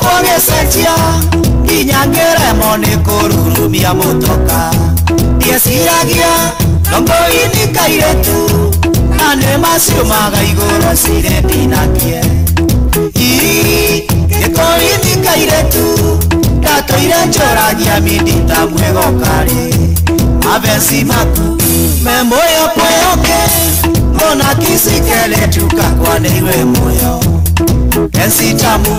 wakwa gĩcenjia nginya ngĩremwo nĩ kũrurumia mũtoka ndieciragia ndongoini kairĩtu na nĩ maciumaga igũrũ cirĩ ndinakie gĩkoini kairĩtu ndatũire njũragia mindita mwĩgokarĩ mabeci maku me muoyo kweoke mbona kisikele tukakwa nĩiwe muoyo penzi tamu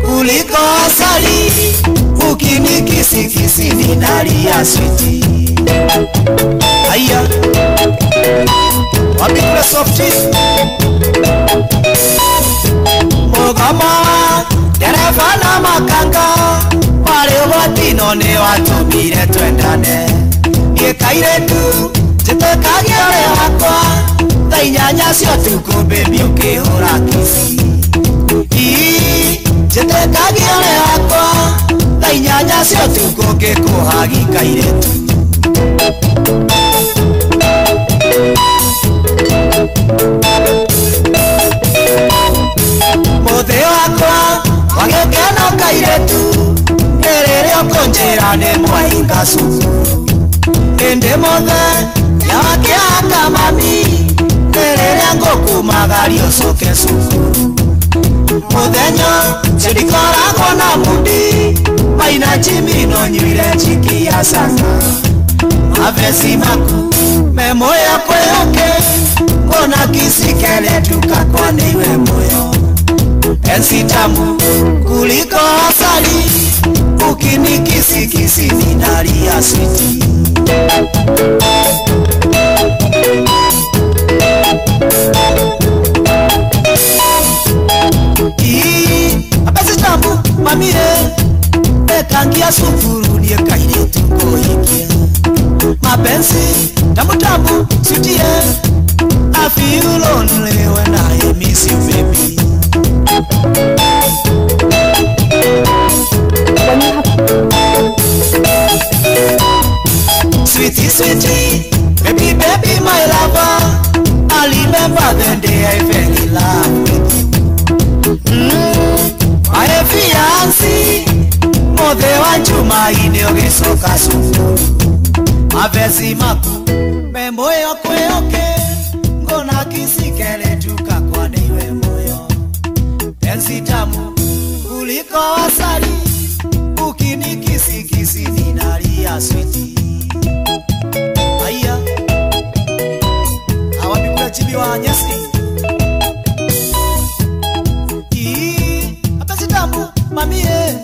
kuliko asali ukinikisikisi ninalia switi. Aya wapi kule softi Mugama dereva na makanga wale watino nĩ watũmire twendane niĩ kairĩtu njĩtĩkagia ũrĩa wakwa thaa inyanya cia ũtukũ baby ũkĩhũra kici njĩtĩkagia ũrĩa wakwa thaa inyanya cia ũtukũ ngĩkũhagi kairĩtu. Mũthĩ wakwa wa gĩkeno kairĩtu nĩ rĩrĩa ũkũnjĩra nĩ mwahinga cukuru ĩndĩ mũthenya wakĩhaka mami nĩ rĩrĩa ngũkumagaria ũcoke cukuru mũthenya ũcio ndikoragwo na mundi maina Jimmy no nyuire njiki ya canga mabeci maku me muoyo kwĩhoke mbona kisikele tukakwa nĩiwe muoyo penzi tamu kuliko asali ukinikisikisi ninalia switi. Mapenzi tamu mamie ekangia sukuru niĩ kairĩtu ngũhikie mapenzi tamu tamu sweetie I feel lonely when I miss you baby. Sweetie, sweetie, baby, baby, my lover, I remember the day I fell in love with you. My fiancé, mothe wa Jumaine ũgĩcoka cukuru mabeci maku me muoyo kwĩoke ngona kisikele tukakwa nĩiwe muoyo penzi tamu kuliko asali ukinikisikisi ninalia switi. Aya awapikula chibi wa nyasi mapenzi tamu mamie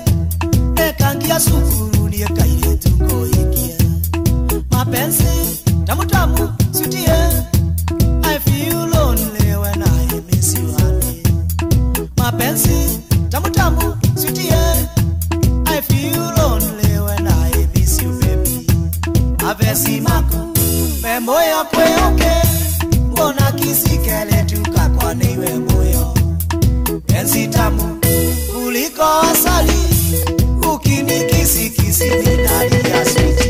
ekangia sukuru niĩ kairĩtu ngũhikie mapenzi tamu tamu sweetie I feel lonely when I miss you honey mapenzi tamu tamu sweetie I feel lonely when I miss you baby mabeci maku me muoyo kwĩoke mbona kisikele tukakwa nĩiwe muoyo penzi tamu kuliko asali ukinikisikisi ninalia switi.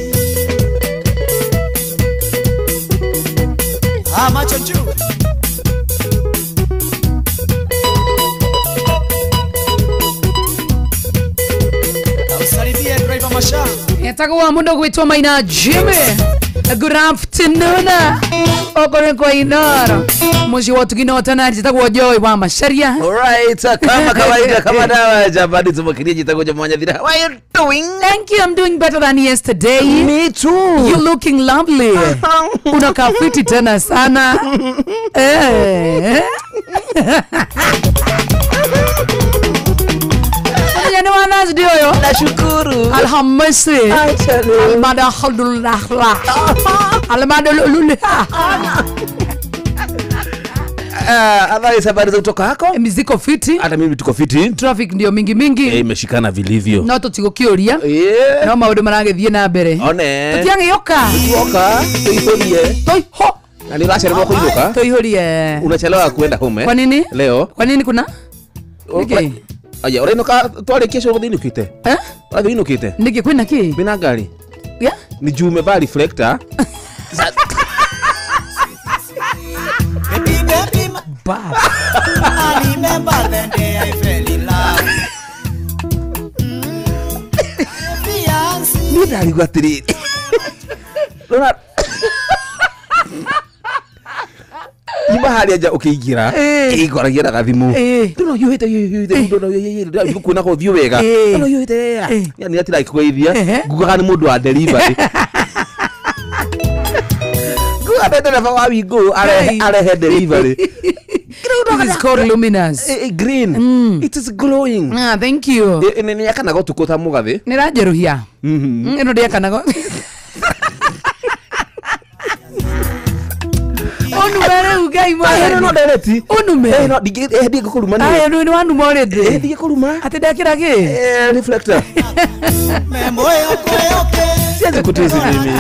Macho juu. Usalimie driver Masha. Etagwo mundu gwitwo Maina Jimmy. Good afternoon. Okore kwa inara. Muji watu gino tana jitagwo Joy wa Macharia. All right, kama kawaida kama dawa jamani tumakirie jitagwo Mwanya Thira. How are you doing? Thank you. I'm doing better than yesterday. Me too. You looking lovely. Unakaa fiti tena sana. Eh. Ni wanazi ndio yo. Nashukuru. Alhamisi. Almada alhamdulillah. Almada lulullah. Habari habari za kutoka hako? Miziko fiti. Hata mimi tuko fiti. Traffic ndio mingi mingi. Imeshikana vilivyo. No tutigũkĩũria. Yeah. No maũndũ maragĩthiĩ na mbere. One. Tũtiagĩũka. Tuoka, tuihorie. Toiho. Na ni unachelewa kuinuka? Tuihorie. Unachelewa kuenda home eh? Kwa nini? Leo. Kwa nini kuna? Niki? Aya, urainuka twarikia show gũthiĩ Eh? Ũrathiĩ inũkĩte? Niki kwĩna kĩ? Kwĩna ngari. Yeah? Ni juu umevaa reflector. Baby, baby, Bad. I remember the day I fell in love. Niĩ ndarigwo atĩrĩrĩ. Rora nyuma harĩa nja ũkĩingĩra ĩkoragia na gathimũ ndona yuhĩte ndona yuhĩte kuona ũthiũ wega ndona yuhĩte yani atira ikũgeithia ngugaga nĩ mũndũ wa delivery ngugaga ndereba wa Wingo arehe delivery. This is called luminous. Green. It is glowing. Ah, thank you. Nĩ yakanaga ũtukũ ta mũgathĩ. Nĩ ranjeruhia. Ĩno ndĩakanaga. Onumere ugai mwana. No direct. Onume. No ndingĩkũruma nĩ. Ayo nĩ wanuma already. Ndingĩkũruma. Ati ndakĩra kĩ? Reflector. Sianze kutusi mimi.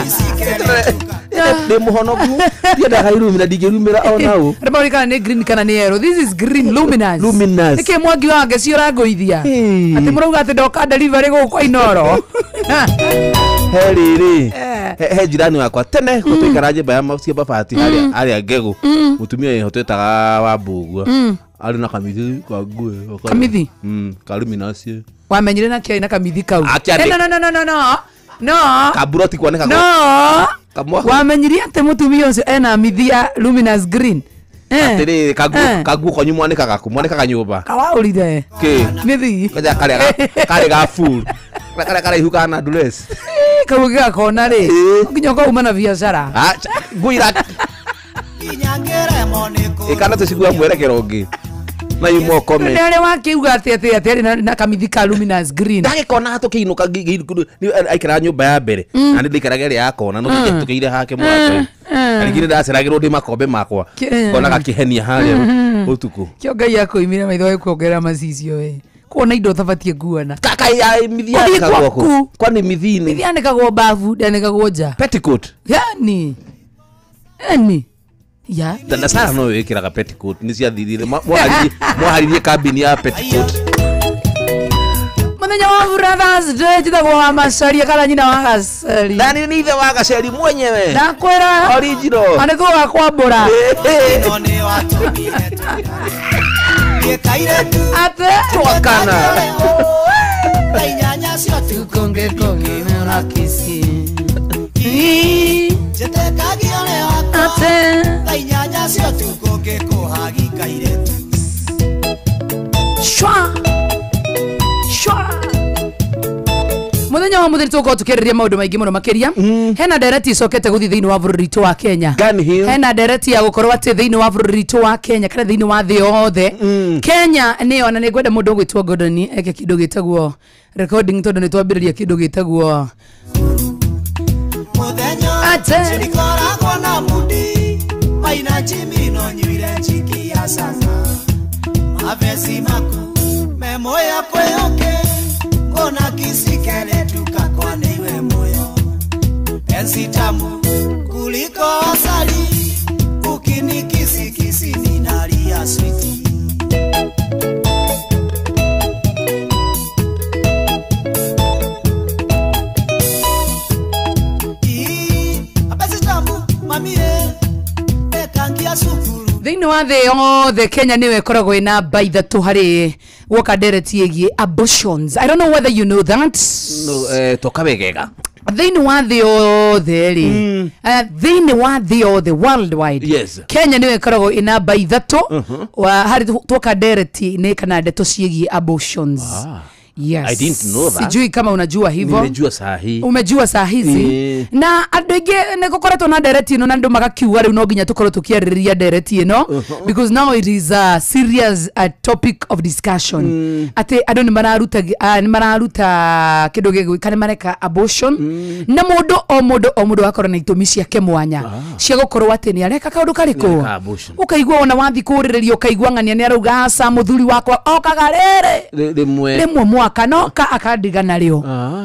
Ndĩ mũhonoku. Ndiendaga irumira ndingĩrumĩra ona ũ. Rĩmwe kana nĩ green kana nĩ yellow. This is green luminous. Luminous. Nĩkĩ mwangi wa ngeci ũrangũithia? Atĩ mũrauga atĩ ndoka delivery gũkũ Inooro. He rĩrĩ. He jirani wakwa tene gũtũikara nyũmba ya cia mabati harĩa ngegũ. Mũtumia ĩho twetaga wa Mbũgua. Arĩ na kamithi ka nguo. Kamithi? Ka luminous. Wamenyire na kĩarĩ na kamithi kau. No. No. Kaburoti kwanĩka. No. Wamenyirie atĩ mũtumia ũcio ena mithi ya luminous green. Atĩrĩrĩ kaguo kwanyu mwanĩkaga kũ? Mwanĩkaga nyũmba. Kawaũrire. Kĩ? Mithi. Kanja karĩa ga full. Karĩa karaihu kana dress. Kau gakona rĩ. Nginya ũkauma na biacara. Nguo ira. Ĩkana tũcigua mwerekero ũngĩ. Na you more comment. Nĩ arĩa wakiuga atĩ atĩ na kamithi ka luminous green. Ndagĩkona tũkĩinũka aikaraga nyũmba ya mbere. Na nĩ ndaikaraga ĩrĩa ya kona no tũkĩire hake mũrango. Na rĩngĩ nĩndaceragĩrwo ndĩ makombe makwa. Ngonaga kĩhenia harĩa ũtukũ. Kĩo Ngai akũimire maitho ekuongerera macicio we. Kuona indo ũtabatiĩ kuona. Kaka ya mithi yanĩkagwo kũ? Kwani mithi-inĩ? Mithi yanĩkagwo bafu, ndĩanĩkagwo nja. Petticoat. Yani. Yani. Ya. Tanda sana no wĩkĩraga petticoat nĩ ciathirire mwaharirie kambini ya petticoat. Mũthenya wa Brothers Day njĩtagwo wa Macaria kana nyina wa Gaceri. Na nĩ ithe wa Gaceri mwenyewe. Ndakwĩra. Original. Na nĩtũgaga kwambũra. Ate. Twakana. Ate. Shwa. Shwa. Muthenya wa muthenya tukorwo tukĩarĩrĩria maũndũ maingĩ mũno makĩria. Hena ndereti icokete gũthiĩ thĩinĩ wa bũrũri witũ wa Kenya. Hena ndereti ya gũkorwo atĩ thĩinĩ wa bũrũri witũ wa Kenya kana thĩinĩ wa thĩ yothe. Kenya nĩyo na nĩngwenda mũndũ ũgwĩtwo Gordon eke kĩndũ gĩtagwo recording tondũ nĩ twambĩrĩria kĩndũ gĩtagwo ate. Kuliko asali ukinikisikisi ninalia switi. Thĩinĩ wa thĩ yothe Kenya nĩyo ĩkoragwo ĩna namba ithatũ harĩ gwoka ndereti ĩgiĩ abortions. I don't know whether you know that. No, toka wegega. Thĩinĩ wa thĩ yothe rĩ, thĩinĩ wa thĩ yothe worldwide. Yes. Kenya nĩyo ĩkoragwo ĩna namba ithatũ harĩ twoka ndereti nĩ kana ndeto ciĩgiĩ abortions. Yes. I didn't know that. Sijui kama unajua hivyo. Nimejua saa hii. Umejua saa hizi. Na andũ aingĩ nĩ gũkoretwo na ndereti ĩno na andũ magakiuga rĩu no nginya tũkorwo tũkĩarĩrĩria ndereti ĩno because now it is a serious topic of discussion. Atĩ andũ nĩ mararuta nĩ mararuta kĩndũ gĩgwĩka nĩ mareka abortion na mũndũ o mũndũ o mũndũ akorwo na itũmi ciake mwanya cia gũkorwo atĩ nĩ areka kaũndũ karĩkũ. Ũkaigua ona wathi kũrĩrĩria ũkaigua ng'ania nĩ arauga aca mũthuri wakwa okaga rĩrĩ rĩmwe mwaka kanoka akandiga narĩo.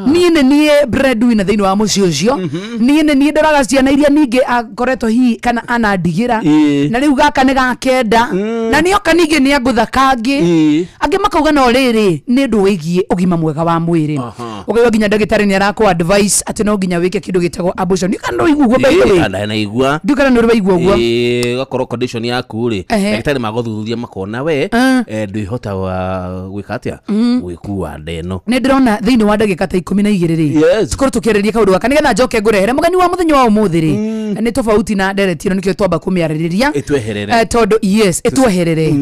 Niĩ nĩ niĩ breadwinner thĩinĩ wa mũciĩ ũcio. Niĩ nĩ niĩ ndoraga ciana iria ningĩ akoretwo hihi kana anandigĩra. Na rĩu gaka nĩ gakenda. Na nĩoka ningĩ nĩ angũtha kangĩ. Angĩ makauga no rĩrĩ nĩ ũndũ wĩgiĩ ũgima mwega wa mwĩrĩ. Ũkaigua nginya ndagĩtarĩ nĩ arakũ advice atĩ no nginya wĩke kĩndũ gĩtagwo abortion. Ndiũ kana nĩ ũraigua ũguo by the way. Naigua. Ndiũ kana nĩ ũraigua ũguo. Gakorwo condition yaku rĩ ndagĩtarĩ magũthuthuria makona we ndwĩhota gwĩka atĩa gwĩkua wa ndeno. Nĩ ndĩrona thĩinĩ wa ndagĩka ta 12 rĩ. Tukorwo tũkĩarĩrĩria kaũndũ gaka nĩgetha njoke ngũrehere mũgeni wa mũthenya wa ũmũthĩ rĩ. Nĩ tofauti na ndereti ĩno nĩkĩo twamba kũmĩarĩrĩria. Ĩtweherere. Tondũ yes, ĩtweherere.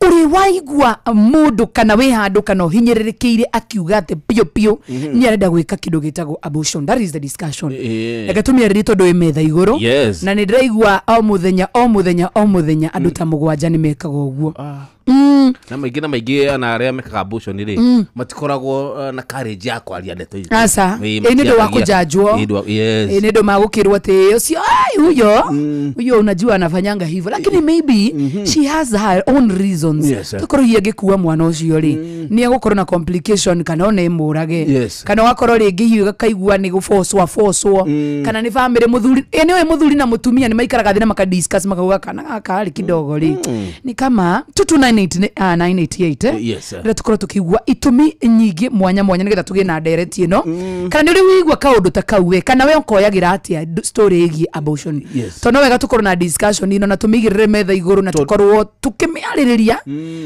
Ũrĩ waigua mũndũ kana wĩ handũ kana ũhinyĩrĩrĩkĩire akiuga atĩ piũ piũ nĩ arenda gwĩka kĩndũ gĩtagwo abortion. That is the discussion. Reke tũmĩarĩrĩrie tondũ ĩ metha igũrũ. Na nĩ ndĩraigua o mũthenya o mũthenya o mũthenya andũ ta mũgwanja nĩ mekaga ũguo. Na maingĩ na arĩa mekaga abortion rĩ matikoragwo na courage ya kwaria ndeto ici. Aca, nĩ ũndũ wa kũjanjwo. Nĩ ũndũ magũkĩrwo atĩ ũcio huyo huyo unajua anafanyanga hivyo, lakini maybe she has her own reasons. Tukorwo hihi angĩkua mwana ũcio rĩ nĩ egũkorwo na complication kana ona ĩmũrage, kana wakorwo rĩngĩ hihi gakaigua nĩ gũbocwo bocwo, kana nĩ family mũthuri nĩwe mũthuri na mũtumia nĩ maikaraga thĩ na makadiscuss makauga kana gaka rĩ kidogo rĩ ni kama 2298988. Yes. Rĩrĩa tũkorwo tũkĩigua itũmi nyingĩ mwanya mwanya nĩgetha tũgĩe na ndereti ĩno, kana nĩ ũrĩ wĩigua kaũndũ ta kau we, kana we ũkoyagĩra atĩa story ĩgiĩ abortion. Tondũ no wega tũkorwo na discussion ĩno na tũmĩigĩrĩre metha igũrũ na tũkorwo tũkĩmĩarĩrĩria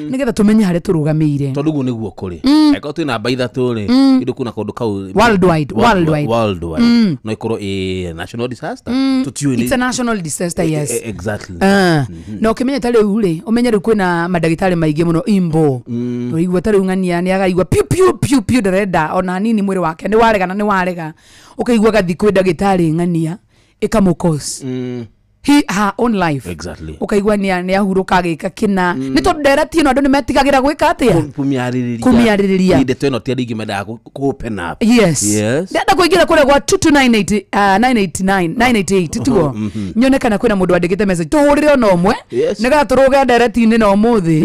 nĩgetha tũmenye harĩa tũrũgamĩire. Tondũ ũguo nĩguo kũrĩ. Angĩkorwo twĩ namba 3 rĩ, indo kuna kaũndũ kau worldwide no ĩkorwo ĩ national disaster. Tũtiũĩ. It's a national disaster, yes. Exactly. Na ũkĩmenya ta rĩu rĩ, ũmenye rĩu kwĩna mandagĩtarĩ maingĩ mũno imbo. Ũraigua ta rĩu ng'ania nĩ agaigua piu piu piu piu ndarenda ona hanini mwĩrĩ wake nĩ warega na nĩ warega, ũkaigua gathi kwĩ ndagĩtarĩ ng'ania ĩkamũcause her own life. Exactly. Ukaigua ni ahurũka agĩka kĩna nĩ tondũ ndereti ĩno andũ nĩ metigagĩra gwĩka atĩa, kũmĩarĩrĩria. Ndeto ĩno ti andũ aingĩ mendaga kũ open up. Yes. Ndĩrenda kũingĩra kũrĩa gwa 22989 988 tuo nyone kana kwĩna mũndũ wandĩkĩte message tũhũrĩre ona ũmwe nĩgetha tũrũge ndereti-inĩ na ũmũthĩ.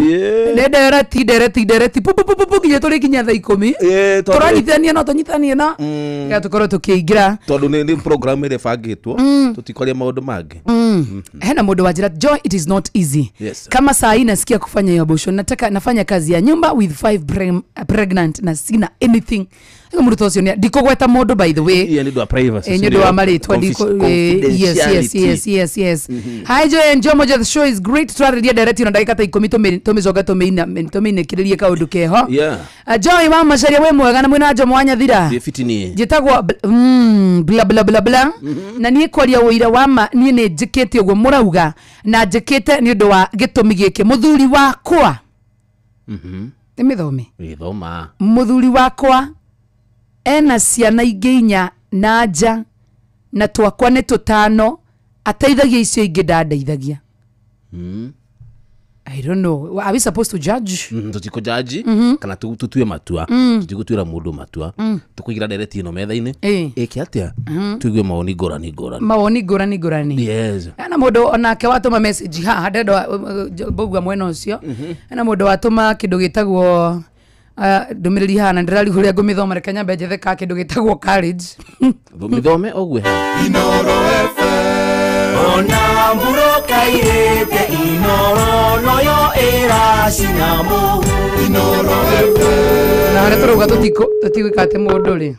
Nĩ ndereti ndereti ndereti pu pu pu pu nginya tũrĩkinya thaa 10. Tũranyitithania no tũnyitithanie na nĩgetha tũkorwo tũkĩingĩra, tondũ nĩ program ĩrĩa ĩbangĩtwo tũtikwaria maũndũ mangĩ. Hena mũndũ wa njĩra Joy, it is not easy. Yes. Kama saa hii nasikia kufanya hiyo abortion, nataka nafanya kazi ya nyumba with 5 pregnant na sina anything. Ego mũrutwo ũcio ndikũgweta mũndũ by the way. Nĩ ũndũ wa privacy. Nĩ ũndũ wa marĩtwa ndiko. Yes yes yes. Hi Joy and Jomo, the show is great. Twarĩria ndereti na ndagĩka ta 10 tũmĩcoke tũmĩinĩkĩrĩrie kaũndũ keho. Joy wa Macharia wĩ mwega na mwĩna Jomo wa Nyathira. Njĩtagwo bla bla bla bla. Na niĩ kwaria ũira wa ma niĩ nĩ njĩkĩte ũguo mũrauga na njĩkĩte nĩ ũndũ wa gĩtũmi gĩkĩ. Mũthuri wakwa nĩ mĩthome gĩthoma. Mũthuri wakwa ena ciana ingĩ inya na nja na twakwa nĩ tũtano, ateithagia icio ingĩ ndandeithagia. I don't know. Are we supposed to judge? Tũtikũjaji kana tũtue matua. Tũtigũtuĩra mũndũ matua. Tũkũigira ndereti ĩno metha-inĩ. Ĩke atĩa? Tũigue mawoni ngũrani ngũrani. Mawoni ngũrani ngũrani. Yes. Hena mũndũ onake watũma message haha ndenda mbũgua mwena ũcio. Hena mũndũ watũma kĩndũ gĩtagwo ndũmĩrĩri haha na ndĩrarigwo ũrĩa ngũmĩthoma, reke nyambe njethe ka kĩndũ gĩtagwo courage. Mĩthome ũguo haha. Inoro FM. Ona mburoka irete inoro noyo ĩracina mũhu. Inoro FM. Na harĩa tũrauga tũtigwĩka atĩ mũndũ rĩ.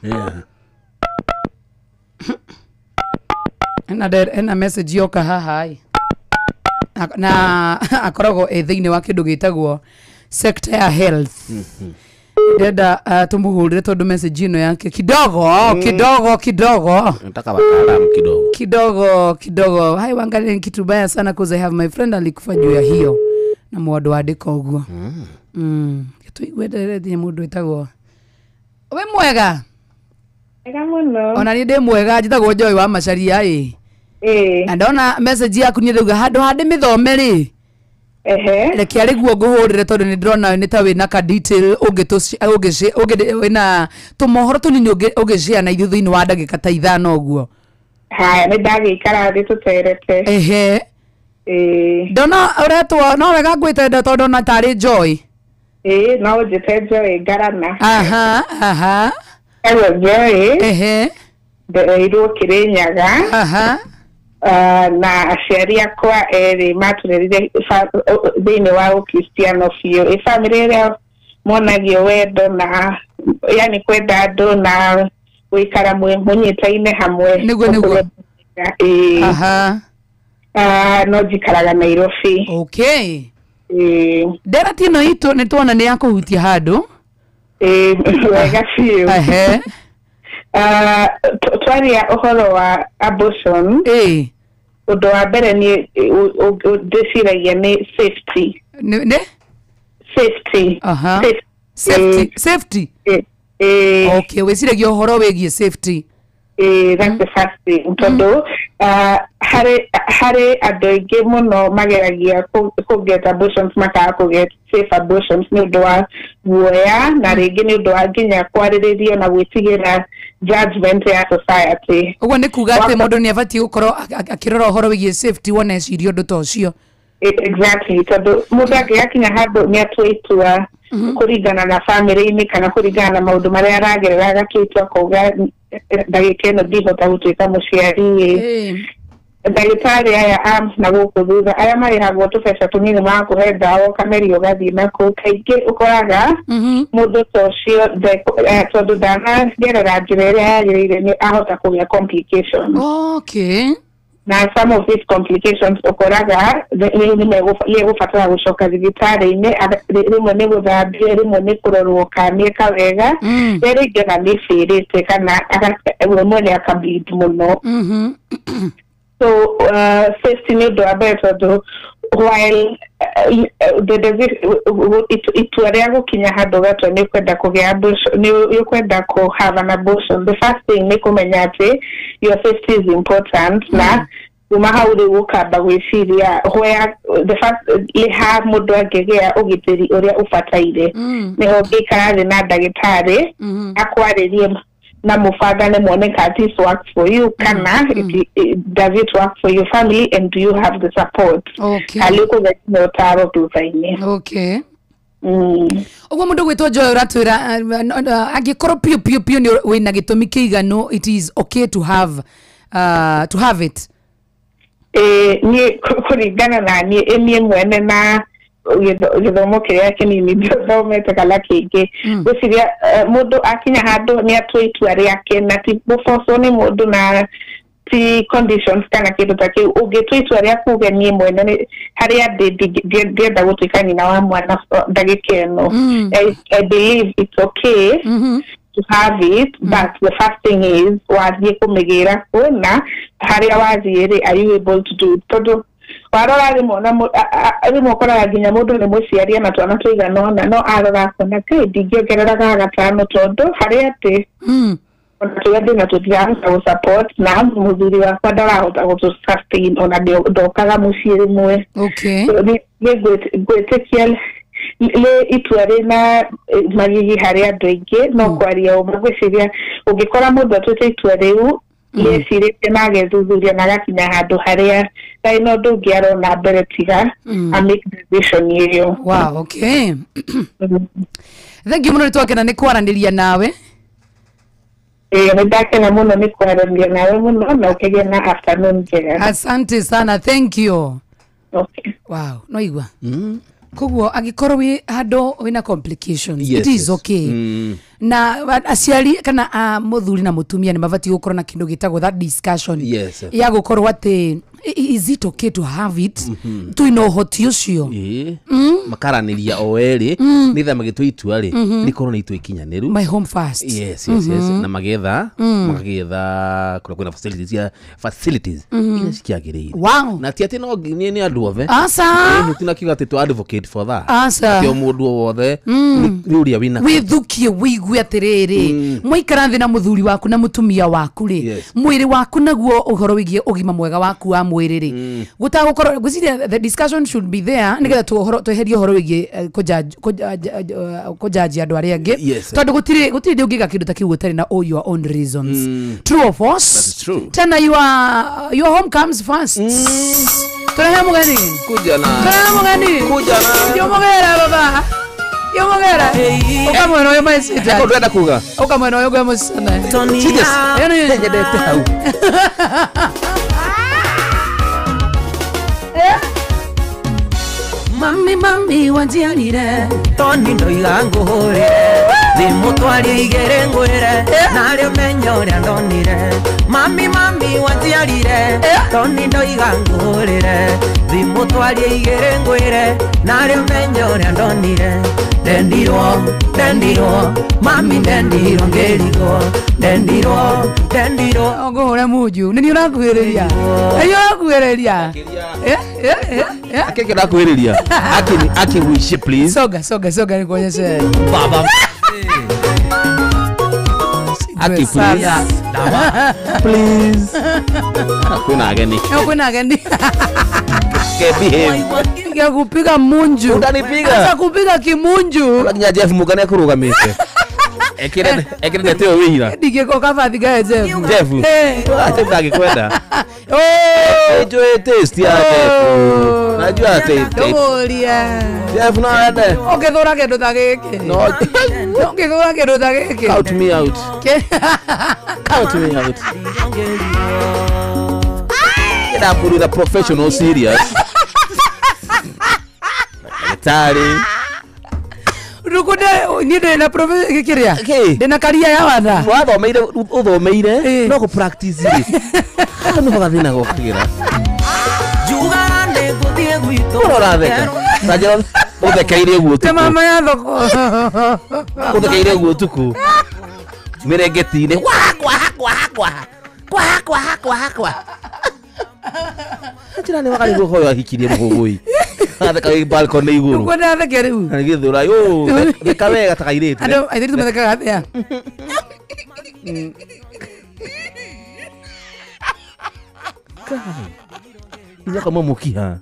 Hena message yoka haha ĩ. Na akoragwo ĩ thĩinĩ wa kĩndũ gĩtagwo sector ya health. Ndĩrenda tũmũhũrĩre tondũ message ĩno yake kidogo kidogo kidogo. Nataka wataalamu kidogo. Kidogo kidogo. Hai wangalie ni kitu baya sana cause I have my friend alikufa juu ya hiyo. Na mwandũ wandĩka ũguo. Tũigue ndereti mũndũ wĩtagwo. We mwega? Mwega mũno. Ona niĩ ndĩ mwega, njĩtagwo Joy wa Macharia ĩ. Na ndona message yaku nĩ ndauga handũ ha ndĩmĩthome rĩ. Reke arĩ guo ngũhũrĩre tondũ nĩ ndĩrona nĩ ta wĩna ka detail wĩna tũmohoro tũnini ũngĩshare na ithuĩ thĩinĩ wa ndagĩka ta 5 ũguo. Haya, nĩ ndagĩikara thĩ tũterete. Ndona ũretwo no wega ngwĩte tondũ ndona tarĩ Joy. No ũnjĩte Joy Ngarama. Aha. Ewe Joy. Ndereirwo Kĩrĩnyaga. Na aciari akwa erĩ matũrerire thĩinĩ wa ũkristiano biũ. Ĩ bamĩrĩ ĩrĩa monagio wendo na yani kwenda andũ na gũikara mũnyitaine hamwe. Nĩguo. No njikaraga Nairobi. Okay. Ndereti ĩno itũ nĩ tuona nĩ ya kũhutia handũ. Wega biũ. Twaria ũhoro wa abortion. Ũndũ wa mbere nĩ ndĩciragia nĩ safety. Nĩ? Safety. Safety. Safety. Okay, wĩciragia ũhoro wĩgiĩ safety. That's the first thing. Tondũ harĩ andũ aingĩ mũno mageragia kũ get abortions makaga kũ get safe abortions nĩ ũndũ wa guoya na rĩngĩ nĩ ũndũ wa nginya kwarĩrĩrio na gwĩtigĩra judgment ya society. Ũguo nĩ kuga atĩ mũndũ nĩ abatiĩ gũkorwo akĩrora ũhoro wĩgiĩ safety wona eciria ũndũ ta ũcio. Exactly, tondũ mũndũ angĩgakinya handũ nĩ atua itua kũringana na family-inĩ kana kũringana na maũndũ marĩa aragerera agatua itua akauga ndagĩka ĩno ndihota gũtuĩka mũciari. Ndagĩtarĩ aya a na gũkũ thutha aya marĩhagwo tũbeca tũnini magakũhe ndawa ũkameria ũgathiĩ nakuo kaingĩ ũkoraga mũndũ ta ũcio tondũ ndanagerera njĩra ĩrĩa yagĩrĩire nĩ ahota kũgĩa complications. Okay. Na some of these complications ũkoraga nĩ egũbatara gũcoka thibitarĩ-inĩ, rĩmwe nĩ gũthambio, rĩmwe nĩ kũrorwo kana nĩeka wega, rĩngĩ ona nĩ bĩrĩte kana we mwene akableed mũno. So safety nĩ ũndũ wa mbere tondũ while itua rĩa gũkinya handũ ũgatua nĩ ũkwenda kũgĩa abortion, nĩ ũkwenda kũ have an abortion, the first thing nĩ kũmenya atĩ your safety is important na kuma hau rĩu ũkamba gwĩciria where the first nĩ ha mũndũ angĩgĩa ũgitĩri ũrĩa ũbataire. Nĩho ũngĩikara thĩ na ndagĩtarĩ akwarĩrie na mũbangane muone kana this works for you kana does it work for your family and do you have the support. Okay. Harĩ ũkũgĩa nginya ũtaro thutha-inĩ. Okay. Ũguo mũndũ gwĩtwo Joy ũratwĩra angĩkorwo piũ piũ piũ nĩ wĩna gĩtũmi kĩiganu, it is okay to have it. Niĩ kũringana na niĩ mwene na gĩthomo kĩrĩa kĩnini ndĩthomete kana kĩingĩ, ngwĩciria mũndũ akinya handũ nĩ atua itua rĩake na ti gũbocwo nĩ mũndũ na ti conditions kana kĩndũ ta kĩu. Ũngĩtua itua rĩaku uge niĩ mwene harĩa ndĩ ndienda gũtuĩka nyina wa mwana ndagĩka ĩno, I believe it's okay to have it, but the first thing is wathiĩ kũmĩgĩra kũ na harĩa wathiĩ rĩ, are you able to do it? Tondũ warora rĩmwe rĩmwe ũkoraga nginya mũndũ nĩ mũciari na twana tũigana ũna no arora akona kaĩ ndingĩongerera ga gatano tondũ harĩa atĩ ona tũrĩa ndĩna tũtirahota gũ support na mũthuri wakwa ndarahota gũtũ sustain ona ndokaga mũciĩ rĩmwe. Okay. Ngwĩtĩkia nĩ itua rĩna magigi harĩ andũ aingĩ no kwaria ũma ngwĩciria ũngĩkora mũndũ atuĩte itua rĩu yecirĩtie na agethuthuria na agakinya handũ harĩa ndarĩ na ũndũ ũngĩ arona mbere tiga a make decision ĩyo. Wow, okay. Thank you mũno nĩ twakena nĩ kwaranĩria nawe. Nĩ ndakena mũno nĩ kwaranĩria nawe mũno na ũkĩgĩa na afternoon njega. Asante sana, thank you. Okay. Wow, no igua. Koguo angĩkorwo wĩ handũ wĩna complications, yes, it is okay. Na aciari kana mũthuri na mũtumia nĩ mabatiĩ gũkorwo na kĩndũ gĩtagwo that discussion. Yes. Ya gũkorwo atĩ is it okay to have it? Twĩna ũhoti ũcio. Makaranĩria o erĩ nĩgetha magĩtua itua rĩ rĩkorwo nĩ itua ikinyanĩru. My home first. Yes, yes, yes. Na magetha magagetha kũrĩa kwĩna facilities ya facilities iria cikĩagĩrĩire. Wow. Na ti atĩ no nĩ andũ othe. Aca. Tinakiuga atĩ to advocate for that. Aca. Ti o mũndũ o wothe nĩ ũrĩa wĩna wĩthukie wĩigue atĩrĩrĩ mwaikara thĩ na mũthuri waku na mũtumia waku rĩ mwĩrĩ waku naguo ũhoro wĩgiĩ ũgima mwega waku wa mwĩrĩ rĩ gũtagũkorwo ngwĩciria the discussion should be there nĩgetha tweherie ũhoro wĩgiĩ kũjudge andũ arĩa angĩ tondũ gũtirĩ ũngĩka kĩndũ ta kĩu ũtarĩ na all your own reasons. True or false? Tena your home comes first. Tũrehe mũgeni. Kuja na. Tũrehe mũgeni. Kuja na. Yomogera baba. Yomogera. Ukamwena ũyũ my sweetheart. Ndĩrenda kuga. Ukamwena ũyũ ngwe mũcene. Serious. Nyendete hau. Mami mami wanjiarire. Toni ndoiga ngũhũre. Thimũtwarie igĩrĩ ngwĩre narĩo menya ũrĩa ndonire mami mami wanjiarire toni ndoiga ngũrĩre thimũtwarie igĩrĩ ngwĩre narĩo menya ũrĩa ndonire ndendirwo ndendirwo mami ndendirwo ngĩrigwo ndendirwo ndendirwo ngũhũre munju nĩ niĩ ũrakuhĩrĩria nĩ ũrakuhĩrĩria akeke ndakuhĩrĩria akĩguicie please soga soga soga nikuonyeshe baba Aki please. Please. Kwina ageni. Kwina ageni. Ke behave. Ya kupiga munju. Utanipiga. Sasa kupiga kimunju. Nginya Jeff Mugane akurugamite. Ekire ekire ndete wihira. Ndigeko kabathi ga Jeff. Jeff. Eh. Jeff ndagikwenda. Oh, enjoy taste ya Jeff. Najua taste. Ndoria. Jeff no ende. Ũngĩthũra kĩndũ ta gĩkĩ. No. Ũngĩthũra kĩndũ ta gĩkĩ. Count me out. Count me out. Get up with a professional serious. Tari. Rukunde ni ndina profession kiria. Ndina karia ya watha. Wathomeire uthomeire no ku practice ri. Haha no gathina gokira. Njugaga nĩ ngũthiĩ gwitũ. Ũratheka. Tanjĩra ũthekeire ũguo Te ũtukũ. mama ya thoko. Ũthekeire ũguo ũtukũ. Mĩrengeti-inĩ. Kwa kwa kwa kwa. Kwa kwa kwa kwa. Njĩra nĩ wakarigwo hoyo ahikirie mũhũgũi. Atheka wĩ balcony igũrũ. Rukunde atheke rĩu. Na gĩthũra yo theka wega ta kairĩtu. Andũ airĩtu mathekaga atĩa? Inya kama mukiha.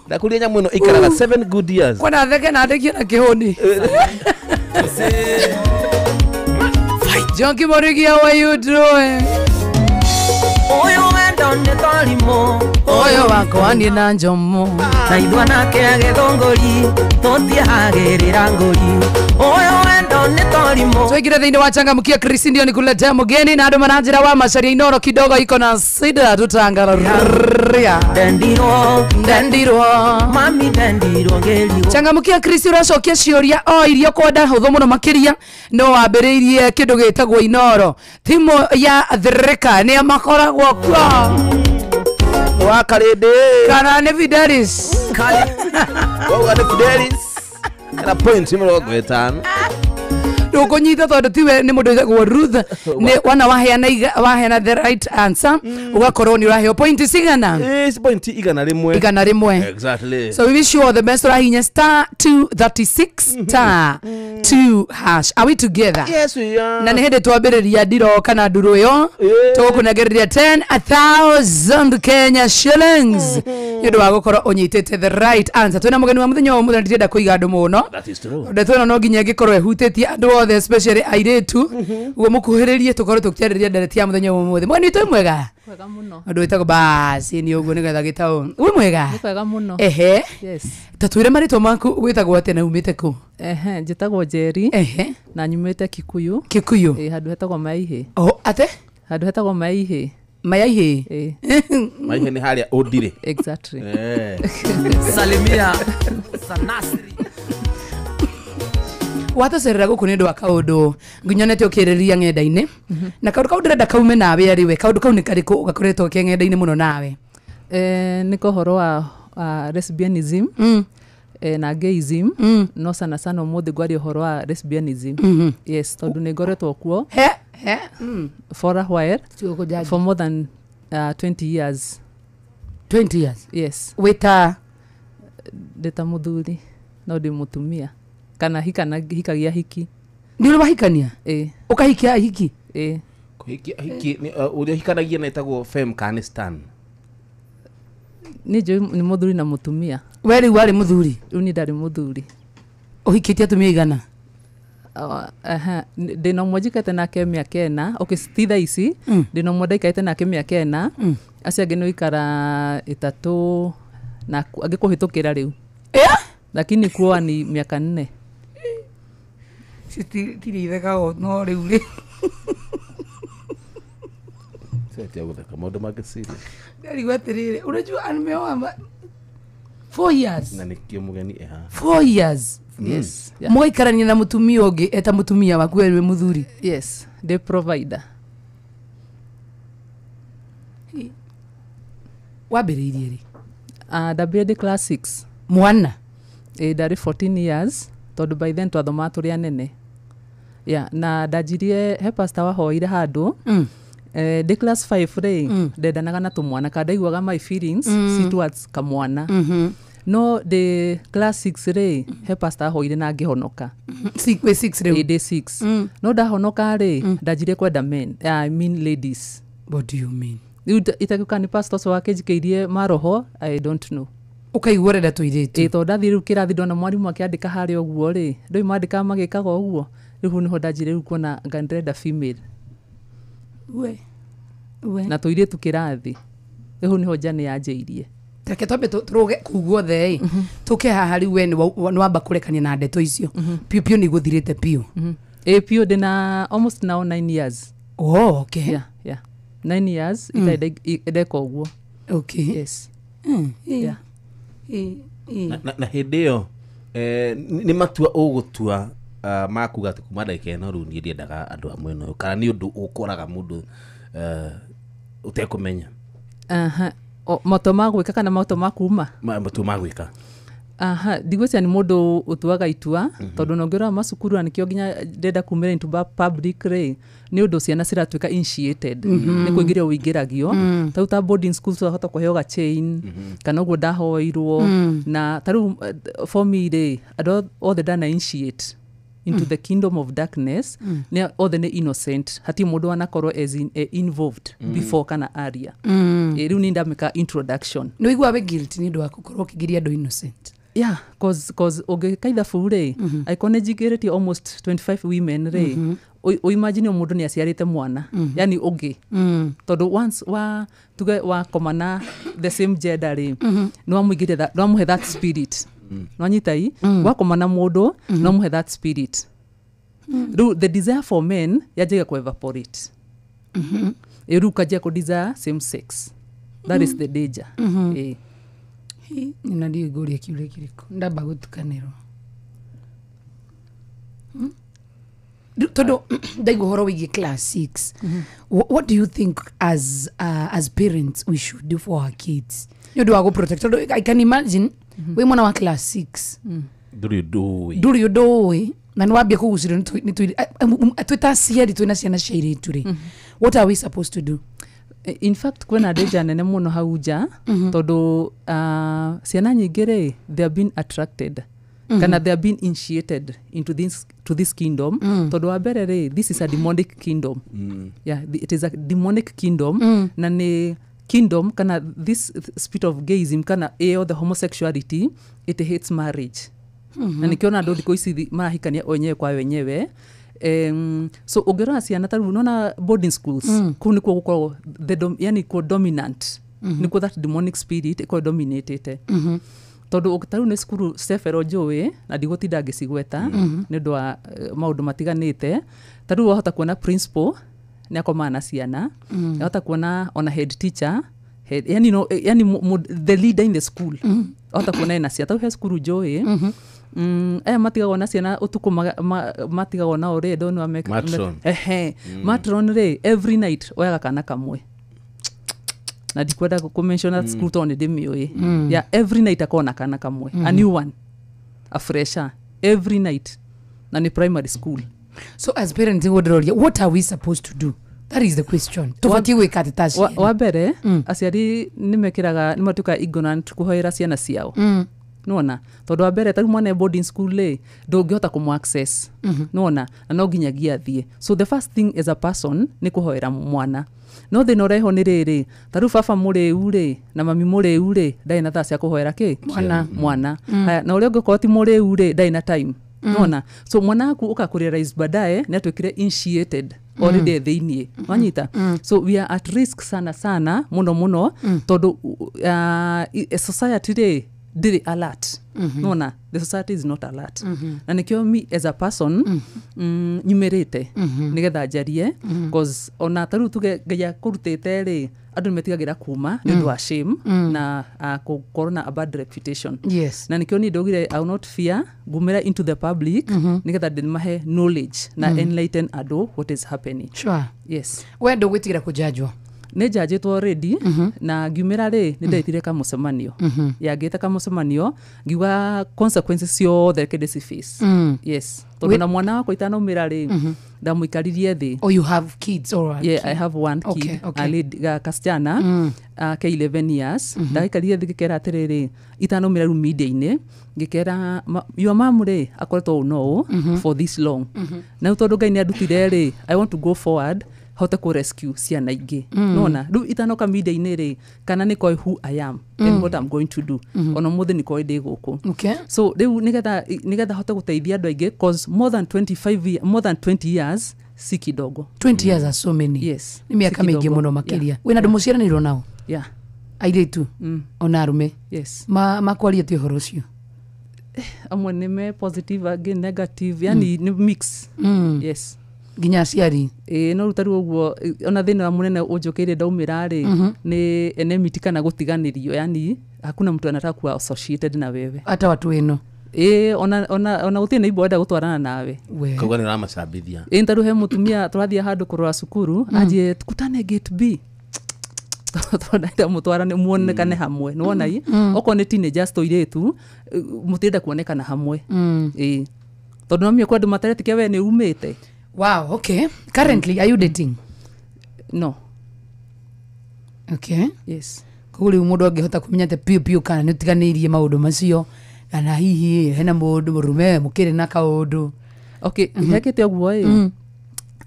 Ndakuria nyamũ ĩno ikaraga 7 good years. Kwenda atheke na andĩkie na kĩhũni. John Kimorigi, how are you doing? Ũyũ wendo nĩ torimũ. Ũyũ wakwa niĩ na njomo. Na ithuĩ nake agĩthũngũri tũtiagĩrĩra ngũri. Ũyũ wendo nĩ torimũ. Tuingire thĩinĩ wa changamkia Chris ndio nikuletea mgeni na andũ maranjĩra wa macaria inoro kidogo iko na sida tutangararia. Ndendirwo ndendirwo mami ndendirwo ngĩrigwo. Changamkia Chris ũracokia ciũria o iria ũkwenda hũthũ mũno makĩria no wambĩrĩirie kĩndũ gĩtagwo inoro. Timu ya Thirika nĩ makoragwo kuo. Wa Karĩndĩ. Kana nĩ Fidelis. Wauga nĩ Fidelis. Kana point 50. Ndũkũnyita tondũ tiwe nĩ mũndũ wĩtagwo Ruth nĩ wana waheana the right answer ũgakorwo nĩ ũraheo point cigana? Point 100. 100. Exactly. So we wish you all the best. Ũrahinya star 236 star 2 hash. Are we together? Yes we are. Na nĩ hĩndĩ twambĩrĩria ndiro kana nduru ĩyo tũgũkũnengereria 10,000 Kenya shillings nĩ ũndũ wa gũkorwo ũnyitĩte the right answer. Twĩna mũgeni wa mũthenya wa ũmũthĩ na ndirenda kũiga andũ mũno. That is true. Ndeto ĩno no nginya ĩngĩkorwo ĩhutĩtie andũ othe especially airĩtu ũguo mũkuhĩrĩrie tũkorwo tũkĩarĩrĩria ndereti ya mũthenya wa ũmũthĩ. Mũgeni witũ wĩ mwega? Kwega mũno. Ũndũ wĩtagwo basi nĩ ũguo nĩgetha gĩtaũ. Wĩ mwega? Nĩ kwega mũno. Ehe. Yes. Ta twĩre marĩtwa maku wĩtagwo atĩa na umĩte kũ? Ehe, njĩtagwo Njeri. Ehe. Na nyumĩte Kikuyu. Kikuyu. Ĩ handũ hetagwo Maihĩ. Oh, ate? Handũ hetagwo Maihĩ. Maihĩ. Ĩ. Maihĩ nĩ harĩa ũndirĩ. Exactly. Eh. Salimia Sanasri. Watũcerera gũkũ nĩ ũndũ wa kaũndũ ngunyonete ũkĩrĩria ng'enda-inĩ na kaũndũ kau ndĩrenda kaume nawe arĩ we kaũndũ kau nĩ karĩkũ gakoretwo ke ng'enda-inĩ mũno nawe? Nĩ kohoro wa lesbianism na gayism no sana sana ũmũthĩ ngwaria ũhoro wa lesbianism. Yes, tondũ nĩ ngoretwo kuo he he for a while, for more than 20 years. 20 years? Yes. Wĩta ndĩ ta mũthuri no ndĩ mũtumia kana hikagia hiki. Nĩ ũrĩ wahikania? Ĩ. Ũkahikia hiki? Ĩ. Kũhikia hiki ũrĩa hikanagia na ĩtagwo fem kana stan. Nĩ njũĩ nĩ mũthuri na mũtumia. We rĩu warĩ mũthuri? Rĩu niĩ ndarĩ mũthuri. Ũhikĩtie atumia igana? Ndĩna ũmwe njikĩte nake mĩaka ĩna. Okay, ti thaa ici. Ndĩna ũmwe ndaikarĩte nake mĩaka ĩna. Acio angĩ nĩ gũikara ĩtatũ na angĩ kũhĩtũkĩra rĩu. Lakini kuoa ni miaka 4. Citirithekaga no rĩu rĩ. Sasa gũtheka maũndũ mangĩ serious. Ndarigwo atĩrĩrĩ, unajua nimeoa 4 years. Na nĩkĩo mũgeni eha. 4 years. Yes. Yeah. Mũgaikarania na mũtumia ũngĩ eta mũtumia waku we wĩ mũthuri. Yes, the provider. Wambĩrĩirie rĩ? Ndambire ndĩ class 6. Mwana? Ndarĩ 14 years tondũ by then twathomaga tũrĩ anene. Yeah, na ndanjirie he pastor wahoire handũ. Ndĩ class 5 rĩ, ndendanaga na tũmwana ka ndaiguaga my feelings si towards kamwana. No ndĩ class 6 rĩ, he pastor ahoire na ngĩhonoka. Wĩ 6 rĩu? Ndĩ 6. No ndahonoka rĩ, ndanjirie kwenda men, I mean ladies. What do you mean? Rĩu itagĩũka nĩ pastor ũcio wakĩnjikĩirie maroho, I don't know. Ũkaigua ũrenda tũirĩtu? Tondũ ndathiĩ rĩu kĩrathi ndona mwarimũ akĩandĩka harĩa ũguo rĩ, ndũĩ mandĩkaga magĩkaga ũguo, rĩu hau nĩho ndanjirie rĩu kuona anga ndĩrenda female. We. We. Na tũirĩtu kĩrathi. Rĩu hau nĩho njane yanjĩirie. Reke twambe tũrũge kũu guothe ĩ, tũke haha rĩu we nĩ wamba kũrekania na ndeto icio. Piũ piũ nĩ igũthirĩte piũ. Ĩ piũ ndĩna almost now 9 years. Oh, okay. Yeah, yeah. 9 years itarĩ ndeka ũguo. Okay. Yes. Yeah. Na hĩndĩ ĩyo nĩ matua ũgũtua makuga atĩ kuma ndagĩka ĩno rĩu niĩ ndiendaga andũ a mwena ũyũ, kana nĩ ũndũ ũkoraga mũndũ ũtekũmenya? Aha. Matua ma gwĩka kana matua ma kuma? Matua ma gwĩka. Aha, ndigwĩciria nĩ mũndũ ũtuaga itua, tondũ na ũngĩrora macukuru na nĩkĩo nginya ndĩrenda kumĩra into public rĩ, nĩ ũndũ ciana ciratuĩka initiated. Nĩ kũingĩrio ũingĩragio. Ta rĩu ta boarding schools wahota kũheo ga chain, kana ũguo ndahoirwo. Na ta rĩu for me rĩ, andũ othe ndana initiate into the kingdom of darkness, nĩ othe nĩ innocent, hatirĩ mũndũ wanakorwo as in, involved before kana aria. Rĩu nĩ ndamĩka introduction. Nĩ ũiguaga wĩ guilty nĩ ũndũ wa gũkorwo ũkĩgiria andũ innocent? Yeah, cause ũngĩka ithabu rĩ, angĩkorwo nĩ njingĩrĩtie almost 25 women rĩ, ũimagine mũndũ nĩ aciarĩte mwana, yani ũngĩ. Tondũ once wa tuge wakoma na the same gender rĩ, nĩ wamũingĩria, nĩ wamũhe that spirit. Nwanyita i, wakoma na mũndũ, no mũhe that spirit. Rĩu the desire for men yanjagia ku evaporate. Rĩu ũkanjia ku desire same sex. That is the danger. Nina ndiũĩ ngũria kĩũria kĩrĩkũ, ndamba gũtukanĩrwo. Tondũ ndaigua ũhoro wĩgiĩ class 6. What do you think as parents we should do for our kids? Nĩ ũndũ wa gũ protect, tondũ I can imagine wĩ mwana wa class 6. Ndũrĩ ũndũ ũĩ. Ndũrĩ ũndũ ũĩ, na nĩ wambia kũgucĩrĩrio nĩ twĩ ta aciari twĩna ciana cia airĩtu rĩ. What are we supposed to do? In fact kwĩna danger nene mũno hau nja, tondũ ciana nyingĩ rĩ, they have been attracted. Kana they have been initiated into this, to this kingdom. Tondũ wa mbere rĩ, this is a demonic kingdom. Yeah, it is a demonic kingdom. Na nĩ kingdom kana this spirit of gayism kana ĩyo the homosexuality, it hates marriage. Na nĩkĩo andũ thikũ ici marahikania wenyewe kwa wenyewe. So ũngĩrora ciana ta rĩu nona boarding schools, kũu nĩkuo gũkoragwo the yani kuo dominant. Nĩkuo that demonic spirit ĩkoragwo dominatĩte. Tondũ ta rĩu nĩ cukuru several njũĩ na ndigũtinda ngĩcigweta nĩ ũndũ wa maũndũ matiganĩte. Ta rĩu wahota kuona principal nĩ akomaga na ciana, wahota kuona ona head teacher, head, yani, no, yani the leader in the school wahota kuona ena ciana. Ta rĩu he cukuru njũĩ, aya matigagwo na ciana ũtukũ matigagwo nao rĩ, ndona matron. Ehe, matron rĩ every night oyaga kana kamwe. Na ndikwenda kũ mention that school tondũ nĩ ndĩmĩũĩ. Yeah, every night akona kana kamwe, a new one, a fresher every night, na ni primary school. So as parents what are we supposed to do? That is the question. Tũbatiĩ gwĩka atĩ ta aciari? Wa mbere, aciari nĩ mekĩraga, nĩ matuĩkaga ignorant kũhoera ciana ciao. Nĩwona? Tondũ wa mbere, ta rĩu mwana e boarding school rĩ, ndũngĩhota kũmũ access. Nĩwona? Na no nginyagia athiĩ. So the first thing as a person nĩ kũhoera mwana. No thĩna ũreho nĩ rĩrĩ, ta rĩu baba mũrĩu rĩ, na mami mũrĩu rĩ, ndarĩ na thaa cia kũhoera kĩ? Mwana. Haya, na ũrĩa ũngĩkorwo ti mũrĩu rĩ, ndarĩ na time. Nĩwona? So mwana waku ũkakũrealize baadaye nĩ atuĩkire initiated already thĩiniĩ. Wanyita? So we are at risk sana sana, mũno mũno, tondũ society rĩ, ndĩrĩ alert. Nĩwona? The society is not alert. Na nĩkĩo me as a person, nyumĩrĩte nĩgetha njarie, cause ona ta rĩu tuge Ngai akũrutĩte rĩ, Andũ nĩ metigagĩra kuma nĩ ũndũ wa shame na gũkorwo na a bad reputation. Yes. Na nĩkĩo niĩ ndaugire I will not fear ngumĩra into the public nĩgetha ndĩmahe knowledge na enlighten andũ what is happening. Sure. Yes. We ndũgwĩtigĩra kũjanjwo? Nĩ njanjĩtwo already, na ngiumĩra rĩ, nĩ ndetire kamũcemanio, yangĩte kamũcemanio ngiuga consequences ciothe reke ndĩci face. Yes, tondũ na mwana wakwa itanaumĩra rĩ, ndamũikaririe thĩ. Oh, you have kids or a Yeah, kid? I have one kid, a lady, kasichana ke 11 years. Ndagaikarire thĩ ngĩkera atĩrĩrĩ, itanaumĩra rĩu media-inĩ, ngĩkera your mom rĩ akoretwo ũũ no ũũ for this long, na rĩu tondũ Ngai nĩ andutire rĩ, I want to go forward hote kũ rescue ciana ingĩ. Nona rĩu itanoka media-inĩ rĩ, kana nĩ koĩ who I am and what I'm going to do. Ona ũmũthĩ nĩ koĩ ndĩ gũkũ. So rĩu nĩgetha hote gũteithia andũ aingĩ, cause more than 25 year, more than 20 years si kidogo. 20 years are so many. Yes. Nĩ mĩaka Si mĩingĩ kidogo. mũno makĩria. Wĩna andũ mũciaranĩirwo nao? Yeah. Airĩtu ona arũme? Yes. Makwaria atĩ ũhoro ũcio? Amwe nĩ me positive, angĩ negative, yani nĩ mix. Yes. Nginya aciari? Ĩĩ, no rĩu tarĩu ũguo ona thĩna wa mũnene ũnjũkĩire ndaumĩra rĩ nĩ enmity kana gũtiganĩrio, yani hakuna mtu anataka kuwa associated na wewe. Hata watu wenu? Ĩĩ, ona gũtirĩ neighbor wenda gũtwarana nawe. We. Kauga nĩ ũramacambithia. Ĩĩ, tarĩu he mũtumia tũrathiĩ handũ kũrora cukuru, anjie tukutane gate B, tondũ mũtwarane muonekane hamwe. Nĩwona i okorwo nĩ teenagers, tũirĩtu, mũtirenda kuonekana hamwe. Ĩĩ, tondũ no menya kwĩ andũ mataretĩkia we nĩ umĩte. Wow, okay. Currently, are you dating? No. Okay. Yes. Koguo rĩu mũndũ angĩhota kũmenya atĩ piũ piũ kana nĩ ũtiganĩirie maũndũ macio, kana hihi hena mũndũ mũrume mũkĩrĩ na kaũndũ? Okay, hekĩte ũguo ĩ,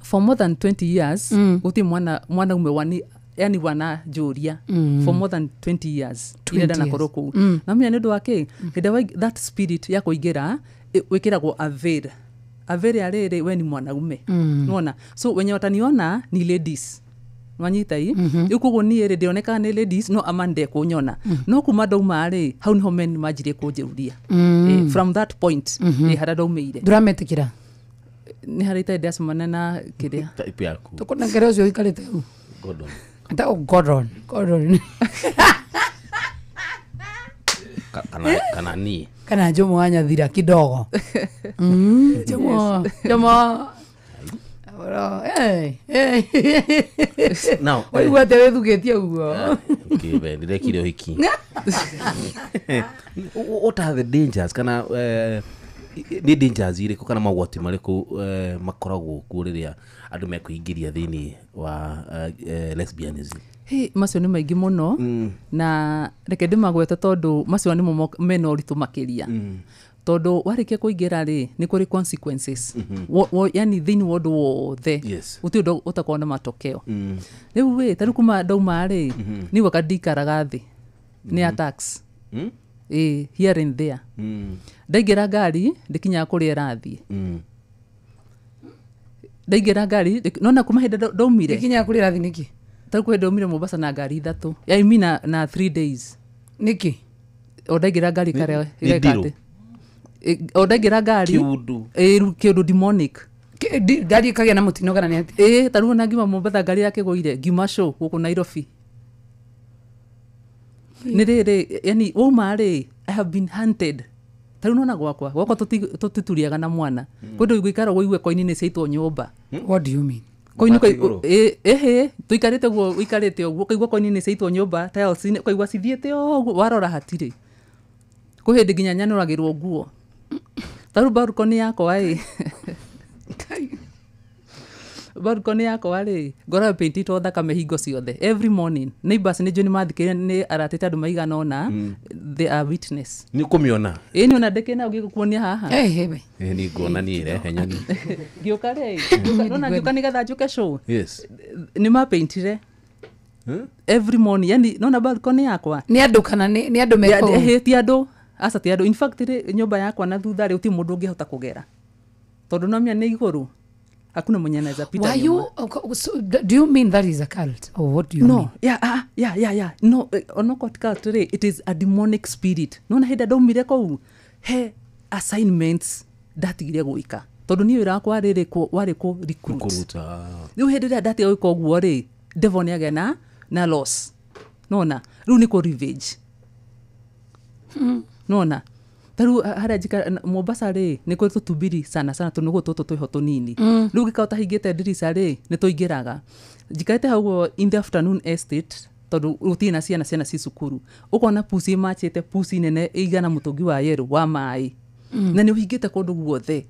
for more than 20 years gũtirĩ mwana mwanaume wani, yani wananjũria for more than 20 years 20 iria ndanakorwo years. kũu. Na menya nĩ ũndũ wa kĩ, hĩndĩ ĩrĩa that spirit ya kũingĩra, wĩkĩragwo a veil, a veil ya rĩrĩ we ni mwanaume. Nĩwona, so wenye wataniona ni ladies, nwanyita i rĩu. Koguo niĩ rĩ, ndĩronekaga nĩ ladies, no ama ndekũnyona. No kuma ndauma rĩ, hau niho men manjirie kũnjĩũria. From that point, harĩa ndaumĩire. Ndũrametĩkĩra? Nĩ harĩa itarĩ ndacemania na kĩrĩa Type yaku. Tũkũnengere ũcio ũikarĩte hau. Gordon. Etagwo Gordon. Gordon. Kana niĩ. Kana Jomo wa Nyathira kidogo. Jomo. Jomo. Oro, eh. Now, Waigua atĩa wĩthugĩtie ũguo? Okay, we, ndĩrekire ũhiki. What are the dangers, kana nĩ dangers irĩkũ kana mogwati marĩkũ makoragwo kuo rĩrĩa andũ mekwĩingĩria thĩinĩ wa lesbianism? Hey, macio nĩ maingĩ mũno, na reke ndĩmagwete tondũ macio nĩmo mena ũritũ makĩria, tondũ warĩkia kũingĩra rĩ, nĩ kũrĩ consequences. Yani thĩinĩ wa ũndũ wothe gũtirĩ ũndũ ũtakoragwo na matokeo. Rĩu ĩ, tarĩu kuma ndauma rĩ, niĩ gwaka ndikaraga thĩ, nĩ attacks, ĩ, here and there. Ndaingĩra ngari ndĩkinyaga kũrĩa ĩrathiĩ. Ndaingĩra ngari nona kuma hĩndĩ ndaumire. Nginya kũrĩ rathi nĩkĩ? Tarĩu kwĩ hĩndĩ ndaumire Mombasa na ngari ithatũ, I mean na 3 days. Nĩkĩ? O ndaingĩra ngari karĩa Nĩ ĩgeka ndirũ. atĩ o ndaingĩra ngari. Kĩũndũ. Ĩ, rĩu kĩũndũ demonic. Ngari ĩkagĩa na mũtino kana nĩ atĩa? Ĩ, tarĩu ona ngiuma Mombatha ngari yakĩgũire ngiuma show gũkũ Nairobi. Nĩ rĩrĩ, yani wauma rĩ, I have been hunted. Tarĩu nona gwakwa tũtituriaga na mwana kwĩ gũikara ũigue koini nĩ ciaitwo nyũmba. What do you mean? Koini. Mabati igũrũ? Ĩhĩ, tũikarĩte ũguo, ũikarĩte ũguo ũkaigua koini nĩ ciaitwo nyũmba, tiles ũkaigua cithiĩte ũguo, warora hatirĩ. Kwĩ hĩndĩ nginya nyanũragĩrwo nguo. Tarĩu balcony yakwa ĩ, balcony yakwa rĩ, ngoragwo paintĩtwo thakame hingo ciothe, every morning. Neighbors nĩ njũĩ nĩ mathikĩrĩria, nĩ aratĩte andũ maigana ũna, they are witness. Nĩ ũkũmĩona? Ĩ, nĩ ona ndĩkĩ nao ngĩgũkuonia haha. Eh, eh, we. Ĩ, nĩ nguona niĩ rehe nyoni. Ngĩũka rĩ, nona ngĩũka nĩgetha njũke show, nĩ mapaintire every morning, yani nona balcony yakwa. Nĩ andũ kana nĩ andũ me kũu? Ĩhĩ, ti andũ, aca, ti andũ. In fact rĩ, nyũmba yakwa na thutha rĩ, gũtirĩ mũndũ ũngĩhota kũgera tondũ nomia nĩ igũrũ, hakuna mwenye anaweza pita Why nyuma. you okay, so do you mean that is a cult or what do you No. mean? Yeah, ah, yeah. No, onoko cult rĩ, it is a demonic spirit. Nona hĩndĩ ndaumire kũu, he assignments ndatigire gwĩka tondũ niĩ wĩra wakwa rĩrĩ warĩ kũ recruit. Kũruta. Rĩu hĩndĩ ĩrĩa ndatiga gwĩka ũguo rĩ, devil nĩ agĩa na Na loss. Nona rĩu nĩ kũ revenge. Nona taru harĩa njikara Mombasa rĩ nĩ kũrĩ tũtumbiri sana sana tũnũgũ tũtũ twĩho tũnini. Rĩu ũngĩkorwo ũtahingĩte ndirica rĩ nĩ tũingĩraga. Njikarĩte hau ũguo in the afternoon estate tondũ gũtirĩ na ciana, ciana ci cukuru. Ũkona pusi ĩmachĩte, pusi nene ĩigana mũtũngi wa yerũ wa maĩ. Na nĩ ũhingĩte kũndũ guothe.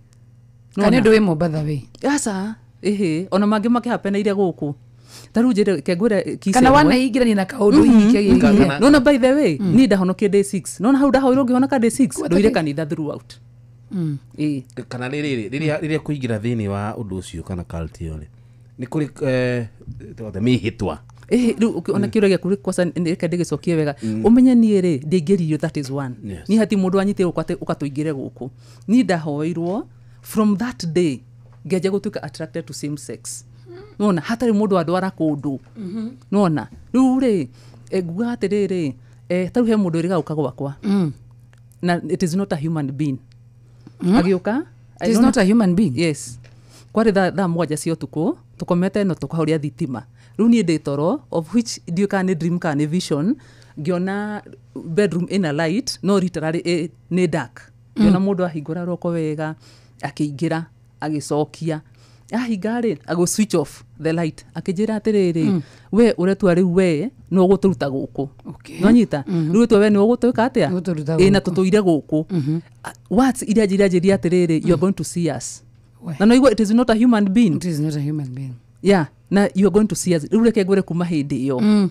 Kana ũndũ wĩ Mombatha wĩ? Aca, ĩhĩ, ona mangĩ makĩhapeneire gũkũ. Ta rĩu njĩre kengwĩre kisa Kana ĩmwe. wanaingĩrania na kaũndũ hihi kĩagĩrĩire. Nona by the way, niĩ ndahonokie day 6. Nona hau ndahoirwo ngĩhonoka day 6, ndũire kanitha throughout. Ĩĩ. Kana rĩrĩ rĩrĩa kũingĩra thĩinĩ wa ũndũ ũcio kana cult ĩyo rĩ, nĩ kũrĩ mĩhĩtwa. Ĩhĩ, rĩu ona kĩũria gĩaku kwanza reke ndĩgĩcokie wega. Ũmenye niĩ rĩ ndĩingĩririo, that is one. Niĩ hati mũndũ wanyitire gũkũ atĩ ũka tũingĩre gũkũ. Niĩ ndahoirwo from that day ngĩanjia gũtuĩka attracted to same sex. Nona hatarĩ mũndũ andwara kũndũ. Nona rĩu rĩ nguga atĩrĩrĩ, ta rĩu he mũndũ ũrĩga gũka gwakwa. Na it is not a human being. Agĩũka. It is not a human being. Yes. Kwarĩ thaa 7 cia ũtukũ tũkomete no tũkahoria thitima. Rĩu niĩ ndĩ toro of which ndiũĩ kana nĩ dream kana nĩ vision, ngĩona bedroom ĩna light no literally nĩ dark. Ngĩona mũndũ ahingũra roko wega akĩingĩra agĩcokia ahinga rĩ agũ switch off the light akĩnjĩra atĩrĩrĩ, we ũretua rĩu we no ũgũtũruta gũkũ. Nonyita rĩu ũretua we nĩ ũgũtwĩka atĩa? Ĩ na tũtũire gũkũ. Words iria njĩra atĩrĩrĩ, you are going to see us. Na no it is not a human being. It is not a human being. Yeah, na you are going to see us. Rĩu reke ngwĩre kuma hĩndĩ ĩyo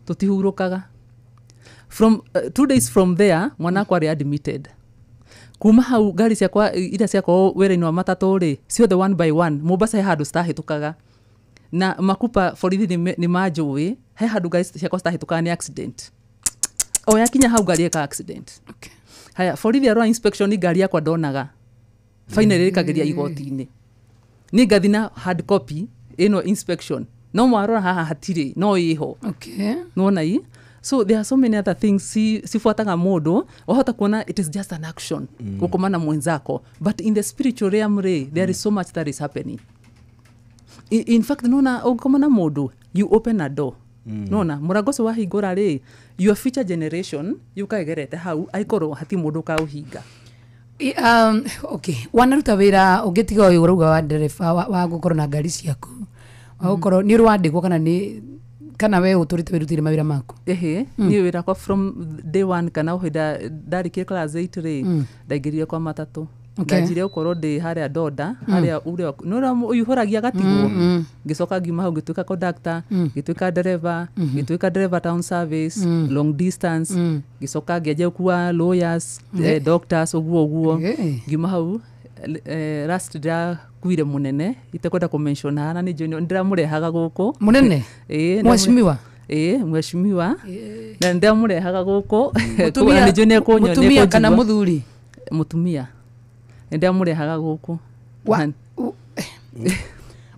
tũtihurũkaga. From 2 days from there mwana wakwa arĩ admitted. Kuma hau ngari ciakwa iria ciakorwo wĩra-inĩ wa matatũ rĩ ciothe one by one Mombasa he handũ citahĩtũkaga. Na makupa borithi nĩ manjũĩ he handũ ngari ciakwa citahĩtũkaga nĩ accident. O yakinya hau ngari ĩka accident. Okay. Haya borithi arora inspection ngari yakwa ndonaga. Finally ĩkageria igoti-inĩ. Nĩ ngathi na hard copy ĩno inspection. No mwarora haha hatirĩ no ĩho. Okay. Nĩwona ii? So there are so many other things sifuataga mũndũ wahota kuona it is just an action gũkoma na mwenzako, but in the spiritual realm rĩ there is so much that is happening. In fact nona ũngĩkoma na mũndũ you open a door. Nona mũrango ũcio wahingũra rĩ your future generation yũkagerete hau aikorwo hati mũndũ ũkaũhinga. Okay, wanaruta wĩra ũngĩtiga ũyũ ũrauga wa ndereba wa gũkorwo na ngari ciaku wa gũkorwo nĩ ũrĩ wandĩkwo kana nĩ kana we ũtũrĩte wĩrutĩire mawĩra maku? Ĩhĩ, niĩ wĩra kwa from day one kana o hĩndĩ ndarĩkirie class 8 rĩ ndaingĩrire kwa matatũ. Ndanjire gũkorwo ndĩ harĩa Ndonda harĩa ũrĩa nĩ ũrĩa ũihũragia gatigwo. Ngĩcoka ngiuma hau ngĩtuĩka conductor, ngĩtuĩka ndereba, ngĩtuĩka ndereba town service, long distance, ngĩcoka ngĩanjia gũkua lawyers, doctors ũguo ũguo. Ngiuma hau last ndĩrakuire mũnene itekwenda kũ-mention haha na nĩ njũĩ ndĩramũrehaga gũkũ. Mũnene? Ĩĩ, Mheshimiwa? Ĩĩ, mheshimiwa. Na ndĩramũrehaga gũkũ. Na nĩ njũĩ nĩekũnyonia, Mũtumia kana mũthuri? Mũtumia. Ndĩramũrehaga gũkũ.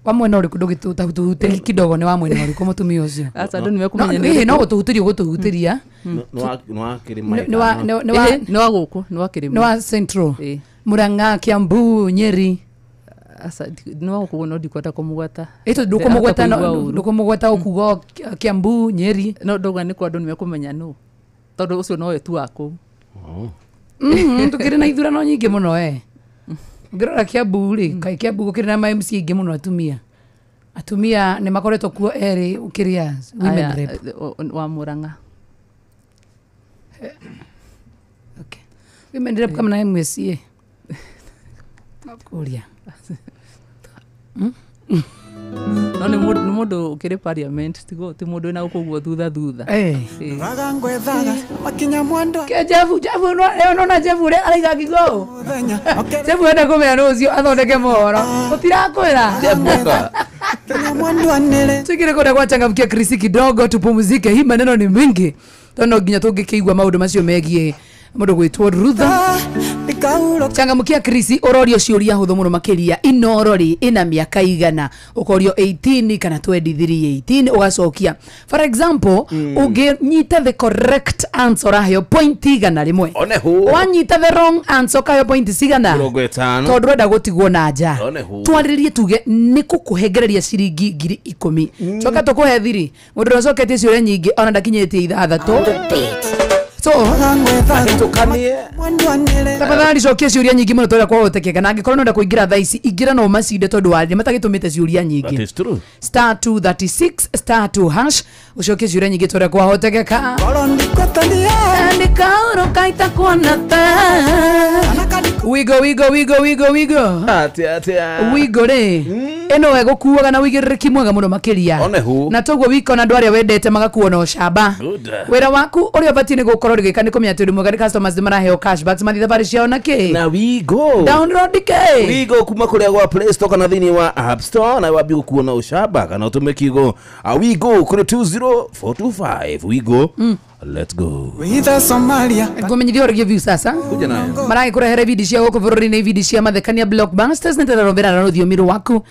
Wa mwena ũrĩkũ ndũgĩtũhutĩrie kidogo nĩ wa mwena ũrĩkũ mũtumia ũcio? Aca andũ nĩmekũmenya nĩ ũrĩkũ. No gũtũhutĩria ũgũtũhutĩria. Nĩ wa gũkũ, nĩ wa kĩrĩma. Nĩ wa Central. Murang'a, Kiambu, Nyeri. Aca nĩ wa gũkũ no ndikwenda kũmũgweta. Ĩtũ ndũkũmũgweta, ndũkũmũgweta ũkuga Kiambu, Nyeri. No ndauga nĩ kwa andũ nĩmekũmenya nũ. Tondũ ũcio nowe tu wa kũu. Tũkĩrĩ na ithurano nyingĩ mũno Ũngĩrora Kiambu rĩ, kaĩ Kiambu gũkĩrĩ na ma MC aingĩ mũno atumia. Atumia nĩ makoretwo kuo erĩ ũkĩrĩa women rep. Wa Murang'a. Okay. Women rep kama na MCA. Kũria. No nĩ mũndũ ũkĩrĩ parliament tigo ti mũndũ wĩna gũkũ ũguo thutha thutha. Ke Jefu no nona Jefu ũrĩa araiga ngingo ũũ. Jefu enda kũmenya nũ ũcio athondeke mohoro. Ũtirakwĩra. Tuingire kũrĩa kwa changamkia Chris kidogo tupumzike. Hii maneno ni mingi. Tondũ nginya tũngĩkĩigua maũndũ macio megiĩ mũndũ gwĩtwo Rutha. Changamukia Chris urorio ciuria huthu muno makiria Inoro ri ina miaka igana ukorio 18 kana 23 18 ugacokia. For example, unginyita the correct answer aheo point igana rimwe, wanyita the wrong answer kayo point cigana 50 tondu renda gutigwo na nja. Twariririe tuge ni kukuhengereria ciringi 10,000 coka tukuhe thiri mundu uracoketie ciuria nyingi ona ndakinyitie ithathatũ. So tafadhali cokia ciuria nyingi muno toria kwahotekeka, na angikorwo nenda kuingira thaa ici ingira no macinde tondu wa matagĩtũmĩte ciuria nyingi. That is true. Star 236 star 2 hash ucokie ciuria nyingi toria kwahotekeka. Wigo wigo wigo wigo wigo atia wigo ri eno egukuaga na wigirĩrĩki mwega muno makiria na toguo wikona andu aria wendete magakuona ũcamba. Wĩra waku ũrĩa ũbatiĩ nĩ gũkorwo ũgĩka nĩ kũmenya atĩ ũndũ mwega nĩ customers nĩ maraheo cashbacks mathiĩ thabarĩ ciao na kĩ na wigo download kĩ wigo kuma kũrĩa gwa Play Store kana thĩinĩ wa App Store na wambie gũkuona ũcamba kana ũtũme kiugo wigo kũrĩ 20425 wigo. Let's go. Ngumenyithia ũrĩgie view sasa maragĩkũrehere video cia gũkũ bũrũri-inĩ, video cia mathekania blockbusters nĩ tũrarombera na rũthiomi rwaku.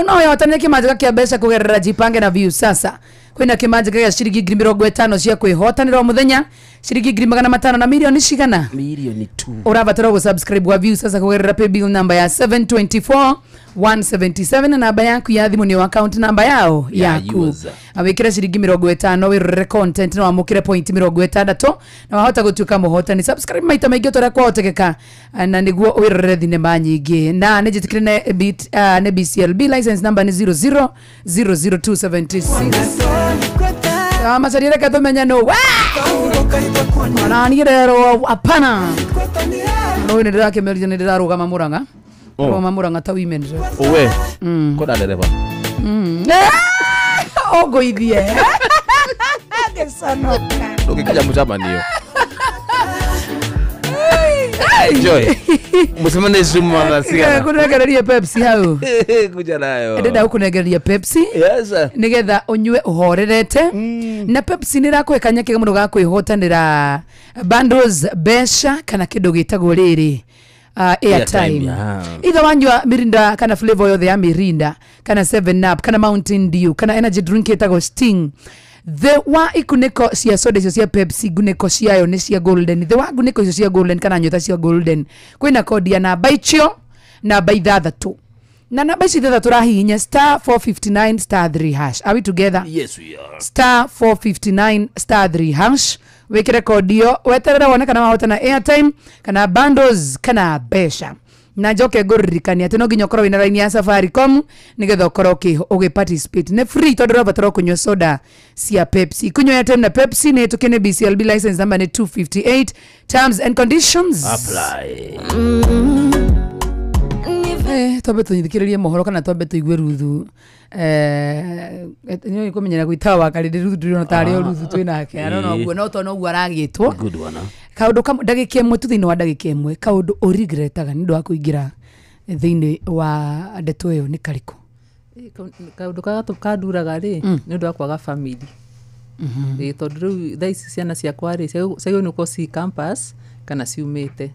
No yohotanire kĩmanjĩka kĩa mbeca kũgerera Jipange na view sasa. Kwĩna kĩmanjĩka gĩa ciringi 50,000 cia kwĩhotanĩra o mũthenya, ciringi 500,000 na mirioni cigana? Mirioni 2. Ũrabatara gũ-subscribe gwa view sasa kũgerera paybill number ya 724 177 na namba yaku ya thimũ nĩyo account number yao yaku. Awikire ciringi 50 wirorere content na wamũkĩre point 60 na wahota gũtuĩka mũhotani. Subscribe maita maingĩ ũrĩa kwahotekeka na nĩguo wirorere thinema nyingĩ. Na nĩ njĩtĩkĩre nĩ bit nĩ BCLB license number nĩ 0000276. Macaria reke tũmenye nũ ona niĩ rero hapana no nĩ ndĩrakĩmeria nĩ ndĩrarũgama Murang'a. Rũgama Murang'a ta women rep. Owe kona ndereba ogoithie gĩconoka ndũngĩkinya mũcemanio. Enjoy. Mũcemanio cuma thaa cigana? Kũnengereria Pepsi hau. Kuja nayo. Ndĩrenda gũkũnengereria Pepsi. Yes. Nĩgetha ũnyue ũhorerete. Na Pepsi nĩ ĩrakũhe kanya kega mũno ga kwĩhotanĩra bundles mbeca kana kĩndũ gĩtagwo rĩrĩ airtime. Either wanyua Mirinda kana flavor yothe ya Mirinda kana 7 Up kana Mountain Dew kana energy drink ĩtagwo Sting. The wa ikuniko cia soda icio cia Pepsi nguniko ciayo nĩ cia golden. The wa nguniko icio cia golden kana nyota cia golden kwĩna kodi ya namba icio namba ithathatũ na namba icio ithathatũ rahihinya star 459 star 3 hash. Are we together? Yes we are. Star 459 star 3 hash wikire kodi ĩyo weterere wone kana wahotana airtime kana bundles kana mbeca. Na njoke ngũririkania atĩ no nginya ũkorwo wĩna raini ya Safaricom nĩgetha ũkorwo ũgĩ participate. Nĩ free tondũ ũrabatara kũnyua soda cia Pepsi. Kunywa airtime na Pepsi nĩ ĩtũke nĩ BCLB license number nĩ 258. Terms and conditions apply. Twambe tũnyithikĩrĩrie mohoro kana twambe tũigue Ruthu. Nĩ kũmenyera gwĩta wakari ndĩ Ruthu ndĩrona tarĩ o Ruthu twĩ nake. Arona ũguo no tondũ noguo aragĩtwo. Good one. Kaũndũ kamwe ndagĩka ĩmwe tu thĩinĩ wa ndagĩka ĩmwe kaũndũ ũregretaga nĩ ũndũ wa kũingĩra thĩinĩ wa ndeto ĩyo nĩ karĩkũ? Kaũndũ karĩa kanduraga rĩ nĩ ũndũ wa kwaga family. Tondũ rĩu thaa ici ciana ciakwa rĩ ciagĩrĩirwo nĩ gũkorwo ci campus kana ciumĩte.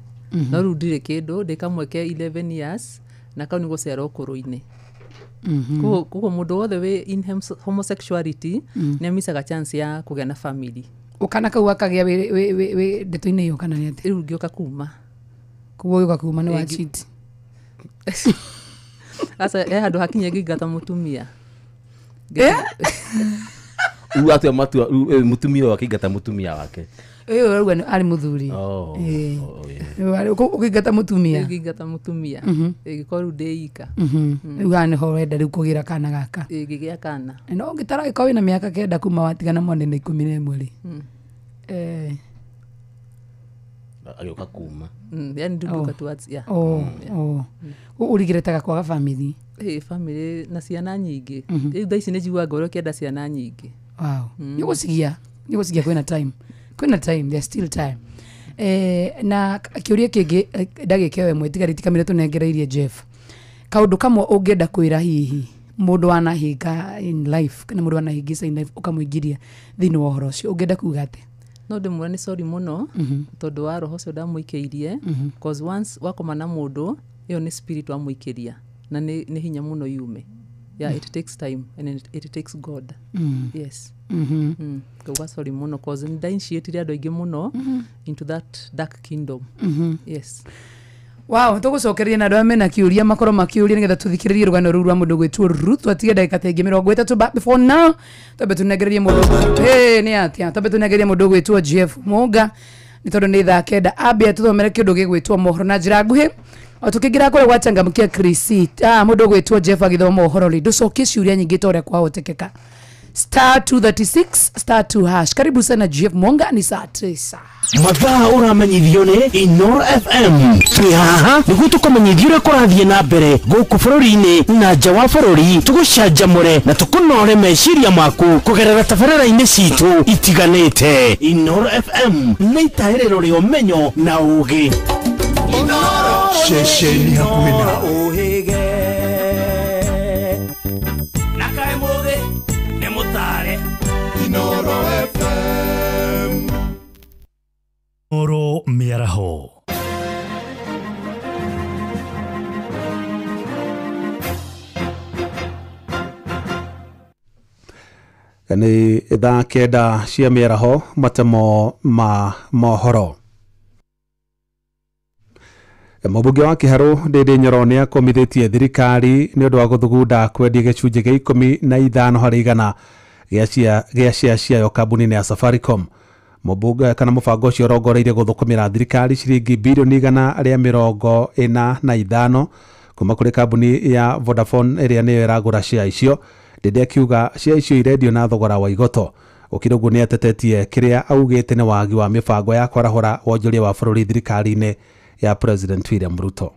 No rĩu ndirĩ kĩndũ ndĩ kamwe ke 11 years na kau nĩ gũciarwo ũkũrũ-inĩ. Koguo mũndũ wothe wĩ in homosexuality nĩ amicaga chance ya kũgĩa na family. Ũkana kau akagĩa wĩ ndeto-inĩ ĩyo kana nĩ atĩa? Rĩu ngĩũka kuma. Koguo ũgĩũka kuma nĩ wa cheat. Aca he handũ hakinye ngĩingata mũtumia. Uga atĩa matua mũtumia wake ingata mũtumia wake? Ĩyo ũrauga arĩ mũthuri. Ũkĩingata mũtumia? Ngĩingata mũtumia. Ĩgĩkorwo rĩu ndĩ ika. Rĩu haha nĩho ũrenda rĩu kũgĩra kana gaka. Ngĩgĩa kana. No ũngĩtara gĩkorwo wĩna mĩaka 9 kuma watigana mwana na 11 rĩ. Agĩũka kuma. Yani ndũka towards yeah. Ũrigiretaga kwaga family? Family na ciana nyingĩ. Rĩu thaa ici nĩ njiguaga ngoro ĩkĩenda ciana nyingĩ. Wow. Nĩ ũgũcigia kwĩna time. Kwĩna time, there's still time. Na kĩũria kĩngĩ ndagĩka ĩyo ĩmwe tiga rĩtikamire tũnengereirie Jeff. Kaũndũ kamwe ũngĩenda kwĩra hihi mũndũ wanahinga in life kana mũndũ wanahĩngĩca in life ũkamũingĩria thĩinĩ wa ũhoro ũcio ũngĩenda kuga atĩa? No ndĩmwĩre nĩ sorry mũno tondũ wa roho ũcio ndamũikĩirie, cause once wakoma na mũndũ, ĩyo nĩ spirit wamũikĩria na nĩ hinya mũno yume. Yeah, it takes time and it takes God. Yes. Ngauga sorry mũno cause nĩ ndainitiatire andũ aingĩ mũno into that dark kingdom. Yes. Wow, tũgũcokeria na andũ arĩa mena kĩũria makorwo makĩũria nĩgetha tũthikĩrĩrie rũgano rũu rwa mũndũ gwĩtwo Ruth. Twatige ndagĩka ta ĩngĩ 30, but before now twambe tũnengererie mũndũ nĩ atĩa, twambe tũnengererie mũndũ gwĩtwo Jeff Munga nĩ tondũ nĩ thaa 9 ambia tũthomere kĩũndũ gĩgwĩtwo mohoro na njĩra nguhĩ o tũkĩingĩra kũrĩa gwachangamkia Chris. Mũndũ gwĩtwo Jeff agĩthoma ũhoro rĩ, ndũcokie ciũria nyingĩ ta ũrĩa kwahotekeka. Star 236 star 2 hash. Karibu sana Jeff Mwanga, ni saa 9. Mathaa ũramenyithio nĩ Inoro FM. Twĩ haha nĩguo tũkũmenyithie ũrĩa kũrathiĩ na mbere gũkũ bũrũri-inĩ na nja wa bũrũri, tũgũcanjamũre na tũkũnore meciria maku kũgerera tabarĩra-inĩ citũ itiganĩte. Inoro FM nĩ itaĩrĩro rĩa ũmenyo na ũũgĩ. Ceceni hakuhĩ nawe. Inoro FM. Oro mĩaraho. Nĩ thaa 9 cia mĩaraho, matemo ma mohoro. Mũmbunge wa Kĩharũ Ndĩndĩ Nyoro nĩ akomithĩtie thirikari nĩ ũndũ wa gũthugunda kwendia gĩcunjĩ gĩa 15 harĩ igana gĩa share ciayo kambuni-inĩ ya Safaricom. Mũmbunge kana mũbango ũcio ũrongoreirie gũthũkũmĩra thirikari ciringi birioni 145 kuma kũrĩ kambuni ya Vodafone ĩrĩa nĩyo ĩragũra share icio. Ndĩndĩ akiuga share icio irendio na thogora wa igoto. Gũkĩrĩ ũguo nĩ atetetie kĩrĩa augĩte nĩ wagi wa mĩbango ya kwarahũra wonjoria wa bũrũri thirikari-inĩ ya President William Ruto.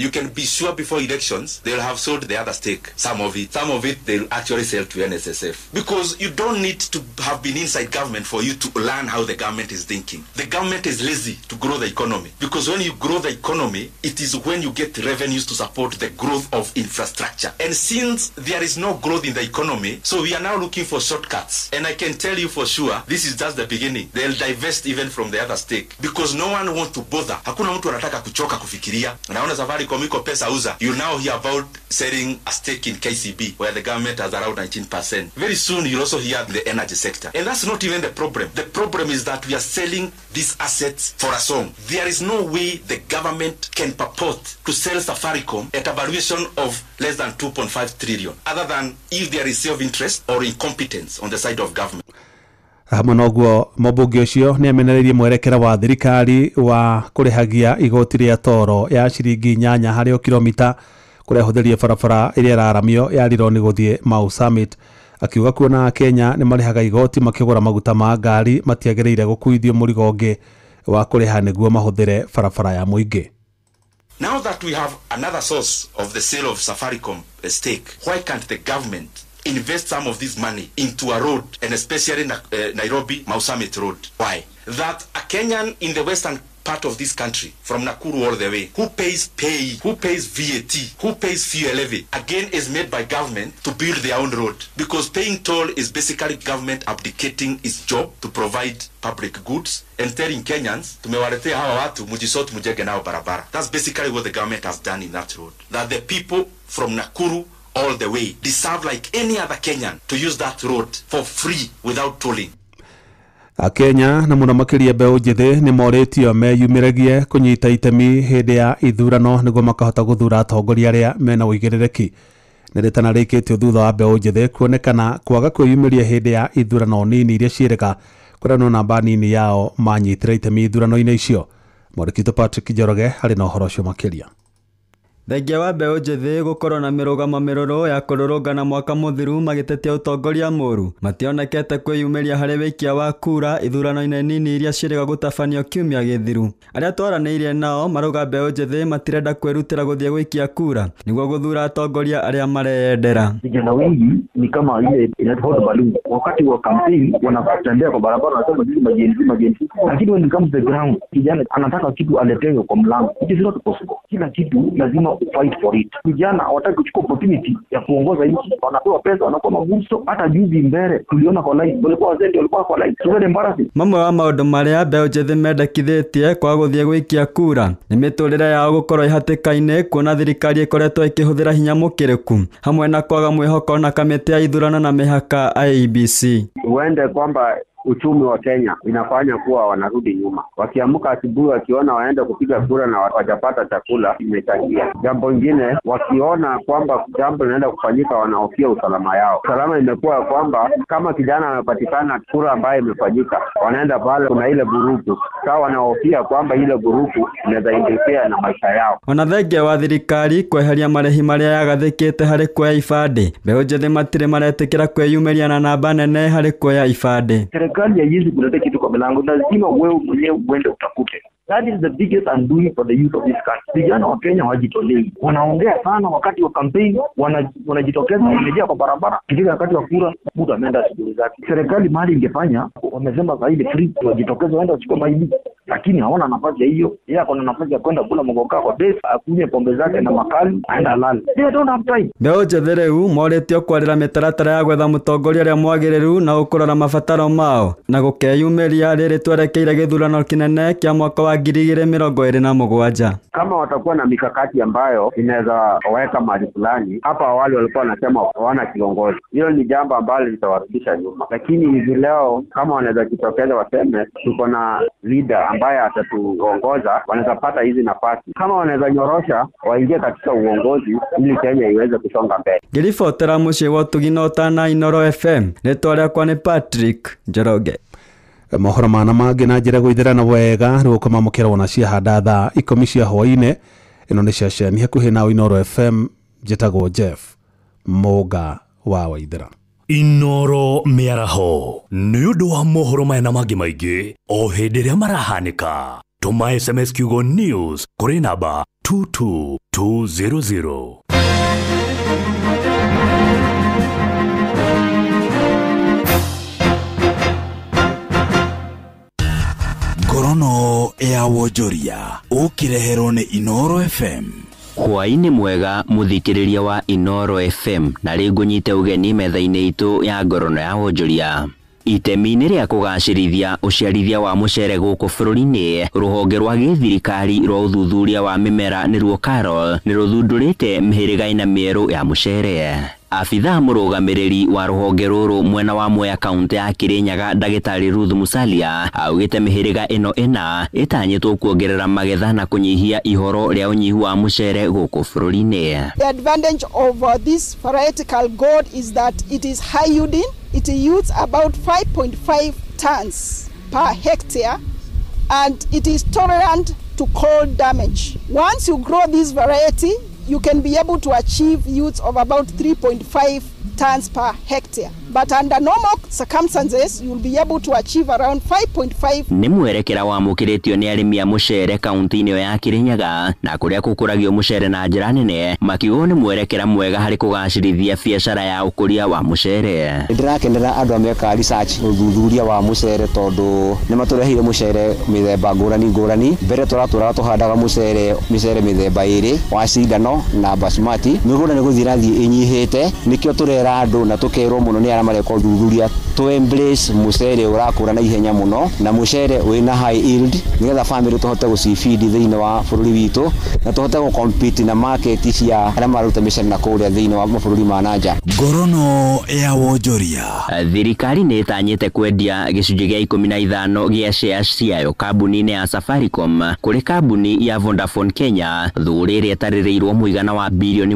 You can be sure before elections, they'll have sold the other stake, some of it. Some of it they'll actually sell to NSSF. Because you don't need to have been inside government for you to learn how the government is thinking. The government is lazy to grow the economy. Because when you grow the economy, it is when you get revenues to support the growth of infrastructure. And since there is no growth in the economy, so we are now looking for shortcuts. And I can tell you for sure, this is just the beginning. They'll divest even from the other stake. Because no one wants to bother. Hakuna mtu anataka kuchoka kufikiria. Naona safari Komiko pesa uza. You now hear about selling a stake in KCB where the government has around 19%. Very soon you'll also hear the energy sector. And that's not even the problem. The problem is that we are selling these assets for a song. There is no way the government can purport to sell Safaricom at a valuation of less than 2.5 trillion, other than if there is self-interest or incompetence on the side of government. Hamwe noguo mũmbunge ũcio nĩ amenereirie mwerekera wa thirikari wa kũrĩhagia igoti rĩa toro ya ciringi 8 harĩ o kilomita kũrĩa hũthĩrie barabara ĩrĩa ĩraramio ya Rironi gũthiĩ Mau Summit, akiuga kuona Kenya nĩ marĩhaga igoti makĩgũra maguta ma ngari matiagĩrĩire gũkuithio mũrigo ũngĩ wa kũrĩha nĩguo mahũthĩre barabara ya mũingĩ. Now that we have another source of the sale of Safaricom stake, why can't the government invest some of this money into a road, and especially Nairobi Mau Summit Road? Why? That a Kenyan in the western part of this country, from Nakuru all the way, who pays pay, who pays VAT, who pays fuel levy, again is made by government to build their own road. Because paying toll is basically government abdicating its job to provide public goods and telling Kenyans, tumewaletea hawa watu, mujisort mujenge nao barabara. That's basically what the government has done in that road. That the people from Nakuru all the way deserve, like any other Kenyan, to use that road for free without tolling. Akenya na mũno makĩria mbeũ njĩthĩ nĩ morĩtio meyumĩragie kũnyita itemi hĩndĩ ya ithurano nĩguo makahota gũthura atongoria arĩa mena ũigĩrĩrĩki. Nĩ rĩtana rĩikĩtio thutha wa mbeũ njĩthĩ kuonekana kwaga kwĩyumĩria hĩndĩ ya ithurano nini iria ciĩrĩga kũrĩa no namba nini yao manyitire itemi ithurano-inĩ icio. Mwandĩki witũ Patrick Njoroge arĩ na ũhoro ũcio makĩria. Thengia wa mbeũ njĩthĩ gũkorwo na mĩrũgamo mĩrũrũ ya kũrũrũngana mwaka mũthiru magĩtetia ũtongoria mũru mationekete kwĩyumĩria harĩ wĩikia wa kura ithurano-inĩ nini iria ciĩrĩga gũtabanio kiumia gĩthiru. Arĩa twaranĩirie nao marauga mbeũ njĩthĩ matirenda kwĩrutĩra gũthiĩ gũikia kura nĩguo gũthura atongoria arĩa mareyendera. Vijana wengi ni kama ile inaitwa balloon. Wakati wa campaign wanatembea kwa barabara wanasema sisi majenzi majenzi, lakini when it comes to the ground kijana anataka kitu aletewe kwa mlango. It is not possible. Kila kitu lazima fight for it. Vijana hawataki kuchukua opportunity ya kuongoza nchi, wanapewa pesa, wanakuwa magumzo. Hata juzi mbele tuliona kwa line, walikuwa wazee ndio walikuwa kwa line. So very embarrassing. Mamwe wa maũndũ marĩa mbeũ njĩthĩ mendekithĩtie kwa gũthiĩ gũikia kura nĩ mĩtũrĩre yao gũkorwo ĩhatĩka-inĩ kuona thirikari ĩkoretwo ĩkĩhũthĩra hinya mũkĩrĩku hamwe na kwaga mwĩhoko na kamĩtĩ ya ithurano na mĩhaka IEBC. Uende kwamba uchumi wa Kenya inafanya kuwa wanarudi nyuma. Wakiamka asubuhi wakiona waende kupiga kura na wajapata chakula, imechangia. Jambo lingine, wakiona kwamba jambo linaenda kufanyika wanahofia usalama yao. Usalama imekuwa kwamba kama kijana amepatikana kura ambayo imefanyika, wanaenda pale kuna ile burugu. Sawa, wanahofia kwamba ile burugu inaweza interfere na maisha yao. Ona thengia wa thirikari kweheria marĩhi marĩa yagathĩkĩte harĩ kuoya ibandĩ, mbeũ njĩthĩ matirĩ maretĩkĩra kwĩyumĩria na namba nene harĩ kuoya ibandĩ. Serikali haiwezi kuleta kitu kwa milango, lazima wewe mwenyewe uende utafute. That is the biggest undoing for the youth of this country. Vijana wa Kenya hawajitolei. Wanaongea sana wakati wa campaign, wanajitokeza, wamejaa kwa barabara. Ikifika wakati wa kura, mtu ameenda shughuli zake. Serikali mali ingefanya, wamesema zaidi free, wajitokeze waende wachukue maidi. Lakini hawana nafasi hiyo. Yeye akona nafasi ya kwenda kula mogoka kwa base, akunywe pombe zake na makali, aenda alale. They don't have time. Mbeũ njĩthĩ rĩu morĩtio kwarĩra mĩtaratara ya gwetha mũtongoria ũrĩa mwagĩrĩru na gũkũrora mabataro mao na gũkeyumĩria rĩrĩ twerekeire gĩthurano kĩnene kĩa mwaka wa 2027. Kama watakuwa na mikakati ambayo inaweza weka mahali fulani, hapa awali walikuwa wanasema hawana kiongozi. Hilo ni jambo ambalo litawarudisha nyuma. Lakini hivi leo kama wanaweza jitokeza waseme tuko na leader ambaye atatuongoza, wanaweza pata hizi nafasi. Kama wanaweza nyorosha waingie katika uongozi ili Kenya iweze kusonga mbele. Ngĩribotera mũciĩ wa Ũtugi na Ũtana Inooro FM, rĩtwa rĩakwa nĩ Patrick Njoroge. Mohoro mana mangĩ na njĩra gũithĩrana wega rĩu ũkamamũkĩra wona ciahanda thaa 10 cia hwaĩ-inĩ. Ĩno nĩ ceceni hakuhĩ na Inooro FM, njĩtagwo Jeff Mũnga wa Waithĩra. Inooro mĩaraho nĩ ũndũ wa mohoro maya na mangĩ maingĩ o hĩndĩ ĩrĩa marahanĩka. Tũma SMS kiugo news kũrĩ namba 22200. Ngorono ya wonjoria ũkĩreherwo nĩ Inooro FM. Hwaĩ-inĩ mwega mũthikĩrĩria wa Inooro FM, na rĩu ngũnyite ũgeni metha-inĩ itũ ya ngorono ya wonjoria. Itemi-inĩ rĩa kũgacĩrithia ũciarithia wa mũcere gũkũ bũrũri-inĩ, rũhonge rwa gĩthirikari rwa ũthuthuria wa mĩmera nĩruo KALRO nĩ rũthundũrĩte mĩhĩrĩga ĩna mĩerũ ya mũcere. Abithaa mũrũgamĩrĩri wa rũhonge rũrũ mwena wa Mwea kaunti ya Kirinyaga ndagĩtarĩ Ruth Musalia augĩte mĩhĩrĩga ĩno ĩna ĩtanyĩtwo kuongerera magetha na kũnyihia ihoro rĩa ũnyihu wa mũcere gũkũ bũrũri-inĩ. The advantage of this varietal gold is that it is high yielding. It yields about 5.5 tons per hectare and it is tolerant to cold damage. Once you grow this variety, you can be able to achieve yields of about 3.5 tons per hectare. But under normal circumstances, you'll be able to achieve around 5.5. Nĩ mwerekera wamũkĩrĩtio nĩ arĩmi a mũcere kaunti-inĩ ya Kirinyaga na kũrĩa gũkũragio mũcere na njĩra nene, makiuga nĩ mwerekera mwega harĩ kũgacĩrithia biacara ya ũkũria wa mũcere. Ndĩrakenera andũ a meka research ũthuthuria wa mũcere tondũ nĩ matũreheire mũcere mĩthemba ngũrani ngũrani. Mbere tũratũraga tũhandaga mũcere mĩcere mĩthemba ĩrĩ wa cindano na basmati. Mĩgũnda nĩ gũthiĩ ĩrathiĩ ĩnyihĩte, nĩkĩo tũrera andũ na tũkerwo mũno nĩ arĩa mareka ũthuthuria to embrace mũcere ũrakũra na ihenya mũno na mũcere wĩna high yield nĩgetha family tũhote gũcifeed thĩinĩ wa bũrũri witũ na tũhote gũ-compete na market cia arĩa maruta mĩcere na kũrĩa thĩinĩ wa mabũrũri ma na nja. Ngorono ya wonjoria. Thirikari nĩ ĩtanyĩte kwendia gĩcunjĩ gĩa 15 gĩa shares ciayo kambuni-inĩ ya Safaricom kũrĩ kambuni ya Vodafone Kenya, thũgũrĩ ĩrĩa ĩtarĩrĩirwo mũigana wa birioni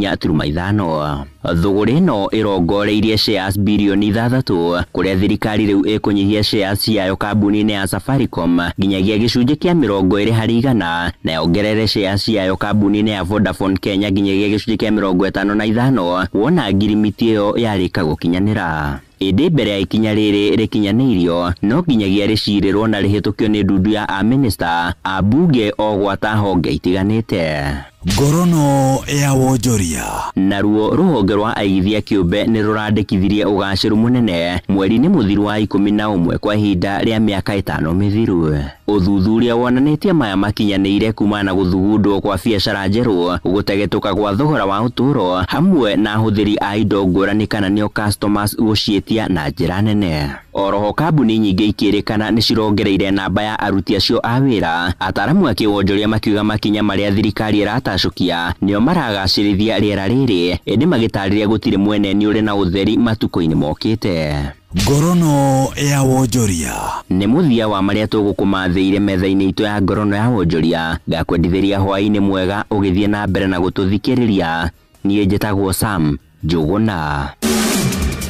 204.5. Thũgũrĩ ĩno ĩrongoreirie shares birioni 6 kũrĩa thirikari rĩu ĩkũnyihia shares ciayo kambuni-inĩ ya Safaricom nginyagia gĩcunjĩ kĩa 20 harĩ igana na yongerere shares ciayo kambuni-inĩ ya Vodafone Kenya nginyagia gĩcunjĩ kĩa 55 wona ngirimiti ĩyo yarĩka gũkinyanĩra. Ĩndĩ mbere ya ikinya rĩrĩ rĩkinyanĩirio no nginyagia rĩcirĩrwo na rĩhĩtũkio nĩ ndundu ya amĩnĩsta, ambunge o gwata honge itiganĩte. Ngorono ya wonjoria. Naruo rũhonge rwa aigithia kĩũmbe nĩ rũrandĩkithirie ũgacĩru mũnene mweri-inĩ mũthiru wa 11 kwa ihinda rĩa mĩaka 5 mĩthiru. Ũthuthuria wonanĩtie maya makinyanĩire kumana na gũthugundwo kwa biacara njerũ, gũtegetũka gwa thogora wa ũtũũro hamwe na ahũthĩri a indo ngũrani kana nĩo customers gũciĩtia na njĩra nene. Oroho kambuni nyingĩ ikĩrĩkana nĩ cirongereire namba ya aruti acio a wĩra. Ataaramu a kĩwonjoria makiuga makinya marĩa thirikari ĩratacũkia nĩo maragacĩrithia rĩera rĩrĩ, ĩndĩ magĩtarĩria gũtirĩ mwene nĩ ũrĩ na ũtheri matukũ-inĩ mokĩte. Ngorono ya wonjoria. Nĩ mũthia wa marĩa tũgũkũmathĩire metha-inĩ itũ ya ngorono ya wonjoria. Ngakwendithĩria hwaĩ-inĩ mwega ũgĩthiĩ na mbere na gũtũthikĩrĩria. Niĩ njĩtagwo Sam Njũgũna.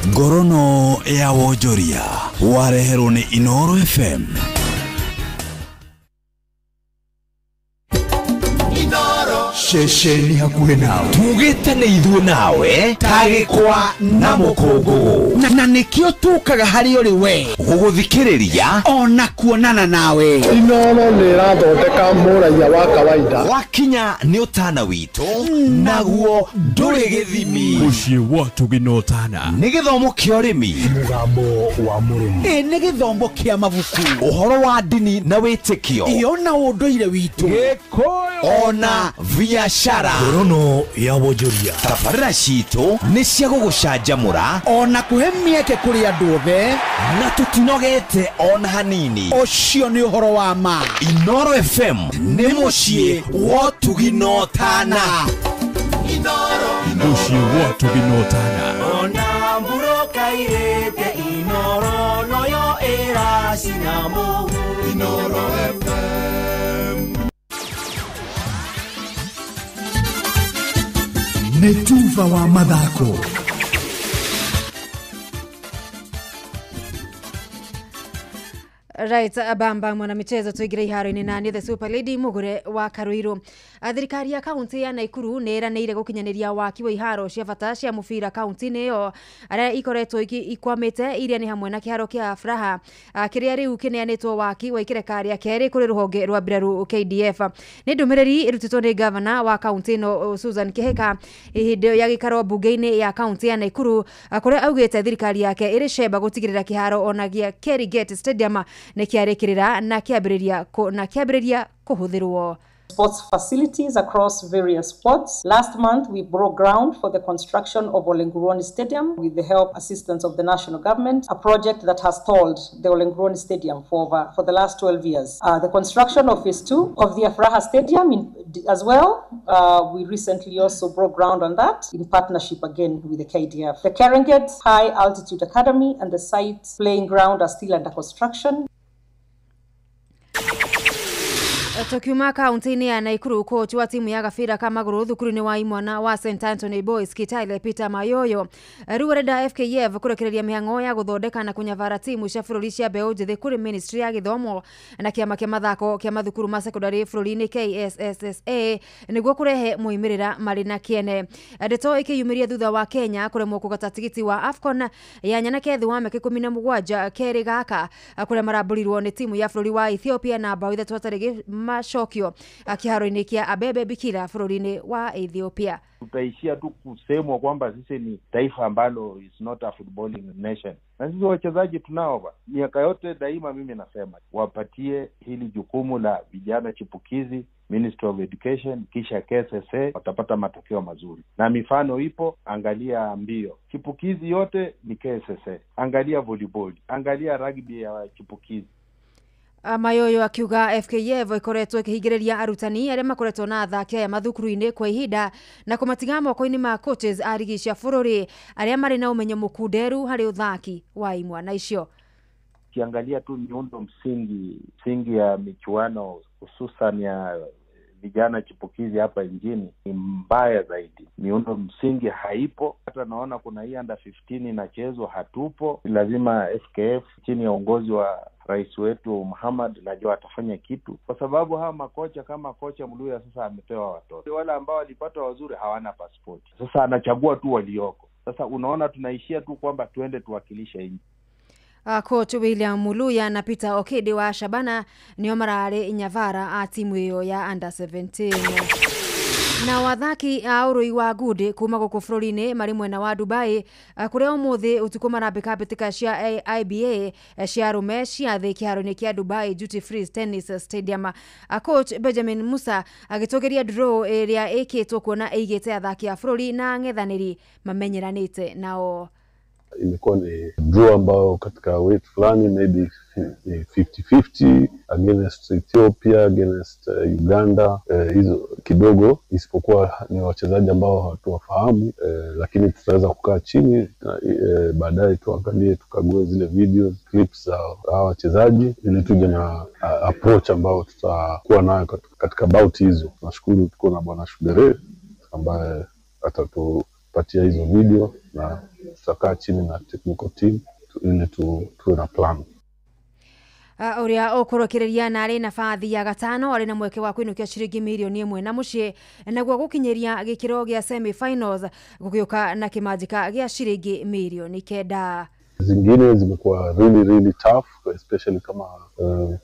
Ngorono ya wonjoria wareherwo nĩ Inooro FM. Ceceni hakuhĩ nawe tugĩte nĩ ithuĩ nawe tagĩkwa na mũkũngũgũ na nĩkĩo tũkaga harĩ ũrĩ we gũgũthikĩrĩria ona kuonana nawe. Inooro nĩ ĩrathondeka mũraiya wa kawaida. Wakinya nĩ ũtana witũ naguo ndũrĩ gĩthimi. Mũciĩ wa Tũgĩ na ũtana nĩ gĩthomo kĩa ũrĩmi, mũgambo wa mũrĩmi, ĩ nĩ gĩthomo kĩa mabuku, ũhoro wa ndini na wĩtĩkio, ĩ ona ũndũire witũ, Gĩkũyũ ona biashara. Ngorono ya wonjoria. Tabarĩra citũ nĩ cia gũgũcanjamũra ona kũhe mĩeke kũrĩ andũ othe na tũtinogete ona hanini. Ũcio nĩ ũhoro wa ma. Inooro FM nĩ mũciĩ wa ũtugi na ũtana. Mũciĩ wa ũtugi na ũtana. Ona mburoka irĩte Inooro noyo ĩracina mũhu. Inooro FM. Nĩ tuba wa mathako. Right, abamba mwana michezo tuigire iharo-inĩ na nĩ the Super Lady Mugure wa Karuiru. Thirikari ya kaunti ya Naikuru nĩ ĩranĩire gũkinyanĩria waki wa iharo cia bata cia mũbira kaunti-inĩ ĩyo arĩa ikoretwo ikwamĩte, iria nĩ hamwe na kĩharo kĩa Afraha kĩrĩa rĩu kĩneanĩtwo waki wa ikereka rĩa kerĩ kũrĩ rũhonge rwa mbirarũ KDF. Nĩ ndũmĩrĩri ĩrutĩtwo nĩ gavana wa kaunti ĩno Susan Kihika hĩndĩ ya gĩikaro mbunge-inĩ ya kaunti ya Naikuru kũrĩa augĩte thirikari yake ĩrĩ cemba gũtigĩrĩra kĩharo ona gĩa Kerigate Stadium nĩ kĩarĩkĩrĩra na kĩambĩrĩria kũhũthĩrwo. Sports facilities across various sports. Last month, we broke ground for the construction of Olenguruone Stadium with the help assistance of the national government, a project that has stalled the Olenguruone Stadium for the last 12 years. The construction of phase 2 of the Afraha Stadium as well, we recently also broke ground on that in partnership again with the KDF. The Keringet High Altitude Academy and the site playing ground are still under construction. Tukiuma kaunti-inĩ ya Naikuru, coach wa timu ya gabira ka magũrũ thukuru-inĩ wa imwana wa St Anthony Boys Kitale Peter Mayoyo rĩu arenda FKF kũrekereria mĩhang'o ya gũthondeka na kũnyabara timu cia bũrũri cia mbeũ njĩthĩ kũrĩ ministry ya gĩthomo na kĩama kĩa mathako kĩa mathukuru ma secondary bũrũri-inĩ KSSSA nĩguo kũrehe moimĩrĩra marĩ na kĩene. Ndeto ĩkĩyumĩria thutha wa Kenya kũremwo kũgata tigiti wa AFCON ya nyanake thĩ wa mĩaka 17 kerĩ gaka kũrĩa marambũrirwo nĩ timu ya bũrũri wa Ethiopia na bao 3 macokio kĩharo-inĩ kĩa Abebe Bikila bũrũri-inĩ wa Ethiopia. Tutaishia tu kusemwa kwamba sisi ni taifa ambalo is not a footballing nation. Na sisi wachezaji tunao miaka yote daima, mimi nasema wapatie hili jukumu la vijana chipukizi, Ministry of Education, kisha KSSA, watapata matokeo mazuri. Na mifano ipo, angalia mbio chipukizi yote ni KSSA, angalia volleyball, angalia rugby ya chipukizi. Mayoyo akiuga FKF ikoretwo ikihingĩrĩria arutani arĩa makoretwo na athaki aya mathukuru-inĩ kwa ihinda na kũmatiga moko-inĩ ma coaches a rigi cia bũrũri arĩa marĩ na ũmenyo mũkunderu harĩ ũthaki wa imwana icio. Ukiangalia tu miundo msingi ya michuano hususan ya vijana chipukizi hapa nchini ni mbaya zaidi. Miundo msingi haipo. Hata naona kuna hii under 15 inachezwa, hatupo. Lazima FKF chini ya uongozi wa rais wetu Muhammad najua atafanya kitu, kwa sababu hawa makocha kama kocha Mluya sasa amepewa watoto. Wale ambao walipata wazuri hawana passport. Sasa anachagua tu walioko. Sasa unaona tunaishia tu kwamba tuende tuwakilishe nchi. Coach William Muluya na Peter Okedi wa Shabana nio mararĩ nyavara a timu ĩyo ya under 17. Na wathaki a ũrũi wa ngundi kuma gũkũ bũrũri-inĩ marĩ mwena wa Dubai kũrĩa ũmũthĩ ũtukũ marambĩka mbĩtĩka cia IBA cia arũme cia thĩ kĩharo-inĩ kĩa Dubai Duty Free Tennis Stadium. Coach Benjamin Musa agĩtũgĩria draw ĩrĩa ĩkĩtwo kuona ĩigĩte athaki a bũrũri na ang'ethanĩri mamenyeranĩte nao. Imekuwa ni draw ambayo katika weight fulani maybe 50-50 against Ethiopia, against Uganda, hizo kidogo, isipokuwa ni wachezaji ambao hatuwafahamu, lakini tutaweza kukaa chini baadaye tuangalie, tukague zile videos clips za hawa wachezaji ili tuje na approach ambao tutakuwa nayo katika bout hizo. Nashukuru tuko na Bwana Shugere ambaye atatupatia hizo video na tutakaa chini na technical team ili tuwe na plan. Uria ukurokereria na ari nabathi ya gatano ari na mweke wa kwinukia ciringi mirioni 1 na mucii naguo gukinyiria gikiro gia semi finals gugiuka na kimanjika gia ciringi mirioni 9. Zingine zimekuwa really really tough, especially kama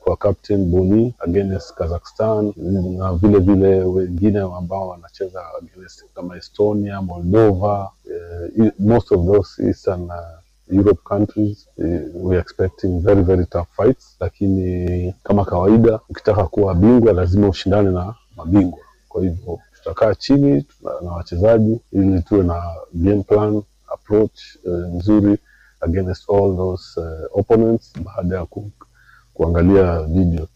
kwa Captain Boni against Kazakhstan na vile vile wengine ambao wanacheza against kama Estonia, Moldova, most of those Eastern Europe countries, we are expecting very very tough fights, lakini kama kawaida ukitaka kuwa bingwa lazima ushindane na mabingwa. Kwa hivyo tutakaa chini na wachezaji ili tuwe na game plan approach nzuri against all those opponents baada ya kuangalia video.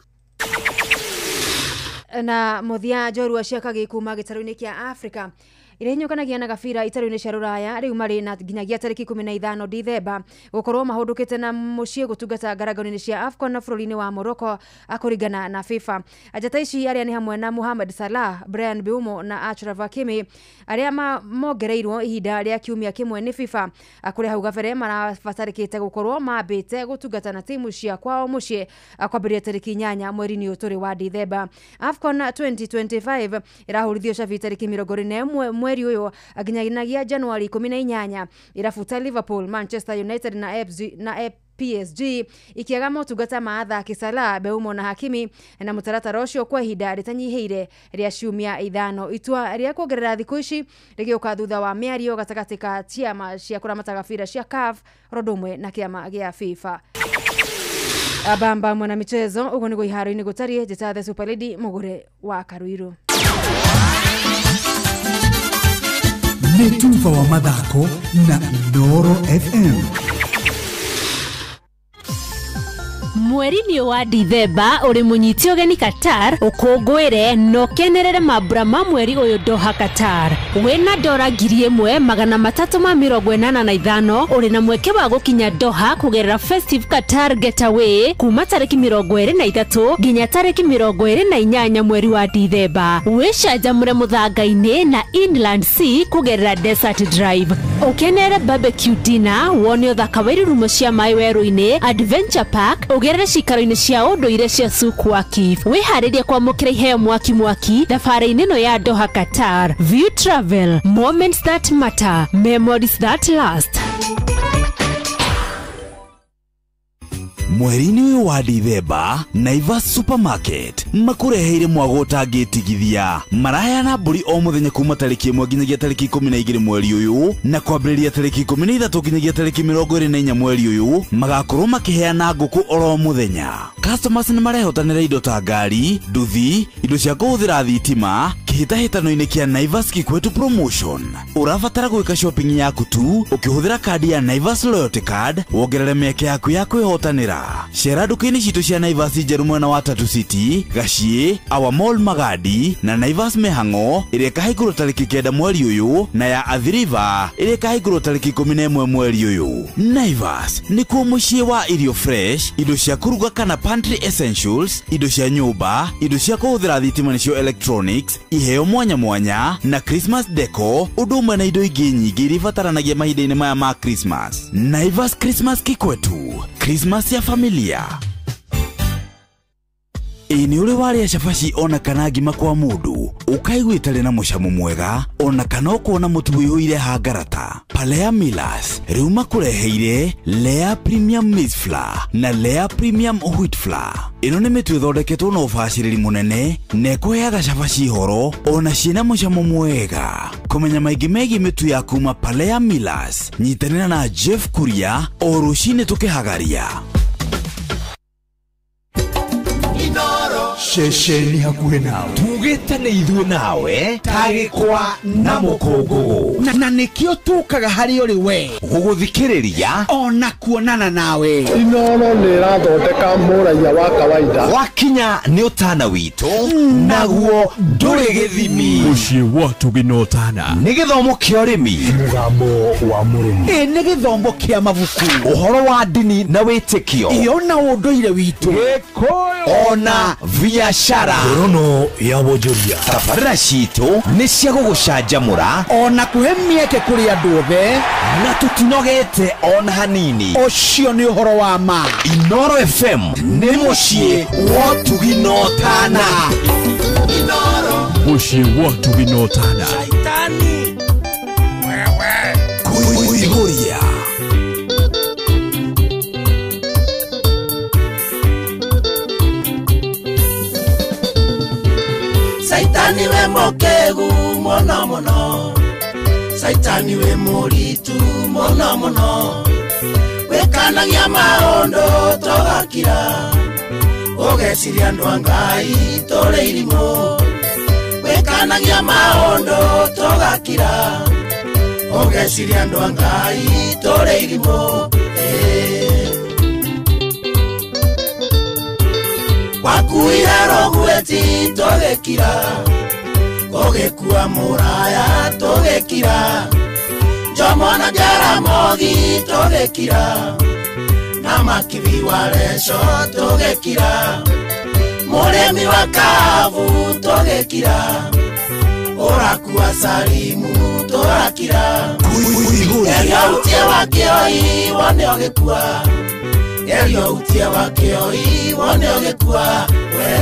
Na muthia njorua cia kagi kuma gĩtarũ-inĩ kĩa Afrika iria inyũkanagia na gabira itarũ-inĩ cia rũraya rĩu marĩ na nginyagia tarĩki 15 Dithemba gũkorwo mahũndũkĩte na mũciĩ gũtungata ngarangano-inĩ cia AFCON na bũrũri-inĩ wa Morocco akũringana na FIFA. Njata ici arĩa nĩ hamwe na Mohamed Salah, Brian Mbeumo na Achraf Hakimi arĩa mongereirwo ihinda rĩa kiumia kĩmwe nĩ FIFA kũrĩa hau gabere marabatarĩkĩte gũkorwo mambĩte gũtungata na timu cia kwao mũciĩ kwambĩrĩria tarĩki 8 mweri-inĩ ũyũ tũrĩ wa Dithemba. AFCON 2025 ĩrahũrithio cabi tarĩki 21 mweri ũyũ nginyagia Januari 18 irabuta Liverpool, Manchester United na PSG ikiaga motungata ma athaki Salah, Mbeumo na Hakimi na mũtaratara ũcio kwa ihinda rĩtanyihĩire rĩa ciumia 5. Itua rĩa kuongerera thikũ ici rĩgĩũka thutha wa mĩario gatagatĩ ka ciama cia kũramata gabira cia CAF ũndũ ũmwe na kĩama gĩa FIFA. Abamba mwana michezo ũguo nĩguo iharo-inĩ gũtariĩ. Njĩta The Super Lady Mũgũre wa Karuiru. Nĩ tuba wa mathako na Inooro FM. Mweri-inĩ wa Dithemba ũrĩ mũnyiti ũgeni Qatar ũkũngũĩre na ũkenerere mambura ma mweri ũyũ Doha Qatar. Wĩna dora 1385 ũrĩ na mweke wa gũkinya Doha kũgerera Festive Qatar Getaway kuma tarĩki 23 nginya tarĩki 28 mweri wa Dithemba. Wĩcanjamũre mũthanga-inĩ na Inland Sea kũgerera Desert Drive. Ũkenere barbecue dinner, wone ũthaka wa irurumo cia maĩ werũ-inĩ, Adventure Park, ũgerere cikaro-inĩ cia ũndũire cia Souk Waqif. Wĩharĩrie kwamũkĩra iheo mwaki mwaki thabarĩ-inĩ ĩno ya Doha Qatar. View Travel, moments that matter, memories that last. Mweri-inĩ ũyũ wa Dithemba, Naivas Supermarket makũreheire mwago ũtangĩtigithia. Maraheana mbũri o mũthenya kuma tarĩki 1 nginyagia tarĩki 12 mweri ũyũ na kwambĩrĩria tarĩki 13 nginyagia tarĩki 24 mweri ũyũ magakorwo makĩheana ngũkũ oro mũthenya. Customers nĩ marehotanĩra indo ta ngari, nduthi, indo cia kũhũthĩra thitima kĩhĩtahĩtano-inĩ kĩa Naivas Kikwetu Promotion. Ũrabatara gwĩka shopping yaku tu ũkĩhũthĩra kandi ya Naivas Loyalty Card wongerere mĩeke yaku ya kwĩhotanĩra. Cera nduka-inĩ citũ cia Naivas njerũ mwena wa Tatu City, Gachie, Our Mall Magadi na Naivas Mĩhang'o ĩrĩa ĩkahingũrwo tarĩki 9 mweri ũyũ na ya Athi River ĩrĩa ĩkahingũrwo tarĩki 11 mweri ũyũ. Naivas nĩkuo mũciĩ wa irio fresh, indo cia kũruga kana pantry essentials, indo cia nyũmba, indo cia kũhũthĩra thitima nĩcio electronics, iheo mwanya mwanya na Christmas deco, ũndũ ũmwe na indo ingĩ nyingĩ iria ibataranagia mahinda-inĩ maya ma Christmas. Naivas Christmas Kikwetu, Christmas ya familia. Ĩ nĩ ũrĩ warĩa cabaci ona kana ngima kwa mũndũ ũkaigua ĩtarĩ na mũcamo mwega ona kana ũkona mũtu ũiyũire hangarata? Palea Millers rĩu makũreheire Lea Premium Maize Flour na Lea Premium Wheat Flour. Ĩno nĩ mĩtu ĩthondeketwo na ũbacĩrĩri mũnene na ĩkũheaga cabaci horo ona ciĩna mũcamo mwega. Kũmenya maingĩ megiĩ mĩtu ya kuma Palea Millers, nyitanĩra na Jeff Kuria o rũcinĩ tũkĩhagaria. Ceceni hakuhĩ nawe tugĩte nĩ ithuĩ nawe tagĩkwa na mũkũngũgũ na nĩkĩo tũkaga harĩ ũrĩ we gũgũthikĩrĩria ona kuonana nawe. Inoro nĩ ĩrathondeka mũraiya wa kawaida. Wakinya nĩ ũtana witũ naguo ndũrĩ gĩthimi. Mũciĩ wa Tũginotana nĩ gĩthomo kĩa ũrĩmi, mũgambo wa mũrĩmi, ĩ nĩ gĩthomo kĩa mabuku, ũhoro wa ndini na wĩtĩkio, ĩ ona ũndũire witũ, ona biashara. Ngorono ya wonjoria. Tabarĩra citũ nĩ cia gũgũcanjamũra ona kũhe mĩeke kũrĩ andũ othe na tũtinogete ona hanini. Ũcio nĩ ũhoro wa ma. Inoro FM nĩ mũciĩ wa Tũginotana. Mũciĩ wa Tũginotana. Shaitani wewe kũihũria. Saitani we mokegu mono mono, Saitani we moritu mono mono, wekanagia maondo togakira, ogeciria andu a Ngai tũrĩ irimũ, wekanagia maondo togakira, ogeciria andu a Ngai tũrĩ irimũ. Wakuire rũgweti tũgĩkira, ũgĩkua mũraya tũgĩkira, Njomo na Jaramogi tũgĩkira, na Makibi wa Leso tũgĩkira, mũrĩmi wa Kavu tũgĩkira, ũrakua Salimu tũrakira, Eria utie wa Kĩoi wone ũgĩkua, Eria utie wa Kĩoi wone ũgĩkua we.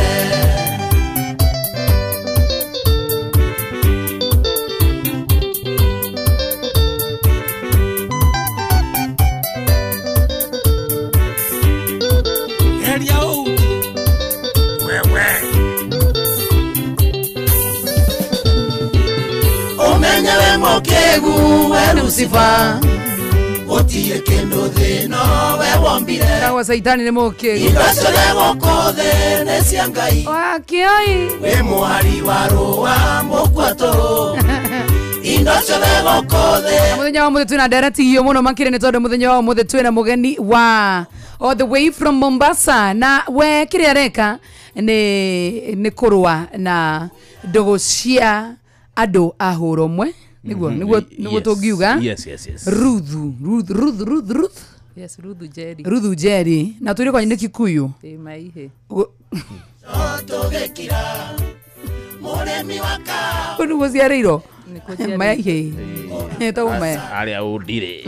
Eria utie wewe. Ũmenye we mũkĩgu we Lucifer, otie kendo thĩ no we wombire. Kawa Saitani nĩ mũkĩgu. Indo ciothe gũkũ thĩ nĩ cia Ngai. Wa Kĩoi. Wĩ mũhari wa rũa mũkua tũhũ. Indo ciothe gũkũ thĩ. Mũthenya wa mũthĩ twĩna ndereti hiũ mũno makĩria nĩ tondũ mũthenya wa ũmũthĩ twĩna mũgeni wa all the way from Mombasa, na we kĩrĩa areka nĩ kũrũa na ndũgũ cia andũ a hũra ũmwe. Niguo niguo niguo tũngiuga. Yes, yes, yes. Ruth Ruth Ruth Ruth Ruth. Yes, Ruth Njeri. Ruth Njeri. Na tũrĩ kwanyu nĩ Kikuyu. Ĩ maihe. Kũ nĩguo ciarĩirwo? Maihe. Ĩtagwo maya. Arĩa ũndire.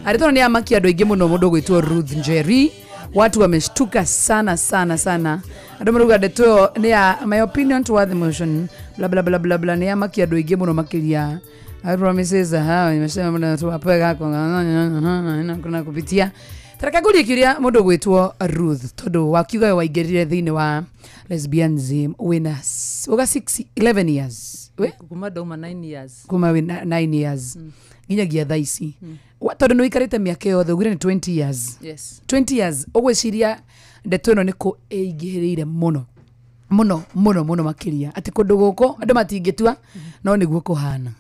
Arĩ tondũ nĩ amakia andũ aingĩ mũno mũndũ ũgwĩtwo Ruth Njeri. Watu wameshtuka sana sana sana. Andũ marauga ndeto ĩyo nĩ ya my opinion toward the motion bla bla bla bla bla, nĩ amakia andũ aingĩ mũno makĩria. I promises ha nimesema mbona tu apega kwa na kupitia. Taraka ngurie kiuria mũndũ ũgwĩtwo Ruth tondũ wakiuga waingĩrire thĩinĩ wa lesbianism wĩna uga 6 11 years. We? Kuma ndauma 9 years. Kuma wĩna 9 years. Nginyagia thaa ici. Tondũ nĩ ũikarĩte mĩaka yothe ugire nĩ 20 years. Yes. 20 years ũgwĩciria ndeto ĩno nĩkũ ĩingĩhĩrĩire mũno mũno mũno mũno makĩria atĩ kũndũ gũkũ andũ matingĩtua no nĩguo kũhana.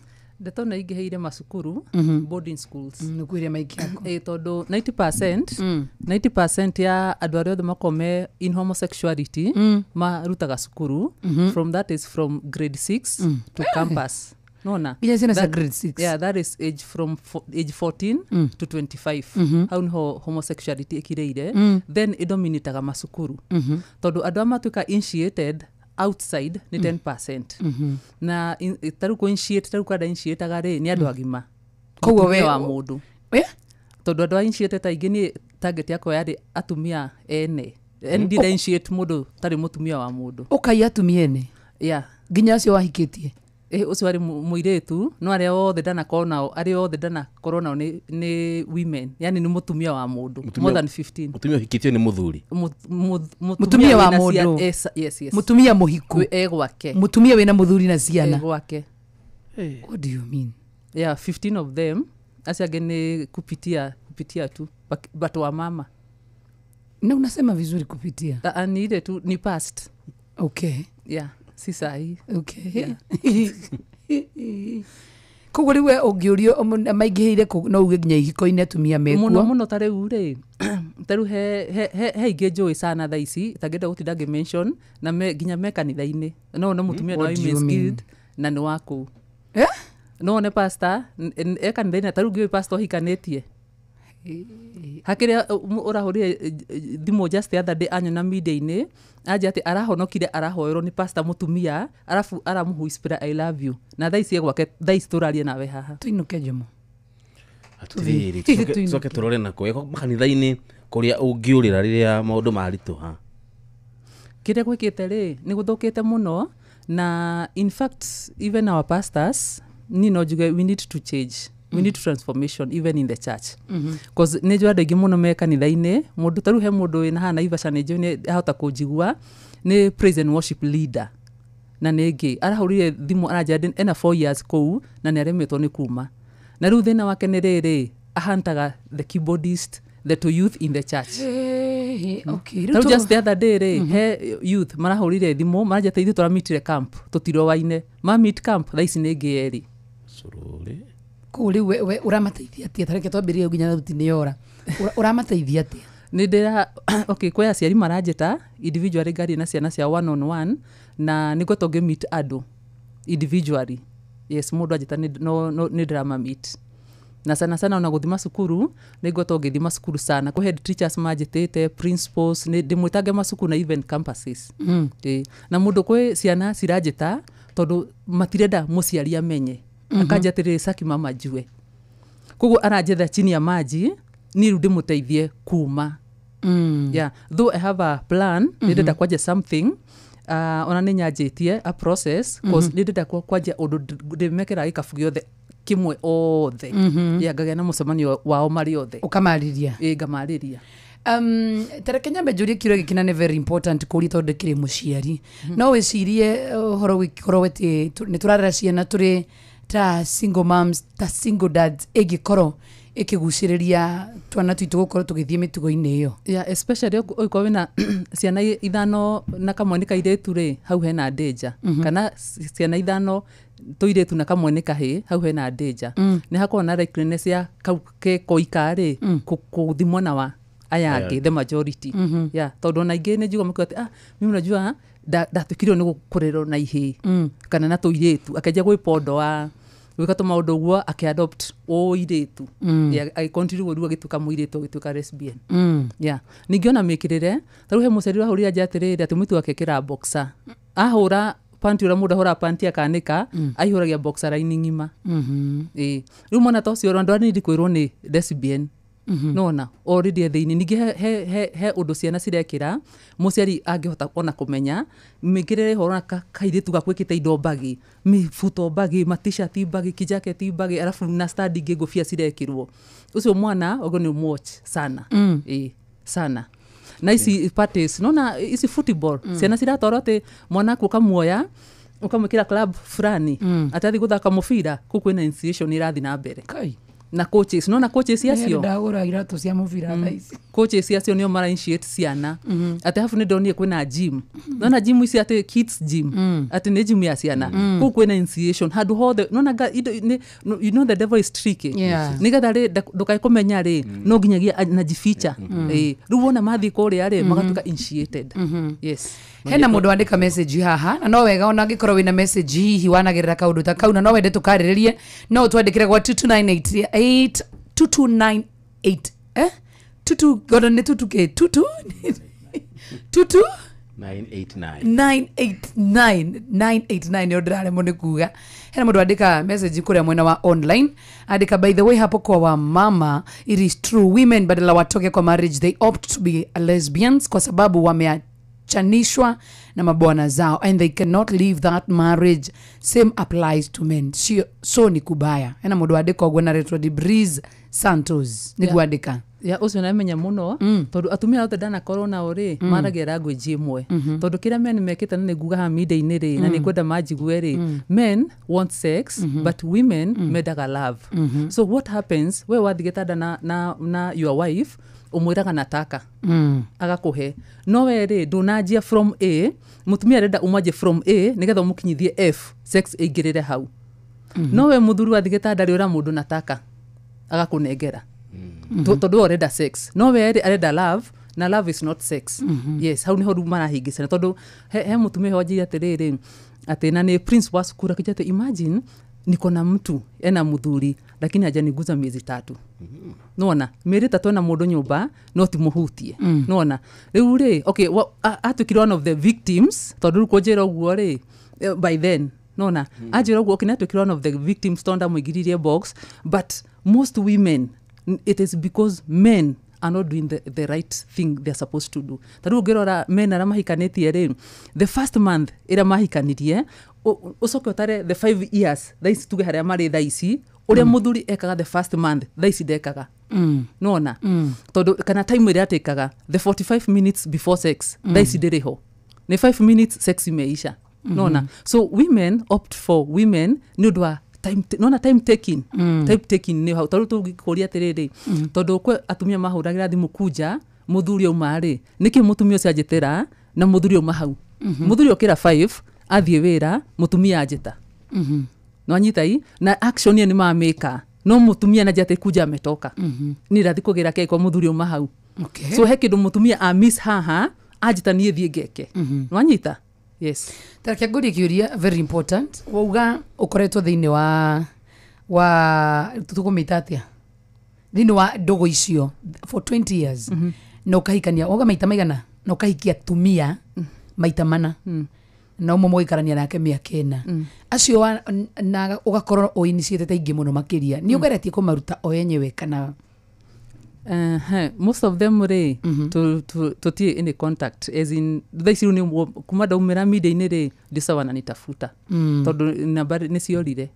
Ndeto nĩ ingĩhĩire macukuru, boarding schools. Nĩ kwĩrĩa maingĩ yako. Tondũ 90% ya andũ arĩa othe makome in homosexuality marutaga cukuru. From that is from grade 6 to campus. Nona. Nginya ciana cia grade 6. Yeah, that is age from age 14 to 25. Hau niho homosexuality ĩkirĩire. Then ĩdominitaga macukuru. Tondũ andũ arĩa matuĩka initiated outside nĩ 10%. Na tarĩu kũ initiate tarĩu kada initiataga rĩ nĩ andũ agima. Koguo we wa mũndũ. Tondũ andũ a initiated aingĩ niĩ target yakwa yarĩ atumia ene. Ndira initiate mũndũ tarĩ mũtumia wa mũndũ. Ũkaiya atumia ene? Yeah. Nginya acio wahikĩtie? Ũcio arĩ mũirĩtu, no arĩa othe ndanakorwo nao, arĩa othe ndanakorwo nao nĩ women, yani nĩ mũtumia wa mũndũ, more than 15. Mũtumia ũhikĩtio nĩ mũthuri? Mũtumia wa mũndũ. Yes, yes. Mũtumia mũhiku. E gwake. Mũtumia wĩna mũthuri na ciana. E gwake. What do you mean? Yeah, 15 of them. Acio angĩ nĩ kupitia tu, but wa mama. Na unasema vizuri kupitia. Ni ile tu, ni past. Okay. Yeah. Si sahi. Okay. Yeah. Koguo rĩu we ũngĩũrio maingĩhĩire no uge nginya ihiko-inĩ atumia mekuo. Mũno mũno ta rĩu rĩ, ta rĩu he ingĩ njũĩ sana thaa ici itangĩenda gũtinda ngĩ mention na nginya me kanitha-inĩ. No one mũtumia na women's guild na nĩ wa kũu. Eh? No one pastor e kanitha-inĩ, ta rĩu ngĩũĩ pastor ũhikanĩtie. Hakĩrĩa ũrahũrire thimũ just the other day anyona media-inĩ anja atĩ arahonokire arahoerwo nĩ pastor mũtumia arabu aramũwhispera I love you, na thaa ici gwake, thaa ici tũraria nawe haha. Tũinũke Jomo. Atĩrĩrĩ, tũcoke tũrore na kũ makanitha-inĩ kũrĩa ũngĩũrĩra rĩrĩa maũndũ maritũha. Kĩrĩa gwĩkĩte rĩ nĩ gũthũkĩte mũno, na in fact even our pastors niĩ no njuge we need to change. We need transformation even in the church. Because nĩ njũĩ andũ aingĩ mũno me kanitha-inĩ, mũndũ ta rĩu he mũndũ wĩna haha Naivasha nĩ njũĩ nĩ ahota kũnjigua, nĩ praise and worship leader na nĩ ngĩ arahũrire thimũ aranjĩra ena 4 years kũu na nĩ aremetwo nĩ kuma, na rĩu thĩna wake nĩ rĩrĩ ahantaga the keyboardist, the to youth in the church. Okay. Rĩu just the other day rĩ, he youth marahũrire thimũ maranjĩra ithuĩ tũramitire camp tũtirowaine, ma meet camp thaa ici nĩ ngĩ erĩ. Kũu rĩu we ũramateithia atĩa? Tareke twambĩrĩrie nginya thauti nĩ yora. Ũramateithia atĩa? Nĩ ndĩra okay, kwĩ aciari maranjĩta individually ngaria na ciana cia one on one, na nĩ ngwetwo ngĩ meet andũ individually. Yes, mũndũ anjĩta nĩ ndĩrama meet. Na sana sana ona gũthiĩ macukuru nĩ ngwetwo ngĩthiĩ macukuru sana, kwĩ head teachers manjĩtĩte, principals, nĩ ndĩmwĩtange macukuru na even campuses. Na mũndũ kwĩ ciana ciranjĩta tondũ matirenda mũciari amenye. Akanja atĩrĩrĩ saki mama njue, koguo aranjetha chini ya maji niĩ rĩu ndĩmũteithie kuma. Yeah, though I have a plan, nĩ ndĩrenda kwanja something, ona nĩ nyanjĩtie a process, cause nĩ ndĩrenda kwanja ũndũ ndĩmekĩra gĩkabu gĩothe kĩmwe othe. Yeah, ngagĩa na mũcemanio wao marĩ othe. Ũkamarĩria? Ĩĩ, ngamarĩria. Tareke nyambe njũrie kĩũria gĩkĩ na nĩ very important kũria tondũ ndĩkĩrĩ mũciari. No wĩcirie ũhoro wĩkorwo atĩ nĩ tũrarera ciana tũrĩ ta single moms, ta single dads, ĩngĩkorwo ĩkĩgucĩrĩria twana twitũ gũkorwo tũgĩthiĩ mĩtugo-inĩ ĩyo. Yeah, especially ũngĩkorwo wĩna ciana ithano na kamwe nĩ kairĩtu rĩ, hau hena danger. Kana ciana ithano tũirĩtu na kamwe nĩ kahĩĩ, hau hena danger. Nĩ hakoragwo na likeliness ya kau ke koika rĩ, kũthi mwena wa aya angĩ, the majority. Yeah, tondũ ona aingĩ nĩ njiguaga makiuga atĩ mimi unajua ndatuĩkire nĩ gũkũrĩrwo na ihĩĩ kana na tũirĩtu, akĩanjia gwĩpondo wa gwĩka tũmaũndũ ũguo akĩadopt ũirĩtu. Yeah, agĩcontinue rĩu agĩtuĩka mũirĩtu, agĩtuĩka lesbian. Yeah. Ningĩ ona mĩkĩrĩre, ta rĩu he mũciari ũrahũrire nja atĩrĩrĩ atĩ mũirĩtu wake ekĩraga boxer, ahũra panti ũrĩa mũndũ ahũraga panti akanĩka, aihũragia boxer raini ng'ima. Ĩĩ, rĩu mwana ta ũcio andũ anini kwĩrwo nĩ lesbian. Nona already e thĩinĩ. Ningĩ he ũndũ ciana cirekĩra mũciari angĩhota ona kũmenya mĩkĩrĩre ĩho, ona kairĩtu gakwĩkĩte indo mbagi, mĩbuto mbagi, matishati mbagi, kijaketi mbagi, arabu na stand ingĩ ngũbia cirekĩrwo, ũcio mwana ũguo nĩ watch sana. Ĩĩ, sana. Na ici parties, nona ici football, ciana ciratwarwo atĩ mwana aku ũkamuoya ũkamwĩkĩra club fulani atathi gũthaka mũbira, kũu kwĩna initiation ĩrathiĩ na mbere. Na coaches, nona coaches acio ndagũra iratũ cia mũbira thaa ici. Coaches acio nĩo mara initiate ciana atĩ habu nĩ ndonire kwĩna gym, nona gym ici atĩ kids gym, atĩ nĩ gym ya ciana, kũu kwĩna initiation handũ hothe. Nona you know the devil is tricky. Nĩgetha rĩ ndũkae kũmenya rĩ, no nginyagia anajificha. Rĩu wona mathiĩ kũrĩa rĩ, magatuĩka initiated. Yes. Hena mũndũ wandĩka message haha, na no wega ona angĩkorwo wĩna message hihi wanagerera kaũndũ ta kau na no wende tũkarĩrĩrie, no ũtwandĩkĩre gwa 2298 2298 22 godo nĩ 22 k 22 22 989 989 989 nä ndäraremwo nä kuga. Hena må ndå andä message kå rä a mwena wa online, andä by the way, hapo kwa wamama, it is true, women badala watoke kwa marriage they opt to be lesbians kwa sababu wameachanishwa na mabwana zao and they cannot leave that marriage. Same applies to men. So ni kubaya. Hena må ndå andä ka å guo na retwo di Breeze Santos nä guandä ka. Ya ucio namenya muno, tondu atumia othe ndanakorwo nao ri maragia language imwe, tondu kiria men mekite na niguga ha media-inĩ ri, na nĩngwenda manjigue ri, men want sex but women mendaga love. So what happens, we wathi gĩtanda na your wife, ũmwĩraga nataka, agakũhe, no we rĩ ndũnanjia from A, mũtumia arenda ũmwanjie from A nĩgetha ũmũkinyithie F, sex ĩingĩrĩre hau. No we mũthuri wathi gĩtanda rĩ ũra mũndũ nataka, agakũnengera, tondu arenda sex, no we arenda love, na love is not sex. Yes, hau niho rĩu marahĩngĩcana, tondu he mũtumia wanjĩire atĩrĩrĩ, atĩ na nĩ prince wa cukuru, akĩnjĩra atĩ imagine niko na mtu ena muthuri lakini hajaniguza miezi 3. Nona mĩeri 3 ena mũndũ nyũmba no ti mũhutie. Nona rĩu rĩ, okay, atuĩkire one of the victims, tondu rĩu kũnjĩra ũguo rĩ, by then nona anjĩra ũguo, okay, nĩatuĩkire one of the victims tondu ndamũingĩririe box. But most women, it is because men are not doing the right thing they're supposed to do. Ta rĩu ũngĩrora men arĩa mahikanĩtie rĩ, the first month ĩrĩa mahikanirie, ũcoke ũtare the 5 years thaa ici, tuge harĩa marĩ thaa ici, ũrĩa mũthuri ekaga the first month thaa ici ndekaga. Nona tondũ kana time ĩrĩa atĩkaga the 45 minutes before sex, thaa ici ndĩrĩ ho, nĩ 5 minutes sex imeisha. Nona so women opt for women nĩ ũndũ wa time, nona time taking. Time taking nĩ hau tondũ tũngĩkũria atĩrĩrĩ, tondũ kwĩ atumia mahũragĩra thimũ kunja mũthuri auma rĩ, nĩkĩ mũtumia ũcio anjĩtĩra na mũthuri auma hau, mũthuri okĩra 5 athiĩ wĩra, mũtumia anjĩta. No anyitai na action ĩyo nĩ mamĩka, no mũtumia na atĩ kunja ametoka, niĩ ndathiĩ kũgĩra keki kwa mũthuri auma hau. So he kĩndũ mũtumia a miss haha anjĩta niĩ thiĩ ngeke. No anyita. Yes. Tareke ngũrie kĩũria very important. Wauga ũkoretwo thĩinĩ wa tũkũmĩta atĩa, thĩinĩ wa ndũgũ icio for 20 years, na ũkahikania wauga maita maigana, na ũkahikia atumia maita mana, na ũmwe mũgaikarania nake mĩaka 4, acio na ũgakorwo ũiniciĩte aingĩ mũno makĩria, nĩ ũgeretie kũmaruta o enyewe kana? Most of them rĩ, tũtirĩ any contact, as in thaa ici rĩu nĩ kuma ndaumĩra media-inĩ rĩ, ndĩca wananitafuta, tondũ namba nĩ ciorire.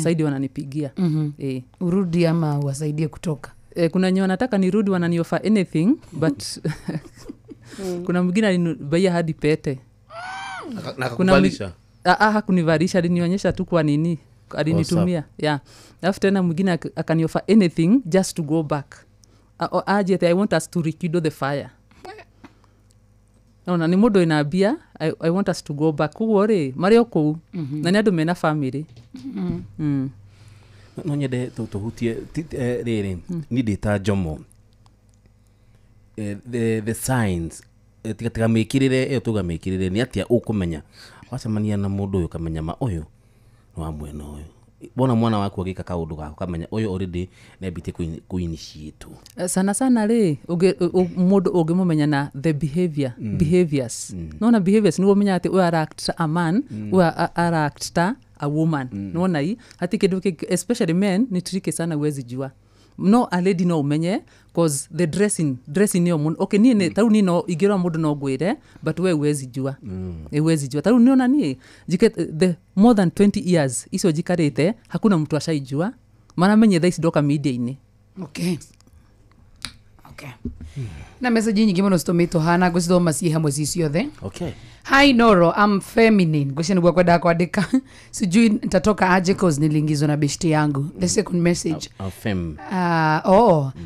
Saidi wananipigia. Urudi ama wasaidie kutoka? Kuna wenye wanataka nirudi, wananiofa anything, but kuna mwingine alinibaia hadi pete. Na akakuvalisha? Hakunivalisha, alinionyesha tu kwa nini alinitumia. Yeah. Alafu tena mwingine akaniofa anything just to go back. Aje I want us to rekindle the fire. Naona ni mũndũ ina mbia, I want us to go back. Koguo rĩ marĩ o kũu, na nĩ andũ mena family. No nyende tũhutie rĩrĩ, niĩ ndĩ ta Jomo, the signs, tiga mĩkĩrĩre ĩyo, tuga mĩkĩrĩre nĩ atĩa ũkũmenya wacemania na mũndũ ũyũ ũkamenya ma ũyũ nĩ wa mwena ũyũ, wona mwana waku agĩka kaũndũ gaku ũkamenya ũyũ already nĩambĩtie kũinitiate. Sana sana rĩ, mũndũ ũngĩmũmenya na the behavior, behaviors. Nona behaviors nĩguo ũmenya atĩ ũyũ ara-act ta a man, ũyũ ara-act ta a woman. Nona hii hati kĩndũ especially men ni tricky sana, huwezi jua. No a lady no umenye, cause the dressing nĩyo mũno. Okay, niĩ tarĩu niĩ no ingĩrora mũndũ no ngwĩre, but we huwezi jua. Huwezi jua. Tarĩu nĩona niĩ the more than 20 years icio njikarĩte, hakuna mtu ashaijua, maramenye thaa ici ndoka media-inĩ. Okay. Na message nyingĩ mũno citũmĩtwo hana, ngũcithoma ciĩ hamwe ci ciothe. Okay. Hi Noro, I'm feminine. Ngũcia nĩguo kwendaga kwandĩka. Sijui nitatoka aje cause niliingizwa na beshte yangu. The second message. Fem.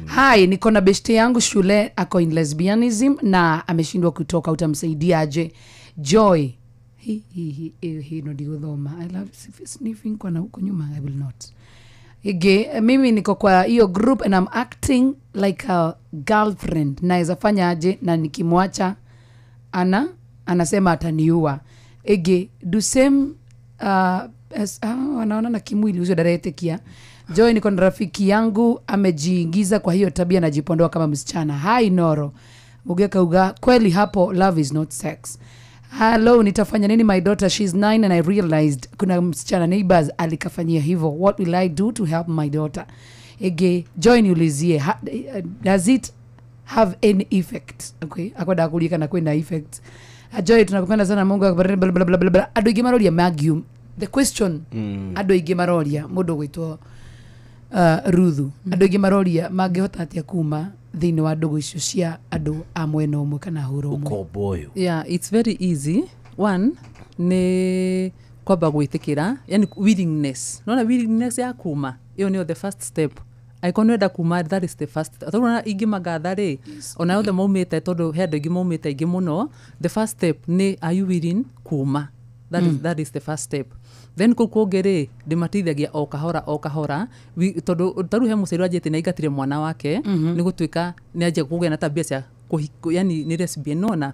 Hi, niko na beshte yangu shule ako in lesbianism na ameshindwa kutoka, utamsaidia aje? Joy. Hi no ndigũthoma. I love sniffing kwa na huko nyuma, I will not. Ige, mimi niko kwa hiyo group and I'm acting like a girlfriend. Naweza fanya aje na nikimwacha anasema ataniua. Ige, do same wanaona na kimwili ucio ndaretekia. Joy, niko na rafiki yangu amejiingiza kwa hiyo tabia, najipondoa kama msichana. Hi Noro, Muge akauga kweli hapo love is not sex. Hello, nitafanya nini? My daughter, she's 9 and I realized kuna msichana neighbors alikafanyia hivyo. What will I do to help my daughter? Ege join ulizie, does it have any effect? Okay, akwenda kulika na kwenda effect. Joy, tunakupenda sana, Mungu akubariki, bla bla bla bla. Andu ingi maroria magium the question. Andu ingi maroria mundu gwitwo Ruthu, andu ingi maroria mangihota atia kuma thiini wa ndugu icio cia andu a mwena umwe kana huro umwe? Ukombo uyu. Yeah, it's very easy. One ni kwamba gwitikira, yani willingness. Nona willingness ya kuma iyo niyo the first step. Aikon wenda kuma, that is the first. Tondu ona ingi magatha ri, ona othe maumite, tondu he andu ingi maumite ingi muno, the first step ni are you willing kuma? That is that is the first step. Then kuu kũngĩ rĩ, ndĩmateithagia o kahora o kahora, tondũ tarĩu he mũciari wanjĩte nĩ aingatire mwana wake, nĩ gũtuĩka nĩ anjia kũgĩa na tabia cia kũhiko, yani nĩ lesbian, nona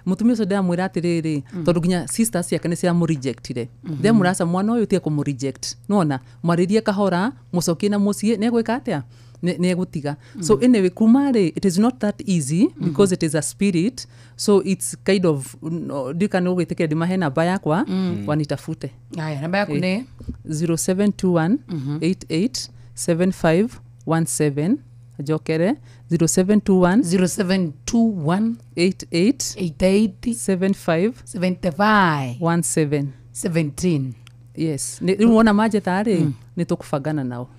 mũtumia ũcio ndĩramwĩra atĩrĩrĩ, tondũ nginya sisters ciake nĩ ciamũrejectire. Ndĩramwĩra aca, mwana ũyũ tiga kũmũreject, nona mwarĩrie kahora, mũcokie na mũciĩ, nĩ egwĩka atĩa, nĩ egũtiga. So anyway, kuma rĩ, it is not that easy because it is a spirit, so it's kind of ndika nĩ ũgwĩtĩkĩra ndĩmahe namba yakwa, wanitafute. Aya, namba yaku nĩ? 0721 88 75 17. Njokere 0721 0721 88 88 75 75 17 17. Yes. Rĩu wona manjĩta rĩ, nĩ tũkũbangana nao.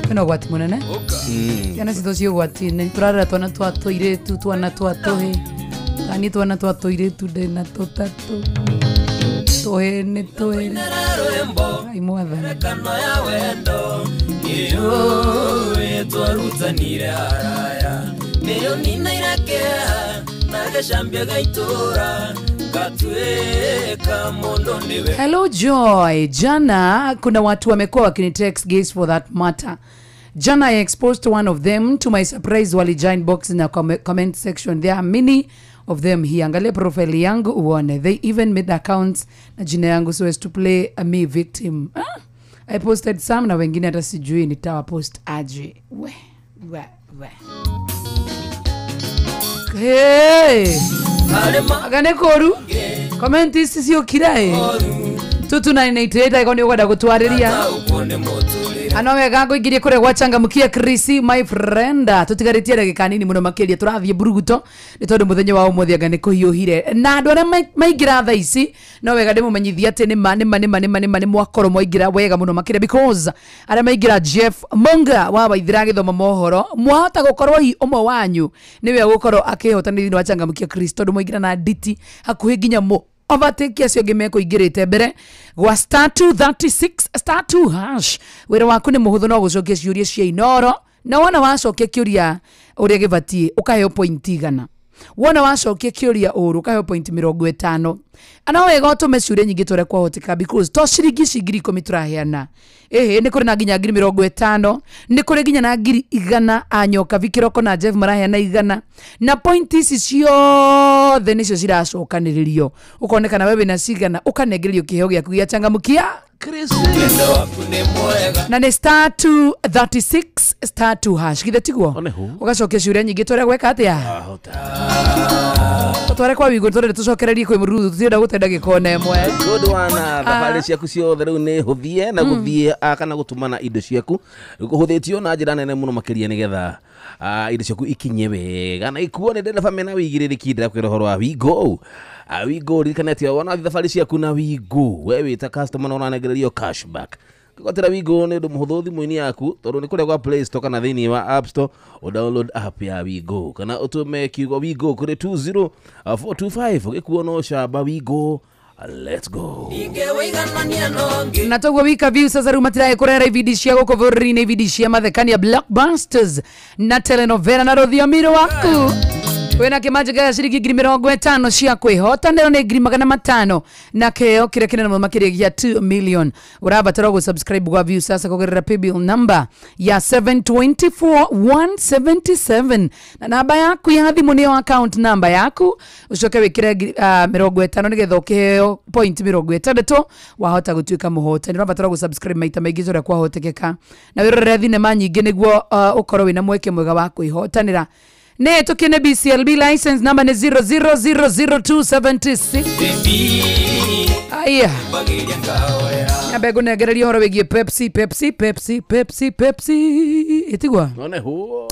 Kwĩna ũgwati mũnene, ciana citũ ciĩ ũgwati-inĩ. Tũrarera twana twa tũirĩtu, twana twa tũhĩ. Tani twana twa tũirĩtu ndĩna tũtatũ, tũhĩ nĩ twĩrĩ. Ngai mwathani. Kano ya wendo iyo twarutanire haraya niyo ninairakea nagacambia gaitura gatuika mundu niwe. Hello Joy, jana kuna watu wamekuwa wakinitext gays for that matter. Jana I exposed to one of them. To my surprise, wali join box in the comment section. There are many of them here. Angalia profile yangu uone. They even made accounts na jina yangu so as to play a me victim. I posted some na wengine hata sijui nitawa post aje. We, we, we. Hey! Agane koru. Comment ici ciokira e. 22988 aiko ni ukwenda gutwariria. Ano wega ngũingĩrie kũrĩa gwa Changamkia Chrissy my friend. Tũtigarĩtie ndagĩka nini mũno makĩria, tũrathiĩ buruguto nĩ tondũ mũthenya wa ũmũthĩ anga nĩ kũhiũhire. Na andũ arĩa maingĩra thaa ici no wega ndĩmũmenyithie atĩ nĩ ma nĩ ma nĩ ma nĩ ma nĩ ma nĩ mwakorwo mwaingĩra wega mũno makĩria, because arĩa maingĩra Jeff Monga wa Waithira agĩthoma mohoro, mwahota gũkorwo hi ũmwe wanyu nĩwe ũgũkorwo akĩhotana thĩinĩ wa Changamkia Chris, tondũ mwaingĩra na nditi hakuhĩ nginya mũ overtake acio angĩ mekũingĩrĩte mbere gwa star 236 star 2 hash. Wĩra waku nĩ mũhũthũ, no gũcokia ciũria cia Inoro, na wona wacokia kĩũria ũrĩa gĩbatiĩ ũkaheo point 100, wona wacokia kĩũria ũru ũkaheo point 50. Ana wega ũtũme ciũria nyingĩ tũrĩa kwahoteka, because to ciringi ici 10,000 tũraheana, ĩhĩ nĩ kũrĩ na nginya 50,000, nĩ kũrĩ nginya na 100,000. Anyoka Vikiroko na Jeff maraheana 100, na point ici ciothe nĩcio ciracokanĩrĩrio, ũkonekana we wĩna cigana, ũkanengererio kĩheo gĩaku gĩa Changamkia na nĩ star 236 star 2 hash. Githĩ tiguo? Ũgacokia ciũria nyingĩ tũrĩa gweka atĩa, tũtware kwa wigo, tũrenda tũcokererie kwĩ Mũruthu, tũtirenda gũte ndagĩka ona ĩmwe. Good one. Thabarĩ ciaku ciothe rĩu nĩ hũthie na gũthiĩ kana gũtũmana indo ciaku kũhũthĩtio na njĩra nene mũno makĩria, nĩgetha indo ciaku ikinye wega na ikuo nĩ ndereba mena wĩigĩrĩrĩki. Ndĩrakwĩra ũhoro wa Wigo. Wigo, ririkana atĩ wona thabarĩ ciaku na Wigo, we wĩ ta customer na ũranengererio cashback. Kũgwatĩra Wigo nĩ ũndũ mũhũthũ thimũ-inĩ yaku, tondũ nĩ kũrĩa gwa Play Store kana thĩinĩ wa App Store, ũdownload app ya Wigo kana ũtũme kiugo Wigo kũrĩ 20425, ũgĩkuo no camba Wigo. Let's go. Na toguo wika view sasa rĩu matirae kũrehera ibindi cia gũkũ bũrũri-inĩ, ibindi cia mathekania, blockbusters na telenovela na rũthiomi rwaku. Wĩna kĩmanjĩka gĩa ciringi 50,000 cia kwĩhotanĩra nĩ 500,000 na kĩheo kĩrĩa kĩnene mũno makĩria gĩa 2 million. Ũrabatara gũ-subscribe gwa View sasa kũgerera paybill number ya 724177 na namba yaku ya thimũ nĩyo account number yaku, ũcoke wĩkĩre 50 nĩgetha ũkĩheo point 60 wahota gũtuĩka mũhotani. Ũrabatara gũ-subscribe maita maingĩ ta ũrĩa kwahotekeka na wĩrorere thinema nyingĩ nĩguo ũkorwo wĩna mweke mwega wa kwĩhotanĩra. Nĩ tũkĩne BCLB license number nĩ 0000276. Aya, nyambe ngũnengereria ũhoro wĩgiĩ Pepsi Pepsi Pepsi Pepsi Pepsi ĩtigwa None huo.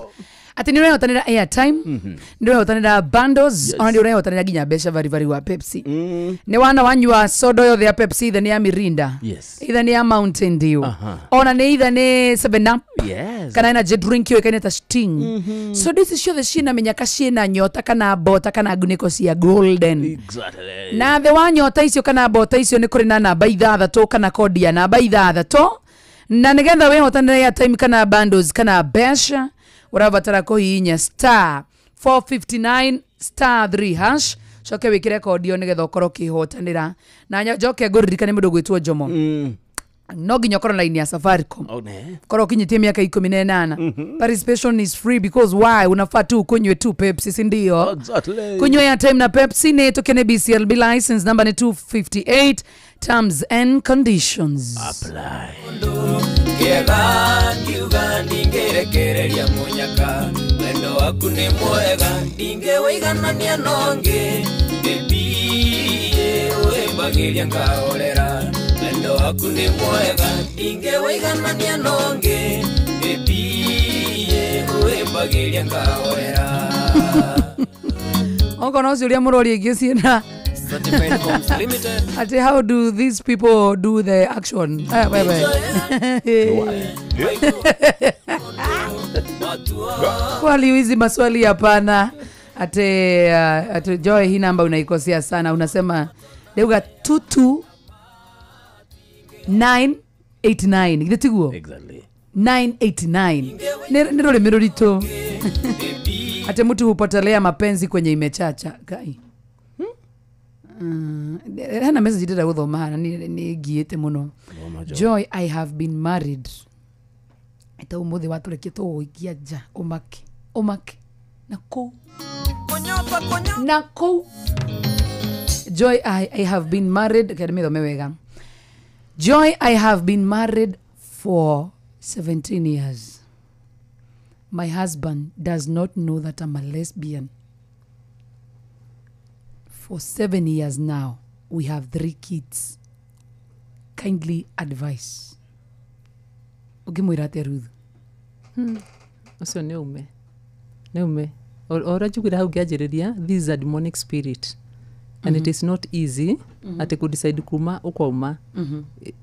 atĩ nĩ ũrehotanĩra airtime, nĩ ũrehotanĩra bundles, ona nĩ ũrehotanĩra nginya mbeca varibari wa Pepsi. Nĩ wana wanyua soda yothe ya Pepsi, either nĩ ya Mirinda, either nĩ ya Mountain Dew, ona nĩ either nĩ 7 Up, kana energy drink yũĩkaine ta Sting. Soda ici ciothe ciĩna mĩnyaka, ciĩna nyota kana mbota kana ngunĩko cia golden. Na thĩ wa nyota icio kana mbota icio nĩ kũrĩ na namba 6 kana kodi ya namba 6, na nĩgetha wĩhotanĩre airtime kana bundles kana mbeca ũrabatara kũhihinya star 459 star 3 hash, coke wĩkĩre kodi ĩyo nĩgetha ũkorwo ũkĩhotanĩra. Na njoke ngũririkane mũndũ gwĩtwo Jomo, no nginya ũkorwo na line ya Safaricom, korwo ũkinyĩtie mĩaka 18. Participation is free because why? Unafaa tu ukunywe tu Pepsi, si ndio? Kunywa airtime na Pepsi nĩ tũkene BCLB license number nĩ 258, terms and conditions apply. Kĩega ngiuga ndingĩrekereria mũnyaka, wendo waku nĩ mwega ndingĩwĩiganania nongĩ, baby ũhĩmbagĩria ngahorera, wendo waku nĩ mwega ndingĩwĩiganania nongĩ, baby ũhĩmbagĩria ngahorera. Okorwo ũcio ũrĩa mũroria ingĩ ciĩna Certified Homes Limited. Ati how do these people do the action? Wewe. Kwali hizi maswali hapana. Ate Joy, hii namba unaikosea sana. Unasema leuga 22989. Githĩ tiguo? Exactly. 989. Nĩ rũrĩmĩ rũritũ. Ate mtu hupotelea mapenzi kwenye imechacha. Kai. Hena message ndĩrenda gũthoma haha nĩ ngiĩte mũno. Joy, I have been married. Ita ũmũthĩ watũrekia tũgũikia nja ũmake ũmake na kũu na kũu. Joy, I have been married. Kende mĩthome wega. Joy, I have been married for 17 years. My husband does not know that I'm a lesbian. For 7 years now, we have 3 kids. Kindly advise. Ũngĩmwĩra atĩa Ruth? Ũcio nĩ ume. Nĩ ume. Ora njugire hau ngĩanjĩrĩria, this is a demonic spirit. And it is not easy atĩ kũ decide kuma ũkauma.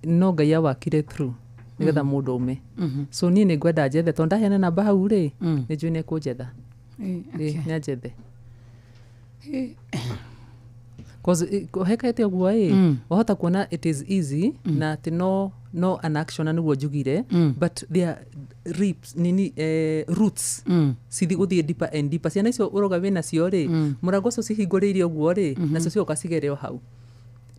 No Ngai awakire through nĩgetha mũndũ aume. So niĩ nĩ ngwenda njethe tondũ ndaheana namba hau rĩ, nĩ njũĩ nĩ ekũnjetha. Nĩ anjethe. Cause hekaete ũguo ĩ, wahota kuona it is easy na atĩ no an action na nĩguo njugire, but there are rips nini roots cithi gũthiĩ deeper and deeper. Ciana icio ũroga wĩna cio rĩ, mũrango ũcio cihingũrĩire ũguo rĩ, nacio cioka cigere o hau.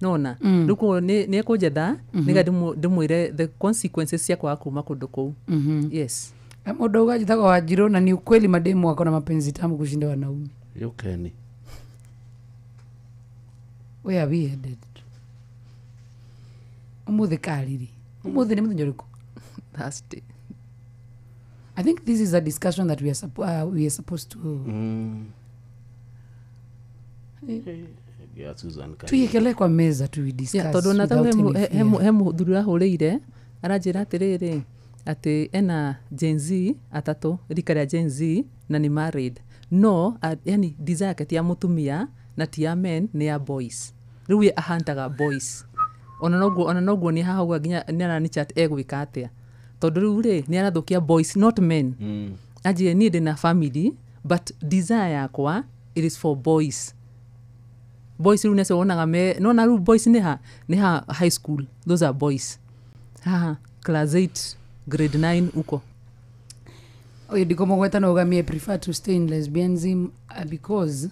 Nona rĩu koguo nĩ ekũnjetha nĩgetha ndĩmwĩre the consequences cia kwaga kuma kũndũ kũu. Yes. Mũndũ auga njĩtagwo Wanjirũ na ni ukweli mademu wako na mapenzi tamu kushinda wanaume. Yukeni. Where are we headed? Ũmũthĩ kariri. Ũmũthĩ nĩ mũthenya ũrĩkũ? Thursday. I think this is a discussion that we are supposed to Yeah, Susan. Tuiekelee kwa meza tu discuss. Tondũ na tau he mũthuri ũrahũrĩire aranjĩra atĩrĩrĩ atĩ ena Gen Z atatũ, rika rĩa Gen Z na nĩ married. No, yani desire yake ti ya mũtumia na ti ya men, nĩ ya boys. Rĩu ye ahantaga boys. Ona noguo nĩ haha ũguo nginya nĩ arani chat egwĩka atĩa. Tondũ rĩu rĩ nĩ arathũkia boys not men. Anjĩre niĩ ndĩna family but desire yakwa it is for boys. Boys rĩu nĩacio wonaga me nona rĩu boys nĩ ha high school, those are boys. Haha class 8 grade 9 uko. Oyo ndikomogweta no ugamie, prefer to stay in lesbianism because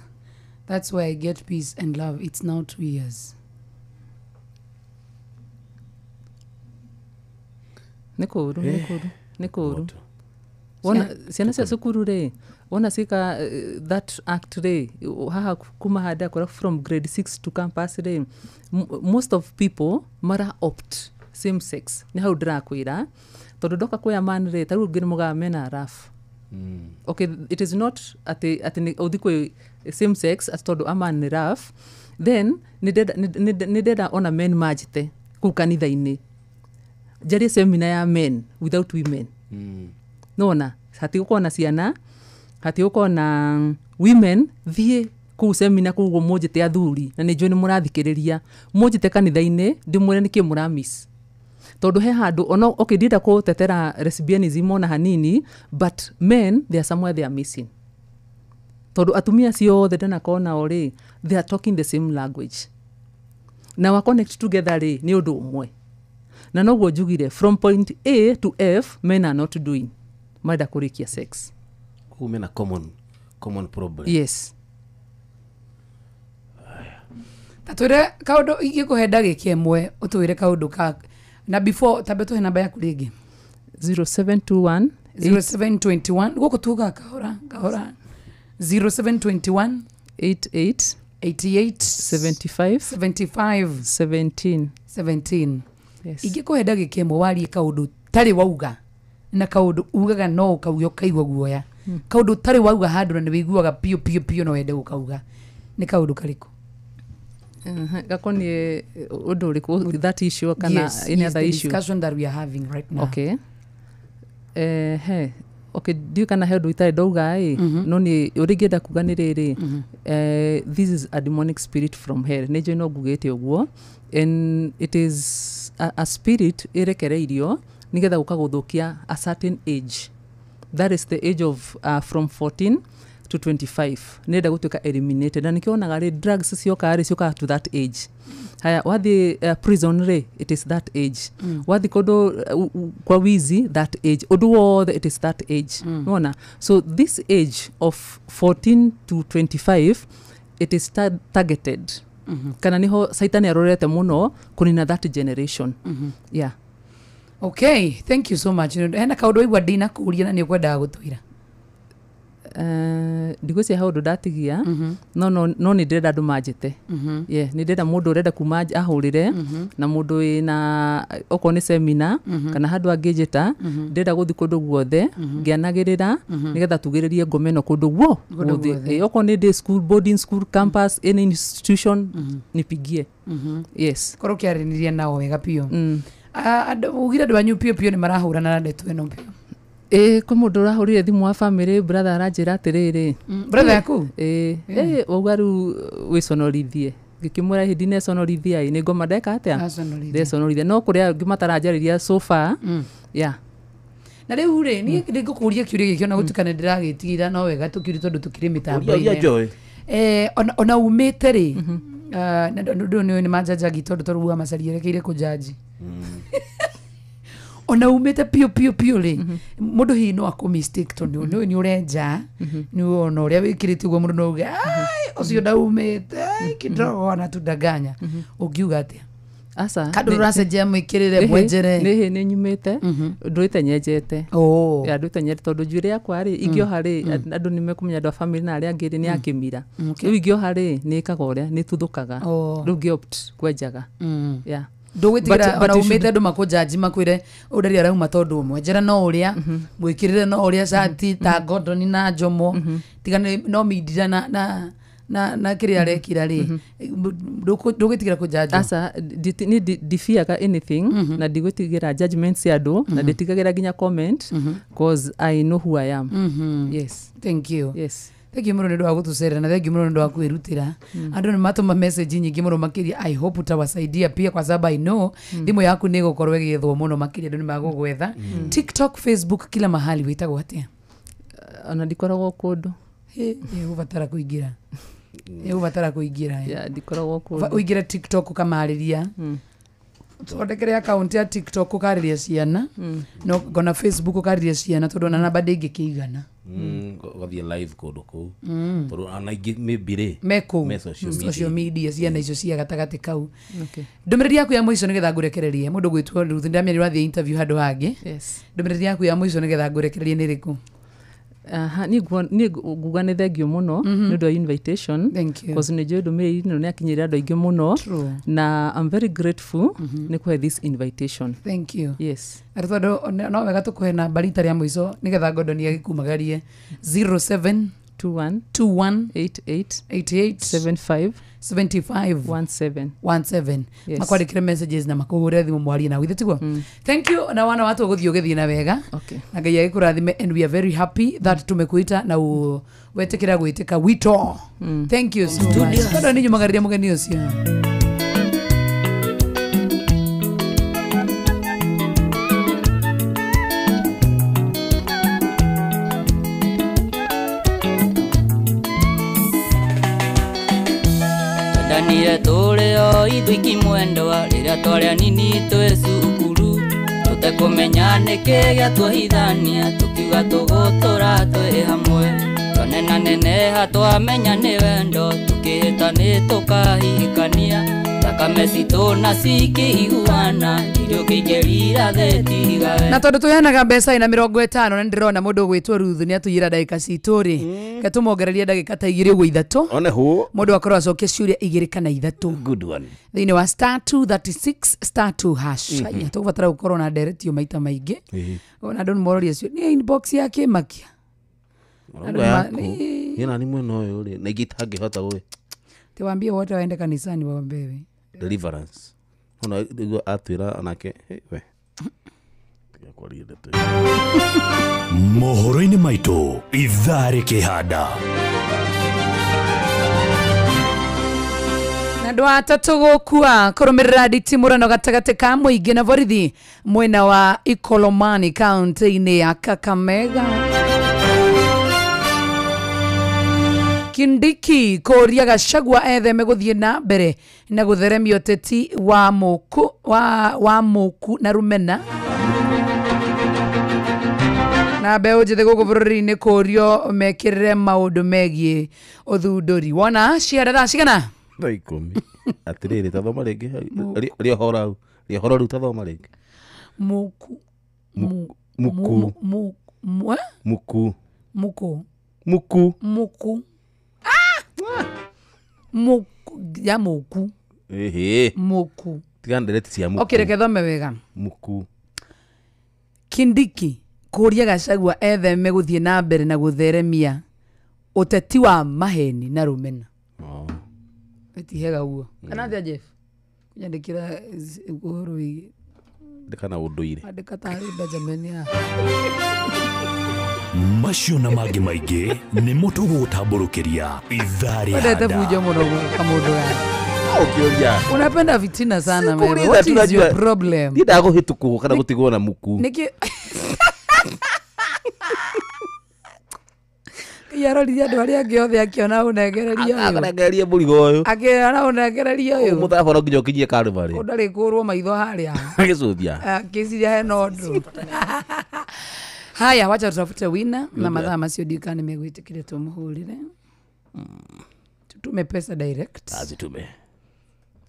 that's where I get peace and love. It's now 2 years. Nĩ kũũru, nĩ kũũru, nĩ kũũru. Wona ciana cia cukuru rĩ, wona ciĩka that act rĩ, haha kuma handa kora from grade 6 to campus rĩ, most of people mara opt same sex. Nĩ hau ndĩrakwĩra tondũ ndoka kwĩ man rĩ, ta rĩu ngĩ mũgaa mena rough. Okay, it is not atĩ atĩ ũthi kwĩ same sex atĩ tondũ a man nĩ rough, then nĩ ndenda ona men manjĩte kũu kanitha-inĩ njarie seminar ya men without women. Nona hatigũkorwo na ciana, hatigũkorwo na women, thiĩ kũu seminar kũu mũnjĩte athuri na nĩ njũĩ nĩ mũrathikĩrĩria, mũnjĩte kanitha-inĩ ndĩmwĩre nĩkĩ mũramiss tondũ he handũ ona okay ndĩrenda kũtetera lesbianism ona hanini, but men they are somewhere they are missing tondũ atumia ciothe ndanakorwo nao rĩ, they are talking the same language na wa connect together rĩ nĩ ũndũ ũmwe. Na noguo njugire from point A to F men are not doing, marenda kũrĩkia sex. Kũu mena common problem. Yes. Tatwĩre kaũndũ ingĩkũhe ndagĩka ĩmwe ũtwĩre kaũndũ ka na before tambe tũhe namba yaku rĩngĩ. 0721 0721 gũkũ tugaga kahora kahora. 0721 88 88 75 75 17 17. Yes. Ingĩkũhe ndagĩka ĩmwe warie kaũndũ tarĩ wauga na kaũndũ ugaga no ũkauga ũkaigua guoya, kaũndũ tarĩ wauga handũ na nĩ wĩiguaga piũ piũ piũ no wende gũkauga, nĩ kaũndũ karĩkũ? Gakoniĩ ũndũ ũrĩkũ, that issue kana yes, any yes, other the issue discussion that we are having right now. Okay. He okay, ndiũĩ kana he ũndũ itarĩ ndauga ĩ, no nĩ ũrĩa ingĩenda kuga nĩ rĩrĩ, this is a demonic spirit from hell. Nĩ njũĩ no ngugĩte ũguo, and it is a spirit ĩrekereirio nĩgetha gũka gũthũkia a certain age, that is the age of from 14 to 25 nĩrenda gũtuĩka eliminated. Na nĩkĩo wonaga rĩ drugs cioka rĩ ciũkaga to that age. Haya wathiĩ prison rĩ, it is that age. Wathiĩ kũndũ kwa wizi, that age. Ũndũ wothe it is that age. Nĩwona? So this age of 14 to 25 it is targeted. Kana niho Saitani arorete mũno kũnina that generation. Yeah. Okay, thank you so much. Hena kaũndũ waigua ndinakũria na nĩ ũkwendaga gũtwĩra? Ndigwĩciria he ũndũ ndatigia, no no nĩ ndĩrenda andũ manjĩte. Yeah, nĩ ndĩrenda mũndũ ũrenda kuma ahũrĩre na mũndũ wĩna okorwo nĩ seminar kana handũ angĩnjĩta, ndĩrenda gũthiĩ kũndũ guothe ngĩanagĩrĩra nĩgetha tugĩrĩrie ngoma ĩno kũndũ guothe. Okorwo nĩ day school, boarding school, campus, any institution, nipigie. Yes. Korwo ũkĩaranĩria nao wega biũ. Ugire andũ anyu piũ piũ nĩ marahũrana na ndeto ĩno biũ. Ĩ kwĩ mũndũ ũrahũrire thimũ wa family brother aranjĩra atĩrĩrĩ. Brother yaku? Ĩ wauga rĩu wĩconorithie. Ngĩkĩmwĩra hĩndĩ neconorithia ĩ nĩ ngoma ndeka atĩa? Ndeconorithia. No kũrĩ angĩ mataranjarĩria so far. Yeah. Na rĩu rĩ niĩ ngũkũria kĩũria gĩkĩ ona gũtuĩka nĩ ndĩragĩtigĩra no wega tũkĩũrie tondũ tũkĩrĩ mĩtambo-inĩ. Ona umĩte rĩ, na ũndũ ũyũ nĩ manjanjagi tondũ tondũ wa macari erekeire kũnjanji. Ona umĩte piũ piũ piũ rĩ, mũndũ hihi no akũ mistake tondũ nĩ nĩ ũrenja, nĩ ona ũrĩa wĩkĩrĩte ũguo mũndũ no auge ai ũcio ndaumĩte kidogo anatudanganya. Ũngiuga atĩa? Aca. Kandũ ũracenjia mwĩkĩrĩre mwenjere. Nĩ nĩ nyumĩte ndũĩte nyenjete. Ya ndũĩte nyenjete tondũ njuĩrĩ yakwa rĩ ingĩoha rĩ andũ nĩ mekũmenya andũ a family na arĩa angĩ rĩ nĩ ya kĩmira. Rĩu ingĩoha rĩ nĩ ĩkaga ũrĩa nĩ ĩtuthũkaga. Rĩu ngĩ-opt kwenjaga. Yeah. Ndũgwĩtigĩra ona umĩte andũ makũnjanji makwĩre ũyũ ndarĩ arauma tondũ ũmwenjera no ũrĩa mwĩkĩrĩre no ũrĩa cati ta Gordon na Njomo tiga no mindira na na kĩrĩa arekira rĩ ndũgwĩtigĩra kũnjanjwo? Aca, niĩ ndibiaga anything na ndigwĩtigĩra judgment cia andũ na nditigagĩra nginya comment cause I know who I am. Yes. Thank you. Yes. Thank you mũno nĩ ũndũ wa gũtũcerera na thank you mũno nĩ ũndũ wa kwĩrutĩra. Andũ nĩ matũma message nyingĩ mũno makĩria. I hope utawasaidia pia kwa sababu I know thimũ yaku nĩ ĩgũkorwo ĩgĩethwo mũno makĩria andũ nĩ magũgwetha. TikTok, Facebook, kila mahali wĩtagwo atĩa? Ona ndikoragwo kũndũ. Ĩgũbatara kũingĩra. Ĩgũbatara kũingĩra. Yeah, ndikoragwo kũndũ. Ũingĩre TikTok ũkamarĩria. Thondekere account ya TikTok ũkarĩria ciana no gona Facebook ũkarĩria ciana tondũ ona namba ndĩngĩkĩigana. Ũgathiĩ live kũndũ kũu tondũ ona ingĩ maybe rĩ me kũu me social media ciana icio cia gatagatĩ kau. Ndũmĩrĩri yaku ya mũico nĩgetha ngũrekererie mũndũ gwĩtwo Ruth ndamenya nĩũrathiĩ interview handũ hangĩ. Ndũmĩrĩri yaku ya mũico nĩgetha ngũrekererie nĩ ĩrĩkũ? Niĩ nguga nĩ thengio mũno nĩ ũndũ wa invitation because nĩ njũĩ ndũmĩrĩri ĩno nĩ yakinyĩire andũ aingĩ mũno na I'm very grateful nĩ kũhe this invitation. Thank you. Yes. Arĩ tondũ no wega tũkũhe namba rita rĩa mũico nĩgetha Gordon agĩkumagarie 07 21 21 88 88 75 75 17 17. Yes. Makwandĩkĩre messages na makũhũre thimũ mwarie na githĩ tiguo? Thank you na wana watu ũgũthiĩ ũgĩthiĩ na wega. Na Ngai agĩkũrathime and we are very happy that tumekuita na wetĩkĩra gwĩtĩka wito. Thank you so much. Tondũ nĩ nyumagĩrĩria mũgeni ũcio. Twendanire tũrĩ o ithuĩ ikimwendwa rĩrĩa twarĩ anini twĩ cukuru tũtekũmenya nĩkĩ gĩatuohithania tũkiuga tũgũtũra twĩ hamwe twanenaneneha twamenya nĩ wendo tũkĩhĩta nĩ tũkahikania thakame citũ na cikĩiguana irio kĩingĩrira thĩ tigawe. Na tondũ tũheanaga mbeca ina 50 na nĩndĩrona mũndũ ũgwĩtwo Ruth nĩ atũiyĩra ndagĩka citũ rĩ ke tũmongererie ndagĩka ta 2 ũguo 3 one hũ mũndũ akorwo acokie ciũria 2 kana 3 good one thĩinĩ wa star 236 star 2 hash. Aya tũgũbatara gũkorwo na nderetio maita maingĩ ona andũ nĩmororia cio nĩ inbox ya kĩmakia. Niĩ nani mwena ũyũ rĩ na ingĩ itangĩhota gwĩ tiwambie wote waende kanisani waombewe deliverance ona nĩguo atwĩra onake we tiga ndeto. Mohoro-inĩ maitũ ithaa rĩkĩhanda na andũ atatũ gũkua kũrũmĩrĩra nditimũrano gatagatĩ ka mũingĩ na borithi mwena wa Ikolomani kaunti-inĩ ya Kakamega. Kindiki kũria Gachagua etheme gũthiĩ na mbere na gũtheremia ũteti wa mũku wa mũku na rũmena. Na mbeũ njĩthĩ gũkũ bũrũri-inĩ kũrio mekĩrĩre maũndũ megiĩ ũthundũri. Wona ciara thaa cigana? Thaa 10. Atĩrĩrĩ tathoma rĩngĩ rĩohoro rĩohoro rĩu tathoma rĩngĩ. Mũku muku muku muku muku muku muku ya muku ehe muku tiga ndereti cia muku. Okay, reke thome wega. Muku Kindiki kũria Gachagua etheme gũthiĩ na mbere na gũtheremia ũteti wa maheni na rũmena. Ĩtihega ũguo kana athĩa Jeff kunyandĩkĩra ũhoro wĩgiĩ ndĩka na ũndũire andĩka tarĩ Benjamin ya macio na mangĩ maingĩ nĩmo tũgũgũtambũrũkĩria ithaa rĩa wendete bunjo mũno gũka mũndũ gani. Ũkĩũria unapenda fitina sana wewe. What is your problem? Ndiendaga kũhĩtũkwo kana gũtigwo na muku nĩkĩ yarorire andũ arĩa angĩ othe akĩona ũnengereria ũyũ akĩnengereria mũrigo ũyũ akĩona ũnengereria ũyũ mũthabara nginya ũkinyie Calvary ũndarĩ kũrwo maitho harĩa agĩcũthia akĩciria hena ũndũ. Haya, wacha tutafute wina na mathaa macio ndika nimegwĩtĩkĩria tũmũhũrĩre. Tutume pesa direct. Azitume.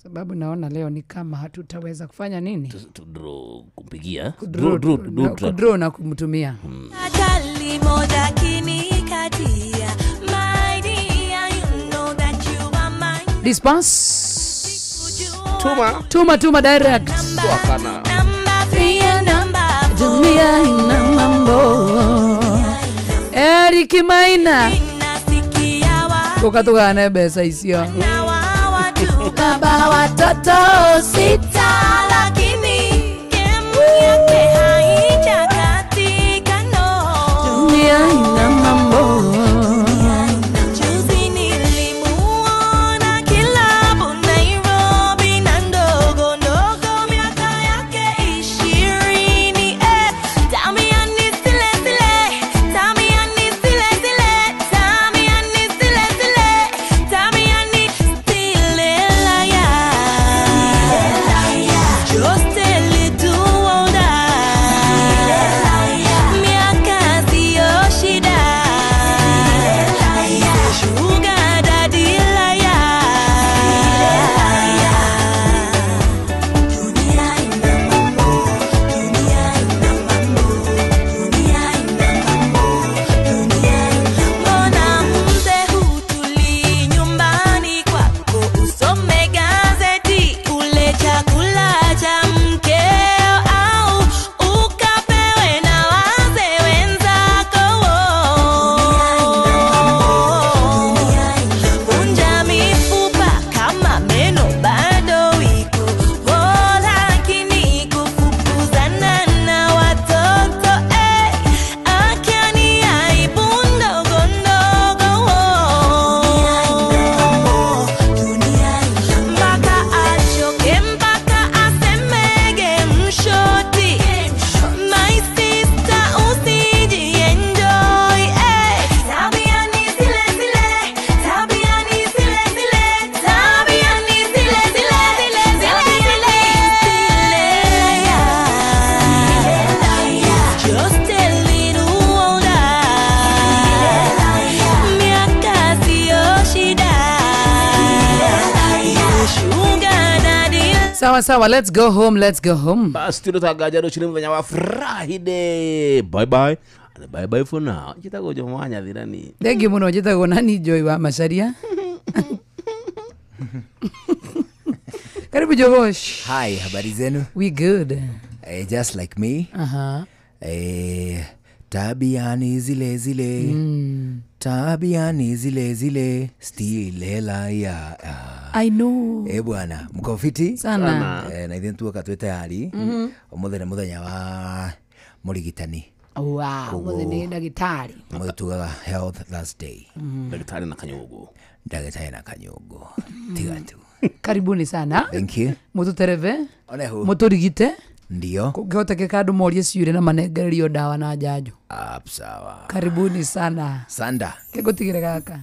Sababu naona leo ni kama hatutaweza kufanya nini? Draw kumpigia. Draw na kumtumia. Dispense. Tuma. Tuma direct. Dunia ina mambo. Eric Maina. Tukatugane mbeca icio. Baba watoto sita lakini kemu yake haijakatika no. Dunia ina mambo. Juzi nilimuona kilabu Nairobi na ndogo ndogo miaka yake 20 Damiani zile zile, Damiani zile zile, Damiani zile zile, Damiani zile. Sawa sawa, let's go home, let's go home. Basi tunatangaza rũciũ mũthenya wa Friday. Bye bye. And bye bye for now. Njĩtagwo Jomo wa Nyathirani. Thank you mũno. Njĩtagwo nani Joy wa Macharia. Karibu Jogosh. Hi, habari zenu? We good. Just like me. Tabia ni zile zile. Tabia ni zile zile. Still hela ya. I know. Bwana, mko fiti? Sana. Na ithuĩ tuoka twĩ tayari. Ũmũthĩ nĩ mũthenya wa mũrigitani. Wow, ũmũthĩ nĩ ndagĩtarĩ. Ũmũthĩ tugaga Health Thursday. Ndagĩtarĩ na kanyũngũ. Ndagĩtarĩ na kanyũngũ. Tiga tu. Karibuni sana. Thank you. Mũtũtereve. Onehu. Mũtũrigite. Ndio. Kũngĩhotekeka andũ morie ciũria na manengererio ndawa na njanjo. Sawa. Karibuni sana. Sanda. Kĩngũtigĩre gaka.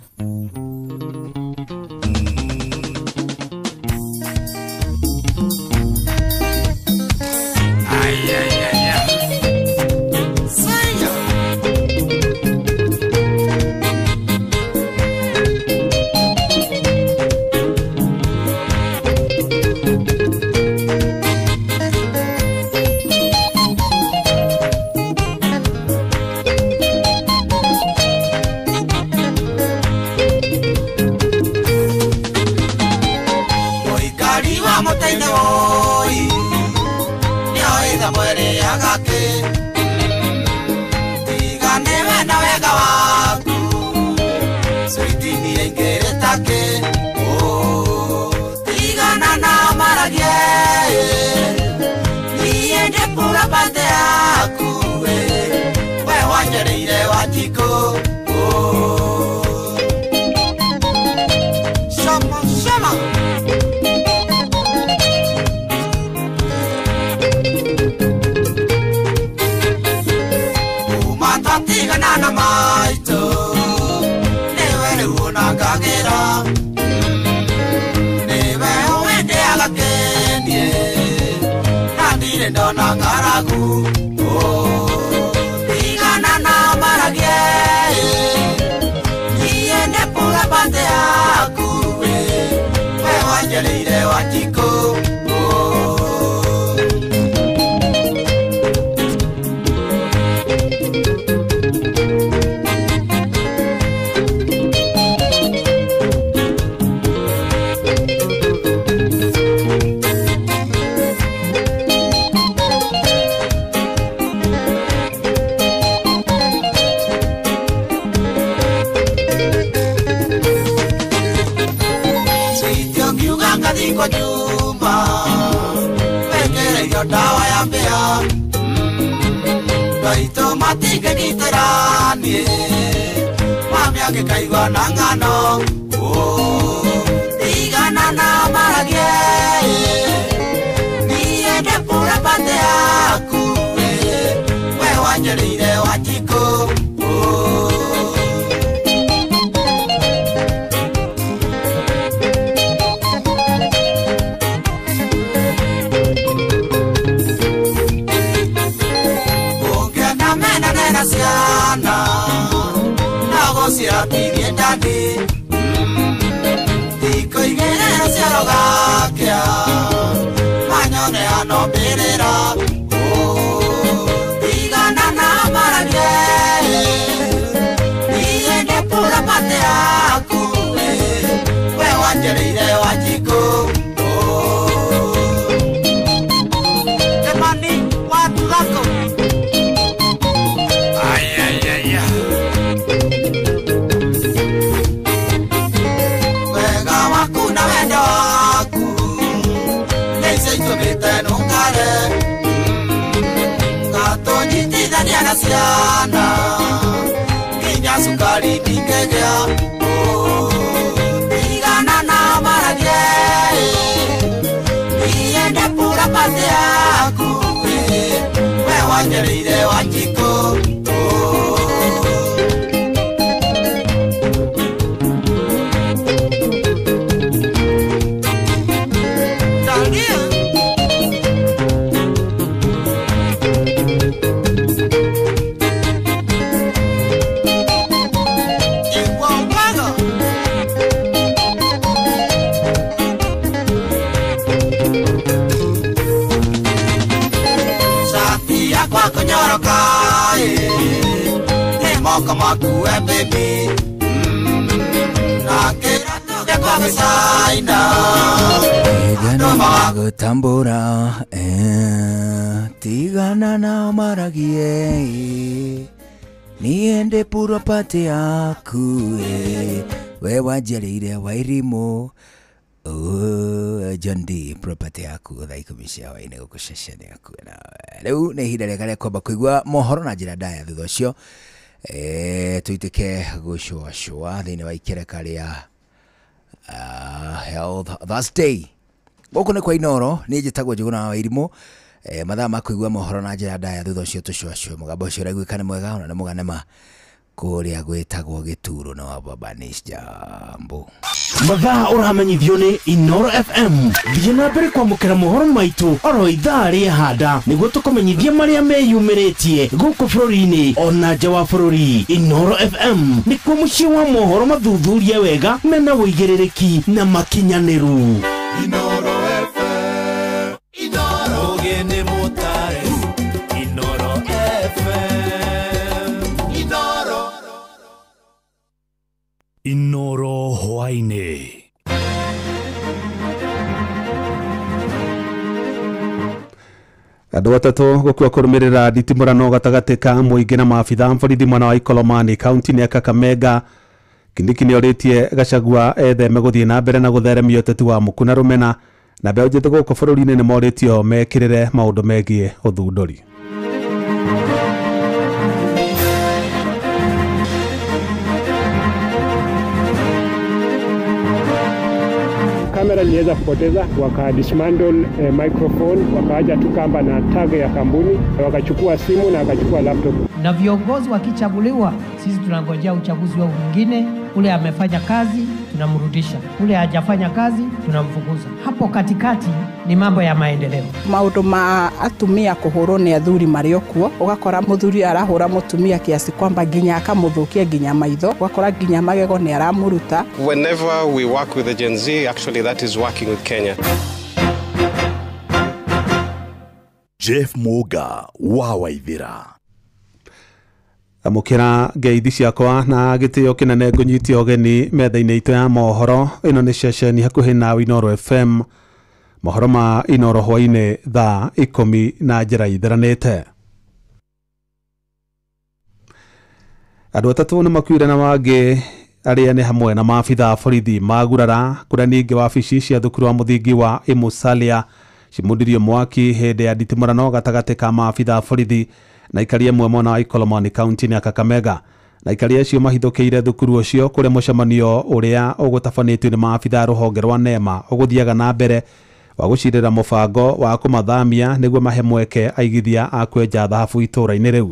Gĩakwa kũnyoroka nĩ moko maku we baby na kĩratũ gĩakwa gĩcaina. Tigana gũtambũra, tigana nao maragie, niĩ ndĩ purapati yaku, we wanjĩrĩire Wairimũ. John D property yaku thaa 10 cia hwaĩ-inĩ gũkũ ceceni yaku. Na rĩu nĩ ihinda rĩega rĩa kwamba kũigua mohoro na njĩra ndaya, thutha ũcio tũitĩke gũcũacũa thĩinĩ wa ikereka rĩa Health Thursday. Gũkũ nĩ kwa Inoro, niĩ njĩtagwo Njũgũna wa Wairimũ. Mathaa ma kũigua mohoro na njĩra ndaya, thutha ũcio tũcũacũe. Mũgambo ũcio ũraiguĩka nĩ mwega ona nĩ mũganema kũrĩa gwĩtagwo gĩturo na wa Baba Nish Jambo. Mathaa ũramenyithio nĩ Inoro FM. Thiĩ na mbere kwamũkĩra mohoro maitũ oro ithaa rĩa handa nĩguo tũkũmenyithie marĩa meyumĩrĩtie gũkũ bũrũri-inĩ ona nja wa bũrũri. Inoro FM nĩkuo mũciĩ wa mohoro mathuthurie wega mena ũigĩrĩrĩki na makinyanĩru. Inoro FM, Inoro ũgĩ nĩ mũtare, Inoro FM, Inoro. Inoro hwaĩ-inĩ. Andũ atatũ gũkua kũrũmĩrĩra nditimũrano gatagatĩ ka mũingĩ na maabitha borithi mwena wa Ikolomani kaunti-inĩ ya Kakamega. Kindiki nĩorĩtie Gachagua etheme gũthiĩ na mbere na gũtheremia ũteti wa muku na rũmena, na mbeũ njĩthĩ gũkũ bũrũri-inĩ nĩmorĩtio mekĩrĩre maũndũ megiĩ ũthundũri. Kamera niliweza kupoteza, waka dismantle microphone, wakaacha tu kamba na tag ya kampuni, wakachukua simu na wakachukua laptop. Na viongozi wakichaguliwa, sisi tunangojea uchaguzi wao mwingine. Ule amefanya kazi tunamrudisha, ule hajafanya kazi tunamfukuza. Hapo katikati ni mambo ya maendeleo. Maundu ma atumia kuhurwo ni athuri mari okuo, ugakora muthuri arahura mutumia kiasi kwamba nginya akamuthukia nginya maitho, ugakora nginya magego ni aramuruta. Whenever we work with the Gen Z, actually that is working with Kenya. Jeff Muga wa Waithira. Amũkĩra ngeithi ciakwa na gĩtĩo kĩnene ngũnyitie ũgeni metha-inĩ itũ ya mohoro. Ĩno nĩ ceceni hakuhĩ na Inoro FM. Mohoro ma Inoro hwaĩ-inĩ thaa 10 na njĩra itheranĩte. Andũ atatũ nĩ makuire na mangĩ arĩa nĩ hamwe na maabitha a borithi magurara, kũrĩa ningĩ wabici cia thukuru wa mũthingi wa Imusalia cimundirio mwaki hĩndĩ ya nditimũrano gatagatĩ ka maabitha a borithi na aikari amwe mwena wa Ikolomani kaunti-inĩ ya Kakamega. Na aikari acio mahithũkĩire thukuru ũcio kũrĩa mũcemanio ũrĩa ũgũtabanĩtio nĩ maabitha a rũhonge rwa NEMA ũgũthiaga na mbere wa gũcirĩra mũbango wa kũmathamia nĩguo mahe mweke aigithia a kwenja thahabu itũũra-inĩ rĩu.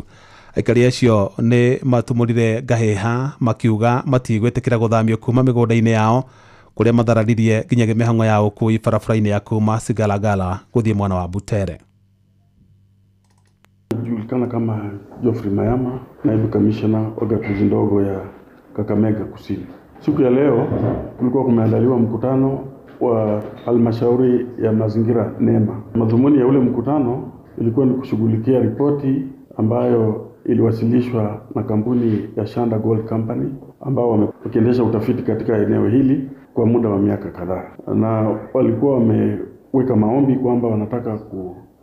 Aikari acio nĩ matumũrire ngahĩha makiuga matigwĩtĩkĩra gũthamio kuma mĩgũnda-inĩ yao kũrĩa mathararirie nginyagia mĩhang'o ya ũkui barabara-inĩ ya kuma Sigalagala gũthiĩ mwena wa Butere. Julikana kama Geoffrey Mayama, naibu kamishna wa gatuzi ndogo ya Kakamega Kusini. Siku ya leo kulikuwa kumeandaliwa mkutano wa halmashauri ya mazingira NEMA. Madhumuni ya ule mkutano ilikuwa ni kushughulikia ripoti ambayo iliwasilishwa na kampuni ya Shanda Gold Company ambao wamekiendesha utafiti katika eneo hili kwa muda wa miaka kadhaa, na walikuwa wameweka maombi kwamba wanataka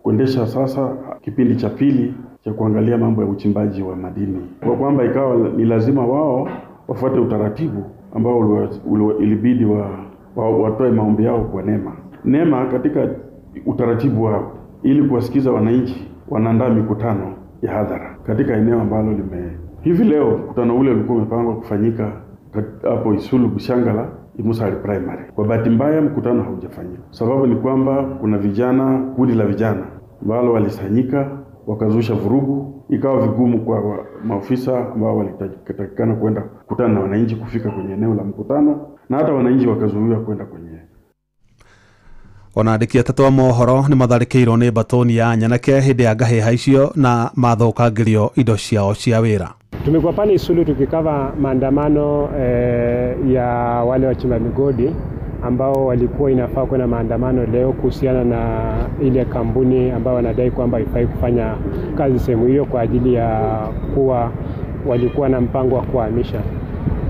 kuendesha sasa kipindi cha pili cha kuangalia mambo ya uchimbaji wa madini, kwa kwamba ikawa ni lazima wao wafuate utaratibu ambao ilibidi watoe maombi yao kwa NEMA. NEMA katika utaratibu wao ili kuwasikiza wananchi wanaandaa mikutano ya hadhara katika eneo ambalo lime. Hivi leo mkutano ule ulikuwa umepangwa kufanyika hapo Isulu Bushangala Imusali Primary. Kwa bahati mbaya mkutano haujafanyika. Sababu ni kwamba kuna vijana, kundi la vijana ambalo walisanyika wakazusha vurugu, ikawa vigumu kwa maofisa ambao walitakikana kwenda kukutana na wananchi kufika kwenye eneo la mkutano, na hata wananchi wakazuiwa kwenda kwenye. Ona andĩki atatũ a mohoro nĩ matharĩkĩirwo nĩ batoni ya nyanake hĩndĩ ya ngahĩha icio na mathũkangĩrio indo ciao cia wĩra. Tumekuwa pale Isulu tukikava maandamano ya wale wachimba migodi ambao walikuwa inafaa kwenda maandamano leo kuhusiana na ile kampuni ambayo wanadai kwamba haifai kufanya kazi sehemu hiyo kwa ajili ya kuwa walikuwa na mpango wa kuhamisha.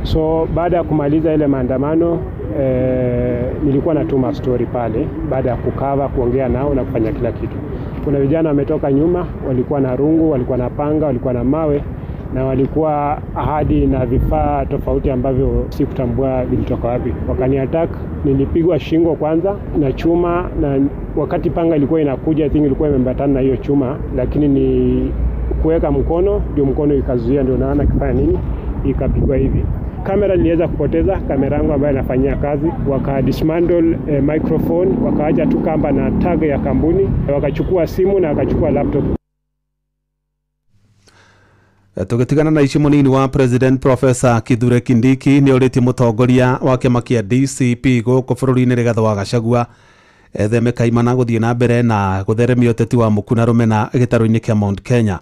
So baada ya kumaliza ile maandamano nilikuwa natuma story pale baada ya kukava, kuongea nao na kufanya kila kitu. Kuna vijana wametoka nyuma, walikuwa na rungu, walikuwa na panga, walikuwa na mawe na walikuwa ahadi na vifaa tofauti ambavyo sikutambua vilitoka wapi. Wakani attack, nilipigwa shingo kwanza na chuma, na wakati panga ilikuwa inakuja, I think ilikuwa imeambatana na hiyo chuma, lakini ni kuweka mkono ndio mkono ikazuia, ndio naona kifanya nini, ikapigwa hivi. Kamera niliweza kupoteza kamera yangu ambayo inafanyia kazi, waka dismantle microphone, wakaacha tu kamba na tag ya kampuni, wakachukua simu na wakachukua laptop. Tũgĩtigana na ici, mũnini wa President Professor Kithure Kindiki nĩ orĩtie mũtongoria wa kĩama kĩa DCP gũkũ bũrũri-inĩ Rigathĩ wa Gachagua etheme kaimana gũthiĩ na mbere na gũtheremia ũteti wa muku na rũmena gĩtarũ-inĩ kĩa Mount Kenya.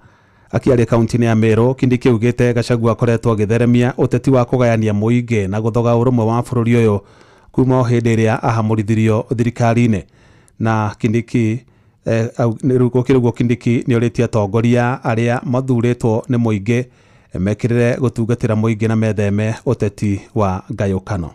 Akĩaria kaunti-inĩ ya Meru, Kindiki augĩte Gachagua akoretwo agĩtheremia ũteti wa kũgayania mũingĩ na gũthoga ũrũmwe wa bũrũri ũyũ kuma o hĩndĩ ĩrĩa ahamũrithirio thirikari-inĩ. Na Kindiki gũkĩrĩ ũguo, Kindiki nĩ orĩtie atongoria arĩa mathurĩtwo nĩ mũingĩ mekĩrĩre gũtungatĩra mũingĩ na metheme ũteti wa ngayũkano.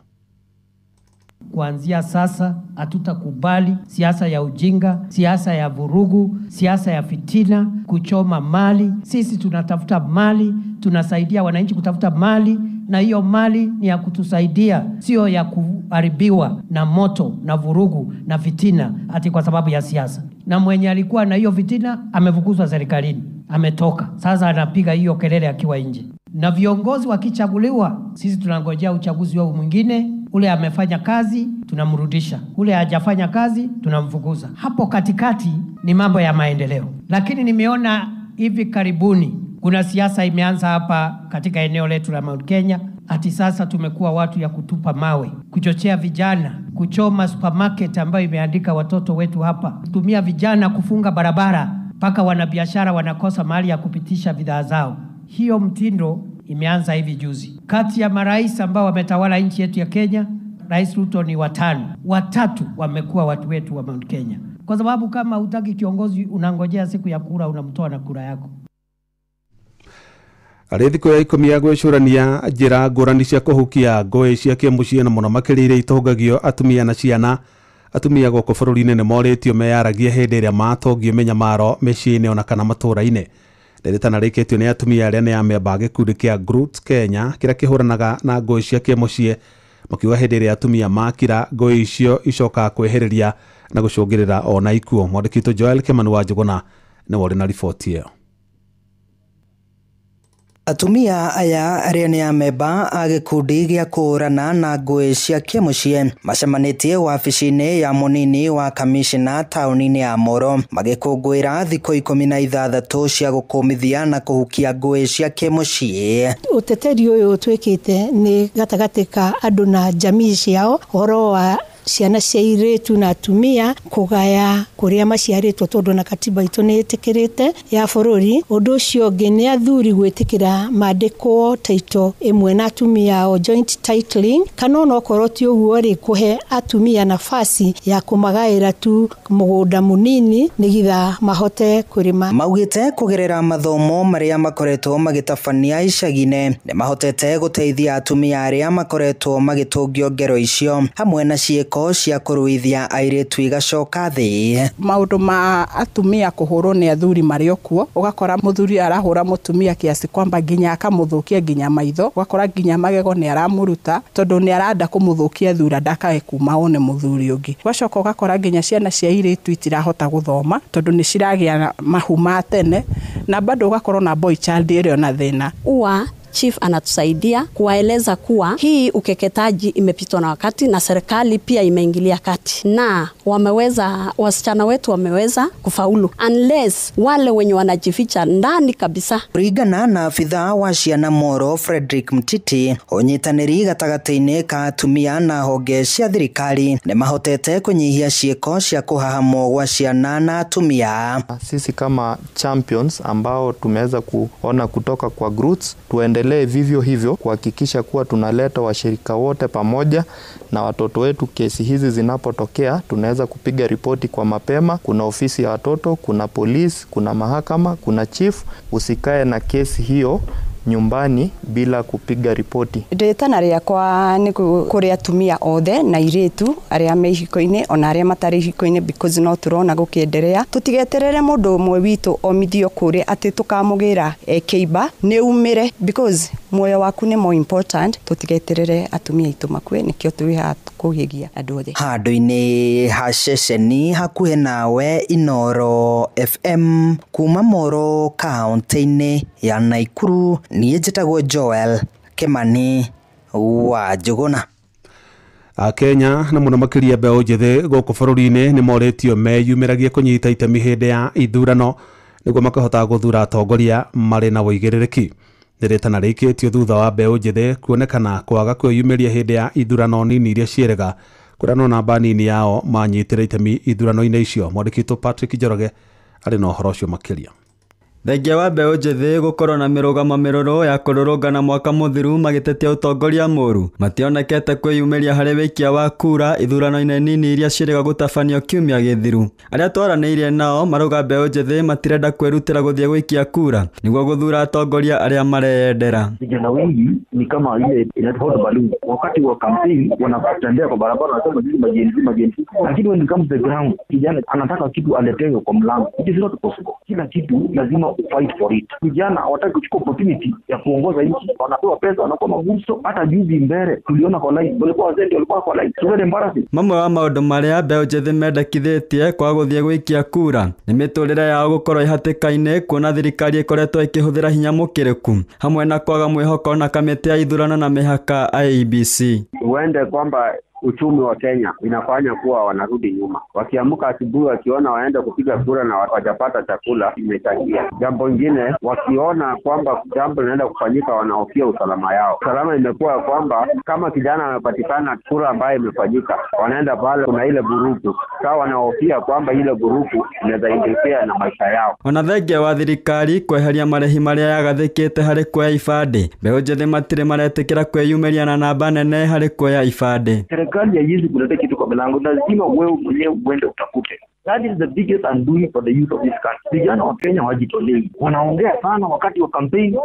Kuanzia sasa hatutakubali siasa ya ujinga, siasa ya vurugu, siasa ya fitina, kuchoma mali. Sisi tunatafuta mali, tunasaidia wananchi kutafuta mali, na hiyo mali ni ya kutusaidia, sio ya kuharibiwa na moto na vurugu na fitina ati kwa sababu ya siasa. Na mwenye alikuwa na hiyo fitina amefukuzwa serikalini, ametoka. Sasa anapiga hiyo kelele akiwa nje. Na viongozi wakichaguliwa, sisi tunangojea uchaguzi wao mwingine. Ule amefanya kazi tunamrudisha, ule hajafanya kazi tunamfukuza. Hapo katikati ni mambo ya maendeleo. Lakini nimeona hivi karibuni kuna siasa imeanza hapa katika eneo letu la Mount Kenya, ati sasa tumekuwa watu ya kutupa mawe, kuchochea vijana, kuchoma supermarket ambayo imeandika watoto wetu hapa, kutumia vijana kufunga barabara mpaka wanabiashara wanakosa mahali ya kupitisha bidhaa zao. Hiyo mtindo imeanza hivi juzi. Kati ya marais ambao wametawala nchi yetu ya Kenya, Rais Ruto ni watano, watatu wamekuwa watu wetu wa Mount Kenya. Kwa sababu kama hutaki kiongozi, unangojea siku ya kura, unamtoa na kura yako. Arĩ thikũ ya 10 ya gwĩcũrania njĩra ngũrani cia kũhukia ngũĩ cia kĩmũciĩ na mũno makĩria iria itũngagio atumia na ciana. Atumia gũkũ bũrũri-inĩ nĩ morĩtio meyaragie hĩndĩ ĩrĩa matongio mĩnyamaro mĩciĩ-inĩ ona kana matũũra-inĩ. Rĩrĩtana rĩkĩtio nĩ atumia arĩa nĩ amemba a gĩkundi kĩa Groots Kenya kĩrĩa kĩhũranaga na ngũĩ cia kĩmũciĩ, makiuga hĩndĩ ĩrĩa atumia makira ngũĩ icio icokaga kwĩhĩrĩria na gũcũngĩrĩra ona ikuũ. Mwandĩki witũ Joel Kimani wa Njũgũna nĩwe ũrĩ na riboti ĩyo. Atumia aya arĩa nĩ amemba a gĩkundi gĩa kũhũrana na ngũĩ cia kĩmũciĩ macemanĩtie wabici-inĩ ya mũnini wa kamishna taũni-inĩ ya Moro magĩkũngũĩra thikũ 16 cia gũkũmithia na kũhukia ngũĩ cia kĩmũciĩ. Ũteteri ũyũ twĩkĩte nĩ gatagatĩ ka andũ na jamii ciao ũhoro wa ciana cia airĩtu na atumia kũgaya kũrĩa maciarĩtwo tondũ na katiba itũ nĩ ĩtĩkĩrĩte ya bũrũri. Ũndũ ũcio ũngĩ nĩ athuri gwĩtĩkĩra mandĩkwo title ĩmwe na atumia ao, joint titling, kana onokorwo ti ũguo rĩ, kũhe atumia nafasi ya kũmagaĩra tu mũgũnda mũnini nĩgetha mahote kũrĩma. Maugĩte kũgerera mathomo marĩa makoretwo magĩtabania icagi-inĩ nĩ mahotete gũteithia atumia arĩa makoretwo magĩtũngio ngero icio hamwe na ciĩko cia kũruithia airĩtu igacoka thĩ. Maũndũ ma atumia kũhũrwo nĩ athuri marĩ o kuo, ũgakora mũthuri arahũra mũtumia kiasi kwamba nginya akamũthũkia nginya maitho, ũgakora nginya magego nĩ aramũruta tondũ nĩ aranda kũmũthũkia thura ndakae kuma one mũthuri ũngĩ. Ũgacoka ũgakora nginya ciana cia airĩtu itirahota gũthoma tondũ nĩ ciragĩa mahu ma tene, na bado ũgakorwo na boy child ĩrĩa ona thĩna. Uwa chief anatusaidia kuwaeleza kuwa hii ukeketaji imepitwa na wakati na serikali pia imeingilia kati na wameweza, wasichana wetu wameweza kufaulu unless wale wenye wanajificha ndani kabisa. Kũringana na abithaa wa ciana Moro Frederick Mtiti, ũnyitanĩri gatagatĩ-inĩ ka atumia na honge cia thirikari nĩ mahotete kũnyihia ciĩko cia kũhahamwo gwa ciana na atumia. Sisi kama champions ambao tumeweza kuona kutoka kwa groups, tuendelee Tuendelee vivyo hivyo kuhakikisha kuwa tunaleta washirika wote pamoja na watoto wetu. Kesi hizi zinapotokea, tunaweza kupiga ripoti kwa mapema. Kuna ofisi ya watoto, kuna polisi, kuna mahakama, kuna chief. Usikae na kesi hiyo nyumbani bila kupiga ripoti. Rĩtana rĩakwa nĩ kũrĩ atumia othe na airĩtu arĩa me ihiko-inĩ ona arĩa matarĩ ihiko-inĩ, because no tũrona gũkĩenderea. Tũtigeterere mũndũ ũmwe witũ omithio kũrĩa atĩ tũkamũgĩra kĩimba, nĩ umĩre, because muoyo waku nĩ more important. Tũtigeterere atumia aitũ makue, nĩkĩo twĩ haha kũhĩgia andũ othe. Handũ-inĩ ha ceceni hakuhĩ nawe, Inooro FM kuma Moro kaunti-inĩ ya Naikuru, niĩ njĩtagwo Joel Kimani wa Njũgũna. Akenya na mũno makĩria mbeũ njĩthĩ gũkũ bũrũri-inĩ nĩ morĩtio meyumĩragie kũnyita itemi hĩndĩ ya ithurano nĩguo makahota gũthura atongoria marĩ na ũigĩrĩrĩki. Nĩ rĩtana rĩikĩtio thutha wa mbeũ njĩthĩ kuonekana kwaga kwĩyumĩria hĩndĩ ya ithurano nini iria ciĩrĩga kũrĩa no namba nini yao manyitĩre itemi ithurano-inĩ icio. Mwandĩki witũ Patrick Njoroge arĩ na ũhoro ũcio makĩria. Thengia wa mbeũ njĩthĩ gũkorwo na mĩrũgamo mĩrũrũ ya kũrũrũngana mwaka mũthiru magĩtetia ũtongoria mũru, mationekete kwĩyumĩria harĩ wĩikia wa kura ithurano-inĩ nini iria ciĩrĩga gũtabanio kiumia gĩthiru. Arĩa twaranĩirie nao marauga mbeũ njĩthĩ matirenda kwĩrutĩra gũthiĩ gũikia kura nĩguo gũthura atongoria arĩa mareyendera. Vijana wengi ni kama ile inaitwa hot balloon. Wakati wa campaign wanatembea kwa barabara wanasema sisi majenzi majenzi, lakini when it comes to the ground, kijana anataka kitu aletewe kwa mlango. It is not possible. Kila kitu lazima fight for it. Vijana hawataki kuchukua opportunity ya kuongoza nchi, wanapewa pesa, wanakuwa magumzo. Hata juzi mbele tuliona kwa live, walikuwa wazee ndio walikuwa kwa live. So very embarrassing. Mamwe wa maũndũ marĩa mbeũ njĩthĩ mendekithĩtie kwaga gũthiĩ gũikia kura nĩ mĩtũrĩre yao gũkorwo ĩhatĩka-inĩ, kuona thirikari ĩkoretwo ĩkĩhũthĩra hinya mũkĩrĩku hamwe na kwaga mwĩhoko na kamĩtĩ ya ithurano na mĩhaka IEBC. Huende kwamba uchumi wa Kenya inafanya kuwa wanarudi nyuma. Wakiamka asubuhi wakiona waenda kupiga kura na wajapata chakula, imechangia. Jambo lingine, wakiona kwamba jambo linaenda kufanyika wanahofia usalama yao. Usalama imekuwa kwamba kama kijana amepatikana kura ambayo imefanyika, wanaenda pale kuna ile buruku. Sawa, wanahofia kwamba ile buruku inaweza interfere na maisha yao. Ona thengia wa thirikari kweheria marĩhi marĩa yagathĩkĩte harĩ kuoya ibandĩ, mbeũ njĩthĩ matirĩ maretĩkĩra kwĩyumĩria na namba nene harĩ kuoya ibandĩ. Serikali haiwezi kuleta kitu kwa milango, lazima wewe mwenyewe uende utafute. That is the biggest undoing for the youth of this country. Vijana wa Kenya hawajitolei, wanaongea sana wakati wa campaign,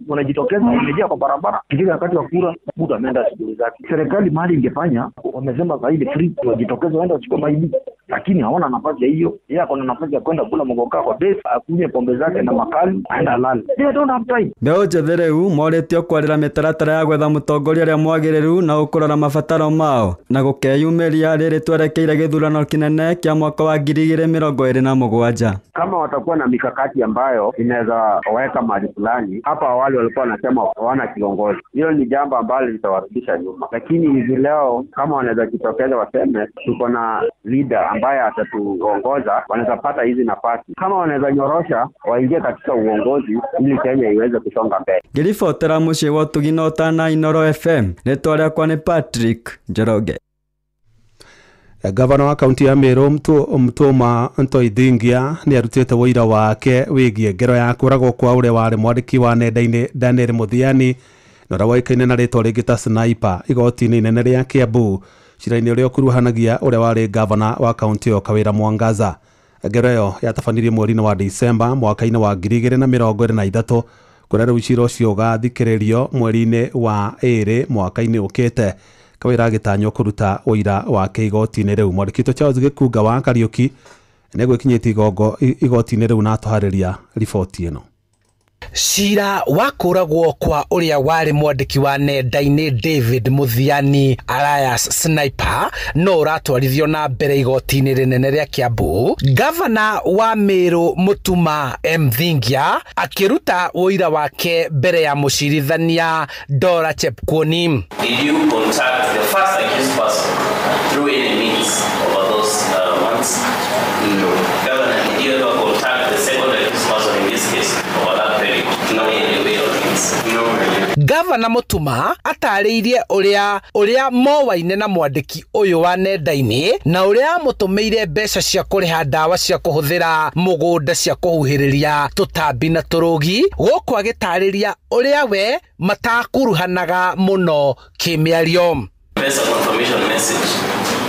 wanajitokeza, wanarejea kwa barabara. Ikifika wakati wa kura, mtu ameenda shughuli zake. Serikali mali ingefanya, wamesema zaidi free, wajitokeze waende wachukue maidi, lakini hawana nafasi hiyo. Yeye ako na nafasi ya kwenda kula mogoka kwa base, akunywe pombe zake na makali, aenda alale. They don't have time. Mbeũ njĩthĩ rĩu morĩtio kwarĩra mĩtaratara ya gwetha mũtongoria ũrĩa mwagĩrĩru na gũkũrora mabataro mao na gũkeyumĩria rĩrĩ twerekeire gĩthurano kĩnene kĩa mwaka wa 2027. Kama watakuwa na mikakati ambayo inaweza weka mahali fulani, hapa awali walikuwa wanasema hawana kiongozi. Hilo ni jambo ambalo litawarudisha nyuma. Lakini hivi leo kama wanaweza jitokeza waseme tuko na leader ambaye atatuongoza, wanaweza pata hizi nafasi. Kama wanaweza nyorosha waingie katika uongozi ili Kenya iweze kusonga mbele. Ngĩribotera mũciĩ wa Ũtugi na Ũtana Inooro FM, rĩtwa rĩakwa nĩ Patrick Njoroge. Gavana wa kaunti ya Meru Mutuma Ntoithingia nĩ arutĩte ũira wake wĩgiĩ ngero ya kũragwo kwa ũrĩa warĩ mwandĩki wa nenda-inĩ Daniel Muthiani na ũrĩa woĩkaine na rĩtwa rĩngĩ ta Sniper igoti-inĩ inene rĩa Kiambu cira-inĩ ũrĩa ũkuruhanagia ũrĩa warĩ gavana wa kaunti ĩyo Kawĩra Mwangaza. Ngero ĩyo yatabanirio mweri-inĩ wa Disemba mwaka-inĩ wa 2023 kũrĩa rĩu cira ũcio ũgathikĩrĩrio mweri-inĩ wa 2 mwaka-inĩ ũkĩte. Kawĩra agĩtanywo kũruta ũira wake igoti-inĩ rĩu. Mwandĩki witũ Charles Gĩkunga wa Kariũki nĩegwĩkinyĩtie igoti-inĩ rĩu na atũharĩria riboti ĩno. Cira wa kũragwo kwa ũrĩa warĩ mwandĩki wa nenda-inĩ David Muthiani alias Sniper no ũratwarithio na mbere igoti-inĩ rĩnene rĩa Kiambu. Gavana wa Meru Mutuma Mthingia akĩruta ũira wake mbere ya mũcirithania Dora Chepkwony. Did you contact the first accused person through any means over those months? No. Governor, did you ever contact the second accused person in this case over that period? No. means. Gavana Mutuma atarĩirie ũrĩa mowaine na mwandĩki ũyũ wa nenda-inĩ na ũrĩa amũtũmĩire mbeca cia kũrĩha ndawa cia kũhũthĩra mũgũnda cia kũhuhĩrĩria tũtambi na tũrũgi, gũkũ agĩtarĩria ũrĩa we matakuruhanaga mũno kĩmĩario. Press a confirmation message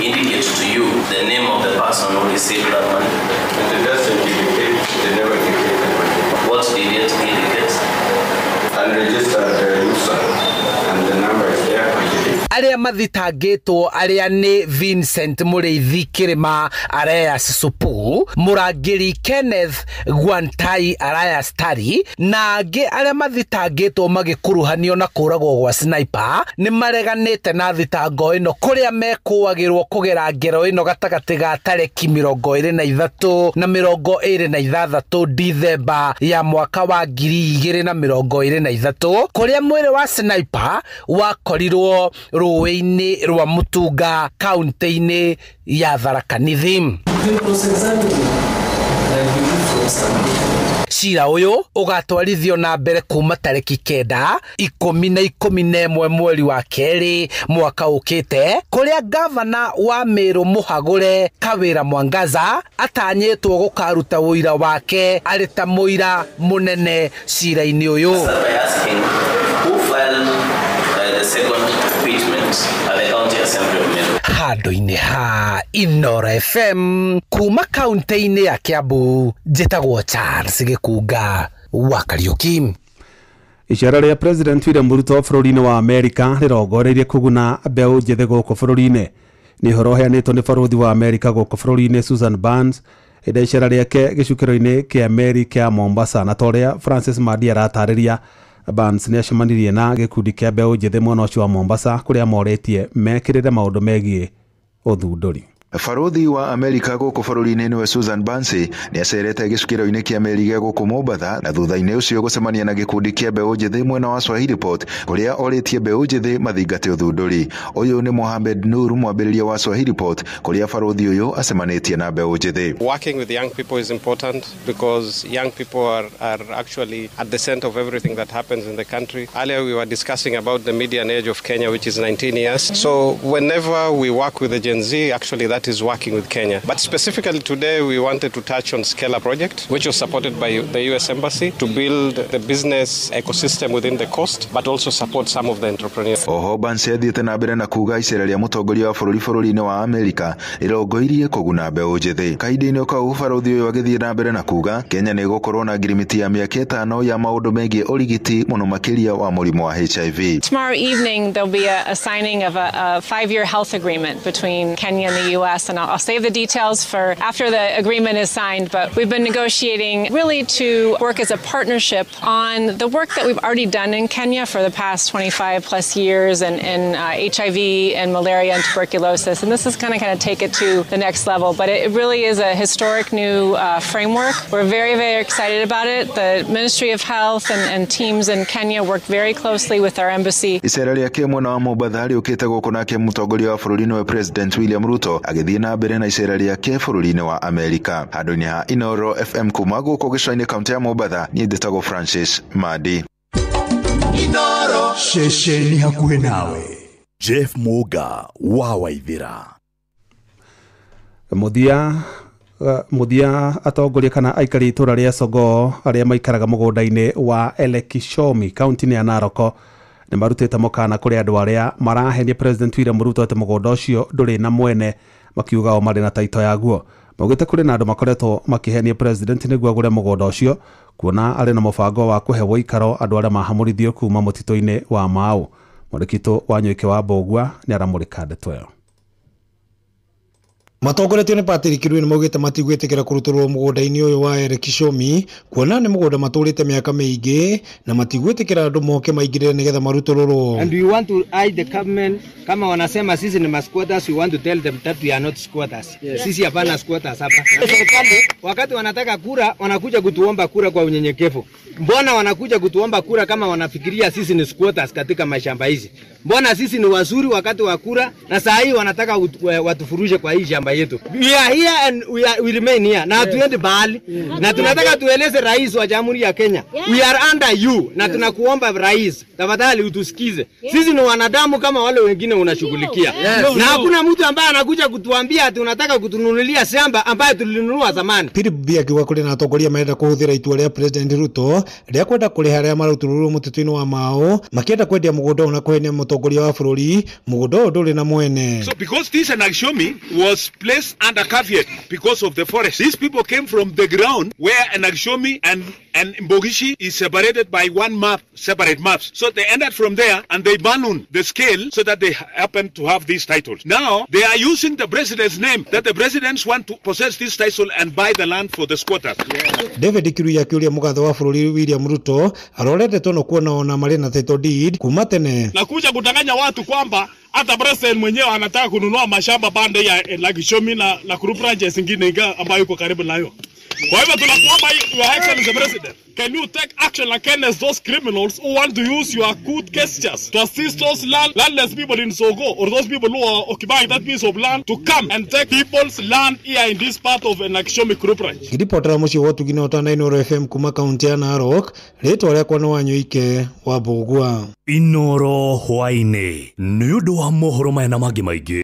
indicates to you the name of the person who received that money. It doesn't indicate, they never indicate the money. What did it indicate? Unregistered user, and the number is there. Arĩa mathitangĩtwo arĩa nĩ Vincent Mũrĩithi Kĩrĩma Arias Supu, Mũrangĩri Kenneth Guantai Arias Tari, na angĩ arĩa mathitangĩtwo magĩkuruhanio na kũragwo gwa Sniper nĩ mareganĩte na thitango ĩno, kũrĩa mekũagĩrwo kũgera ngero ĩno gatagatĩ ga tarĩki 23 na 26 Dithemba ya mwaka wa 2023, kũrĩa mwĩrĩ wa Sniper wakorirwo rũĩ-inĩ rwa Mutunga kaunti-inĩ ya Tharaka Nithi. Cira ũyũ ũgatwarithio na mbere kuma tarĩki 9, 10 na 11 mweri wa kerĩ mwaka ũkĩte, kũrĩa gavana wa Meru Mũhagũre Kawĩra Mwangaza atanyĩtwo gũkaruta ũira wake arĩ ta mũira mũnene cira-inĩ ũyũ. Handũ-inĩ ha Inoro FM kuma kaunti-inĩ ya Kiambu, njĩtagwo Charles Gĩkunga wa Kariuki. Icera rĩa President William Ruto bũrũri-inĩ wa Amerika rĩrongoreirie kũguna mbeũ njĩthĩ gũkũ bũrũri-inĩ. Nĩ ũhoro ũheanĩtwo nĩ barũthi wa Amerika gũkũ bũrũri-inĩ Susan Burns hĩndĩ ya icera rĩake gĩcukĩro-inĩ kĩa meri kĩa Mombasa, na ta ũrĩa Francis Madi aratarĩria, Burns nĩ acemanirie na gĩkundi kĩa mbeũ njĩthĩ mwena ũcio wa Mombasa kũrĩa morĩtie mekĩrĩre maũndũ megiĩ ũthundũri. Barothi wa Amerika gũkũ bũrũri-inĩ nĩwe Susan Burns nĩ acerete gĩcukĩro-inĩ kĩa meri gĩa gũkũ Mombatha na thutha-inĩ ũcio gũcemania na gĩkundi kĩa mbeũ njĩthĩ mwena wa Swahili Port kũrĩa orĩtie mbeũ njĩthĩ mathingate ũthundũri. Ũyũ nĩ Mohamed Nur, mwambĩrĩria wa Swahili Port, kũrĩa barothi ũyũ acemanĩtie na mbeũ njĩthĩ. Working with young people is important because young people are actually at the center of everything that happens in the country. Earlier we were discussing about the median age of Kenya, which is 19 years. So whenever we work with the Gen Z, actually that is working with Kenya. But specifically today we wanted to touch on Scala project, which was supported by the US Embassy to build the business ecosystem within the coast, but also support some of the entrepreneurs. Oho Burns athiĩte na mbere na kuga icera rĩa mũtongoria wa bũrũri bũrũri-inĩ wa Amerika rĩrongoirie kũguna mbeũ njĩthĩ. Kahinda-inĩ kau barothi ũyũ agĩthiĩ na mbere na kuga Kenya nĩ ĩgũkorwo na ngirimiti ya mĩaka 5 ya maũndũ megiĩ ũrigiti mũno makĩria wa mũrimũ wa HIV. Tomorrow evening there'll be a signing of a 5-year health agreement between Kenya and the US, and I'll save the details for after the agreement is signed, but we've been negotiating really to work as a partnership on the work that we've already done in Kenya for the past 25 plus years in HIV and malaria and tuberculosis, and this is kind of take it to the next level. But it really is a historic new framework. We're very, very excited about it. The Ministry of Health and teams in Kenya work very closely with our embassy. Icera rĩake mwena wa Mombatha rĩũkĩte gũkũ nake mũtongoria wa bũrũri nĩwe President William Ruto agĩthiĩ na mbere na icera rĩake bũrũri-inĩ wa Amerika. Handũ-inĩ ha Inoro FM kuma gũkũ gĩcũa-inĩ kaunti ya Mombatha, niĩ njĩtagwo Francis Madi. Inoro ceceni hakuhĩ nawe. Jeff Muga wa Waithira. Muthia atongoria kana aikari itũra rĩa Sogoo arĩa maikaraga mũgũnda-inĩ wa Elekishomi kaunti-inĩ ya Narok nĩ marutĩte mũkana kũrĩ andũ arĩa marahenia President William Ruto atĩ mũgũnda ũcio ndũrĩ na mwene, makiuga o marĩ na taito yaguo. Maugĩte kũrĩ na andũ makoretwo makĩhenia President nĩguo agũre mũgũnda ũcio, kuona arĩ na mũbango wa kũhe ũikaro andũ arĩa mahamũrithio kuma mũtitũ-inĩ wa Mau. Mwandĩki wa Nywĩke wa Mbũgua nĩ aramũrĩka ndeto ĩyo. Matongoretio nĩ Patrick Rui nĩmaugĩte matigwĩtĩkĩra kũrutũrũrwo mũgũnda-inĩ ũyũ wa Elekishomi kuona nĩ mũgũnda matũrĩte mĩaka mĩingĩ na matigwĩtĩkĩra andũ moke maingĩrĩre nĩgetha marutũrũrwo. And we want to urge the government, kama wanasema sisi ni squatters, we want to tell them that we are not squatters. Yes. Sisi hapana squatters hapa. Serikali wakati wanataka kura wanakuja kutuomba kura kwa unyenyekevu. Mbona wanakuja kutuomba kura kama wanafikiria sisi ni squatters katika mashamba hizi? Mbona sisi ni wazuri wakati wa kura na saa hii wanataka watufurushe kwa hii shamba? yetu. We are here and we remain here. Na hatuendi bahali. Na tunataka tueleze rais wa Jamhuri ya Kenya. We are under you. Na tunakuomba rais, tafadhali utusikize. Sisi ni wanadamu kama wale wengine unashughulikia. Na hakuna mtu ambaye anakuja kutuambia ati unataka kutununulia shamba ambayo tulinunua zamani. Philip Bii akiuga kũrĩ na atongoria marenda kũhũthĩra itua rĩa President Ruto rĩa kwenda kũrĩha arĩa marutũrũrwo mũtitũ-inĩ wa Mau makĩenda kwendia mũgũnda ũyũ na kũhenia mũtongoria wa bũrũri mũgũnda ũyũ ndũrĩ na mwene. So because this Enakishomi was placed under caveat because of the forest, these people came from the ground where Enakishomi and Mbogishi is separated by one map, separate maps. So they ended from there and they ballooned the scale so that they happen to have these titles. Now they are using the president's name, that the presidents want to possess this title and buy the land for the squatters. David Kirui akĩũria mũgathe wa bũrũri William Ruto arorete tono kuona ona marĩ na title deed kuma tene. Na kuja kudanganya watu kwamba hata president mwenyewe anataka kununua mashamba pande ya Enakishomi na group ranches zingine ambayo iko karibu nayo. Kwa hivyo tunakuomba, Your Excellency President, can you take action against those criminals who want to use your good gestures to assist those landless people in Sogo or those people who are occupying that piece of land to come and take people's land here in this part of Enakishomi group ranch. Ngiripotera mũciĩ wa Ũtugi na Ũtana Inooro FM kuma kaunti ya Narok, rĩtwa rĩakwa nĩ Wanyũike wa Mbũgua. Inooro hwaĩ-inĩ nĩ ũndũ wa mohoro maya na mangĩ maingĩ.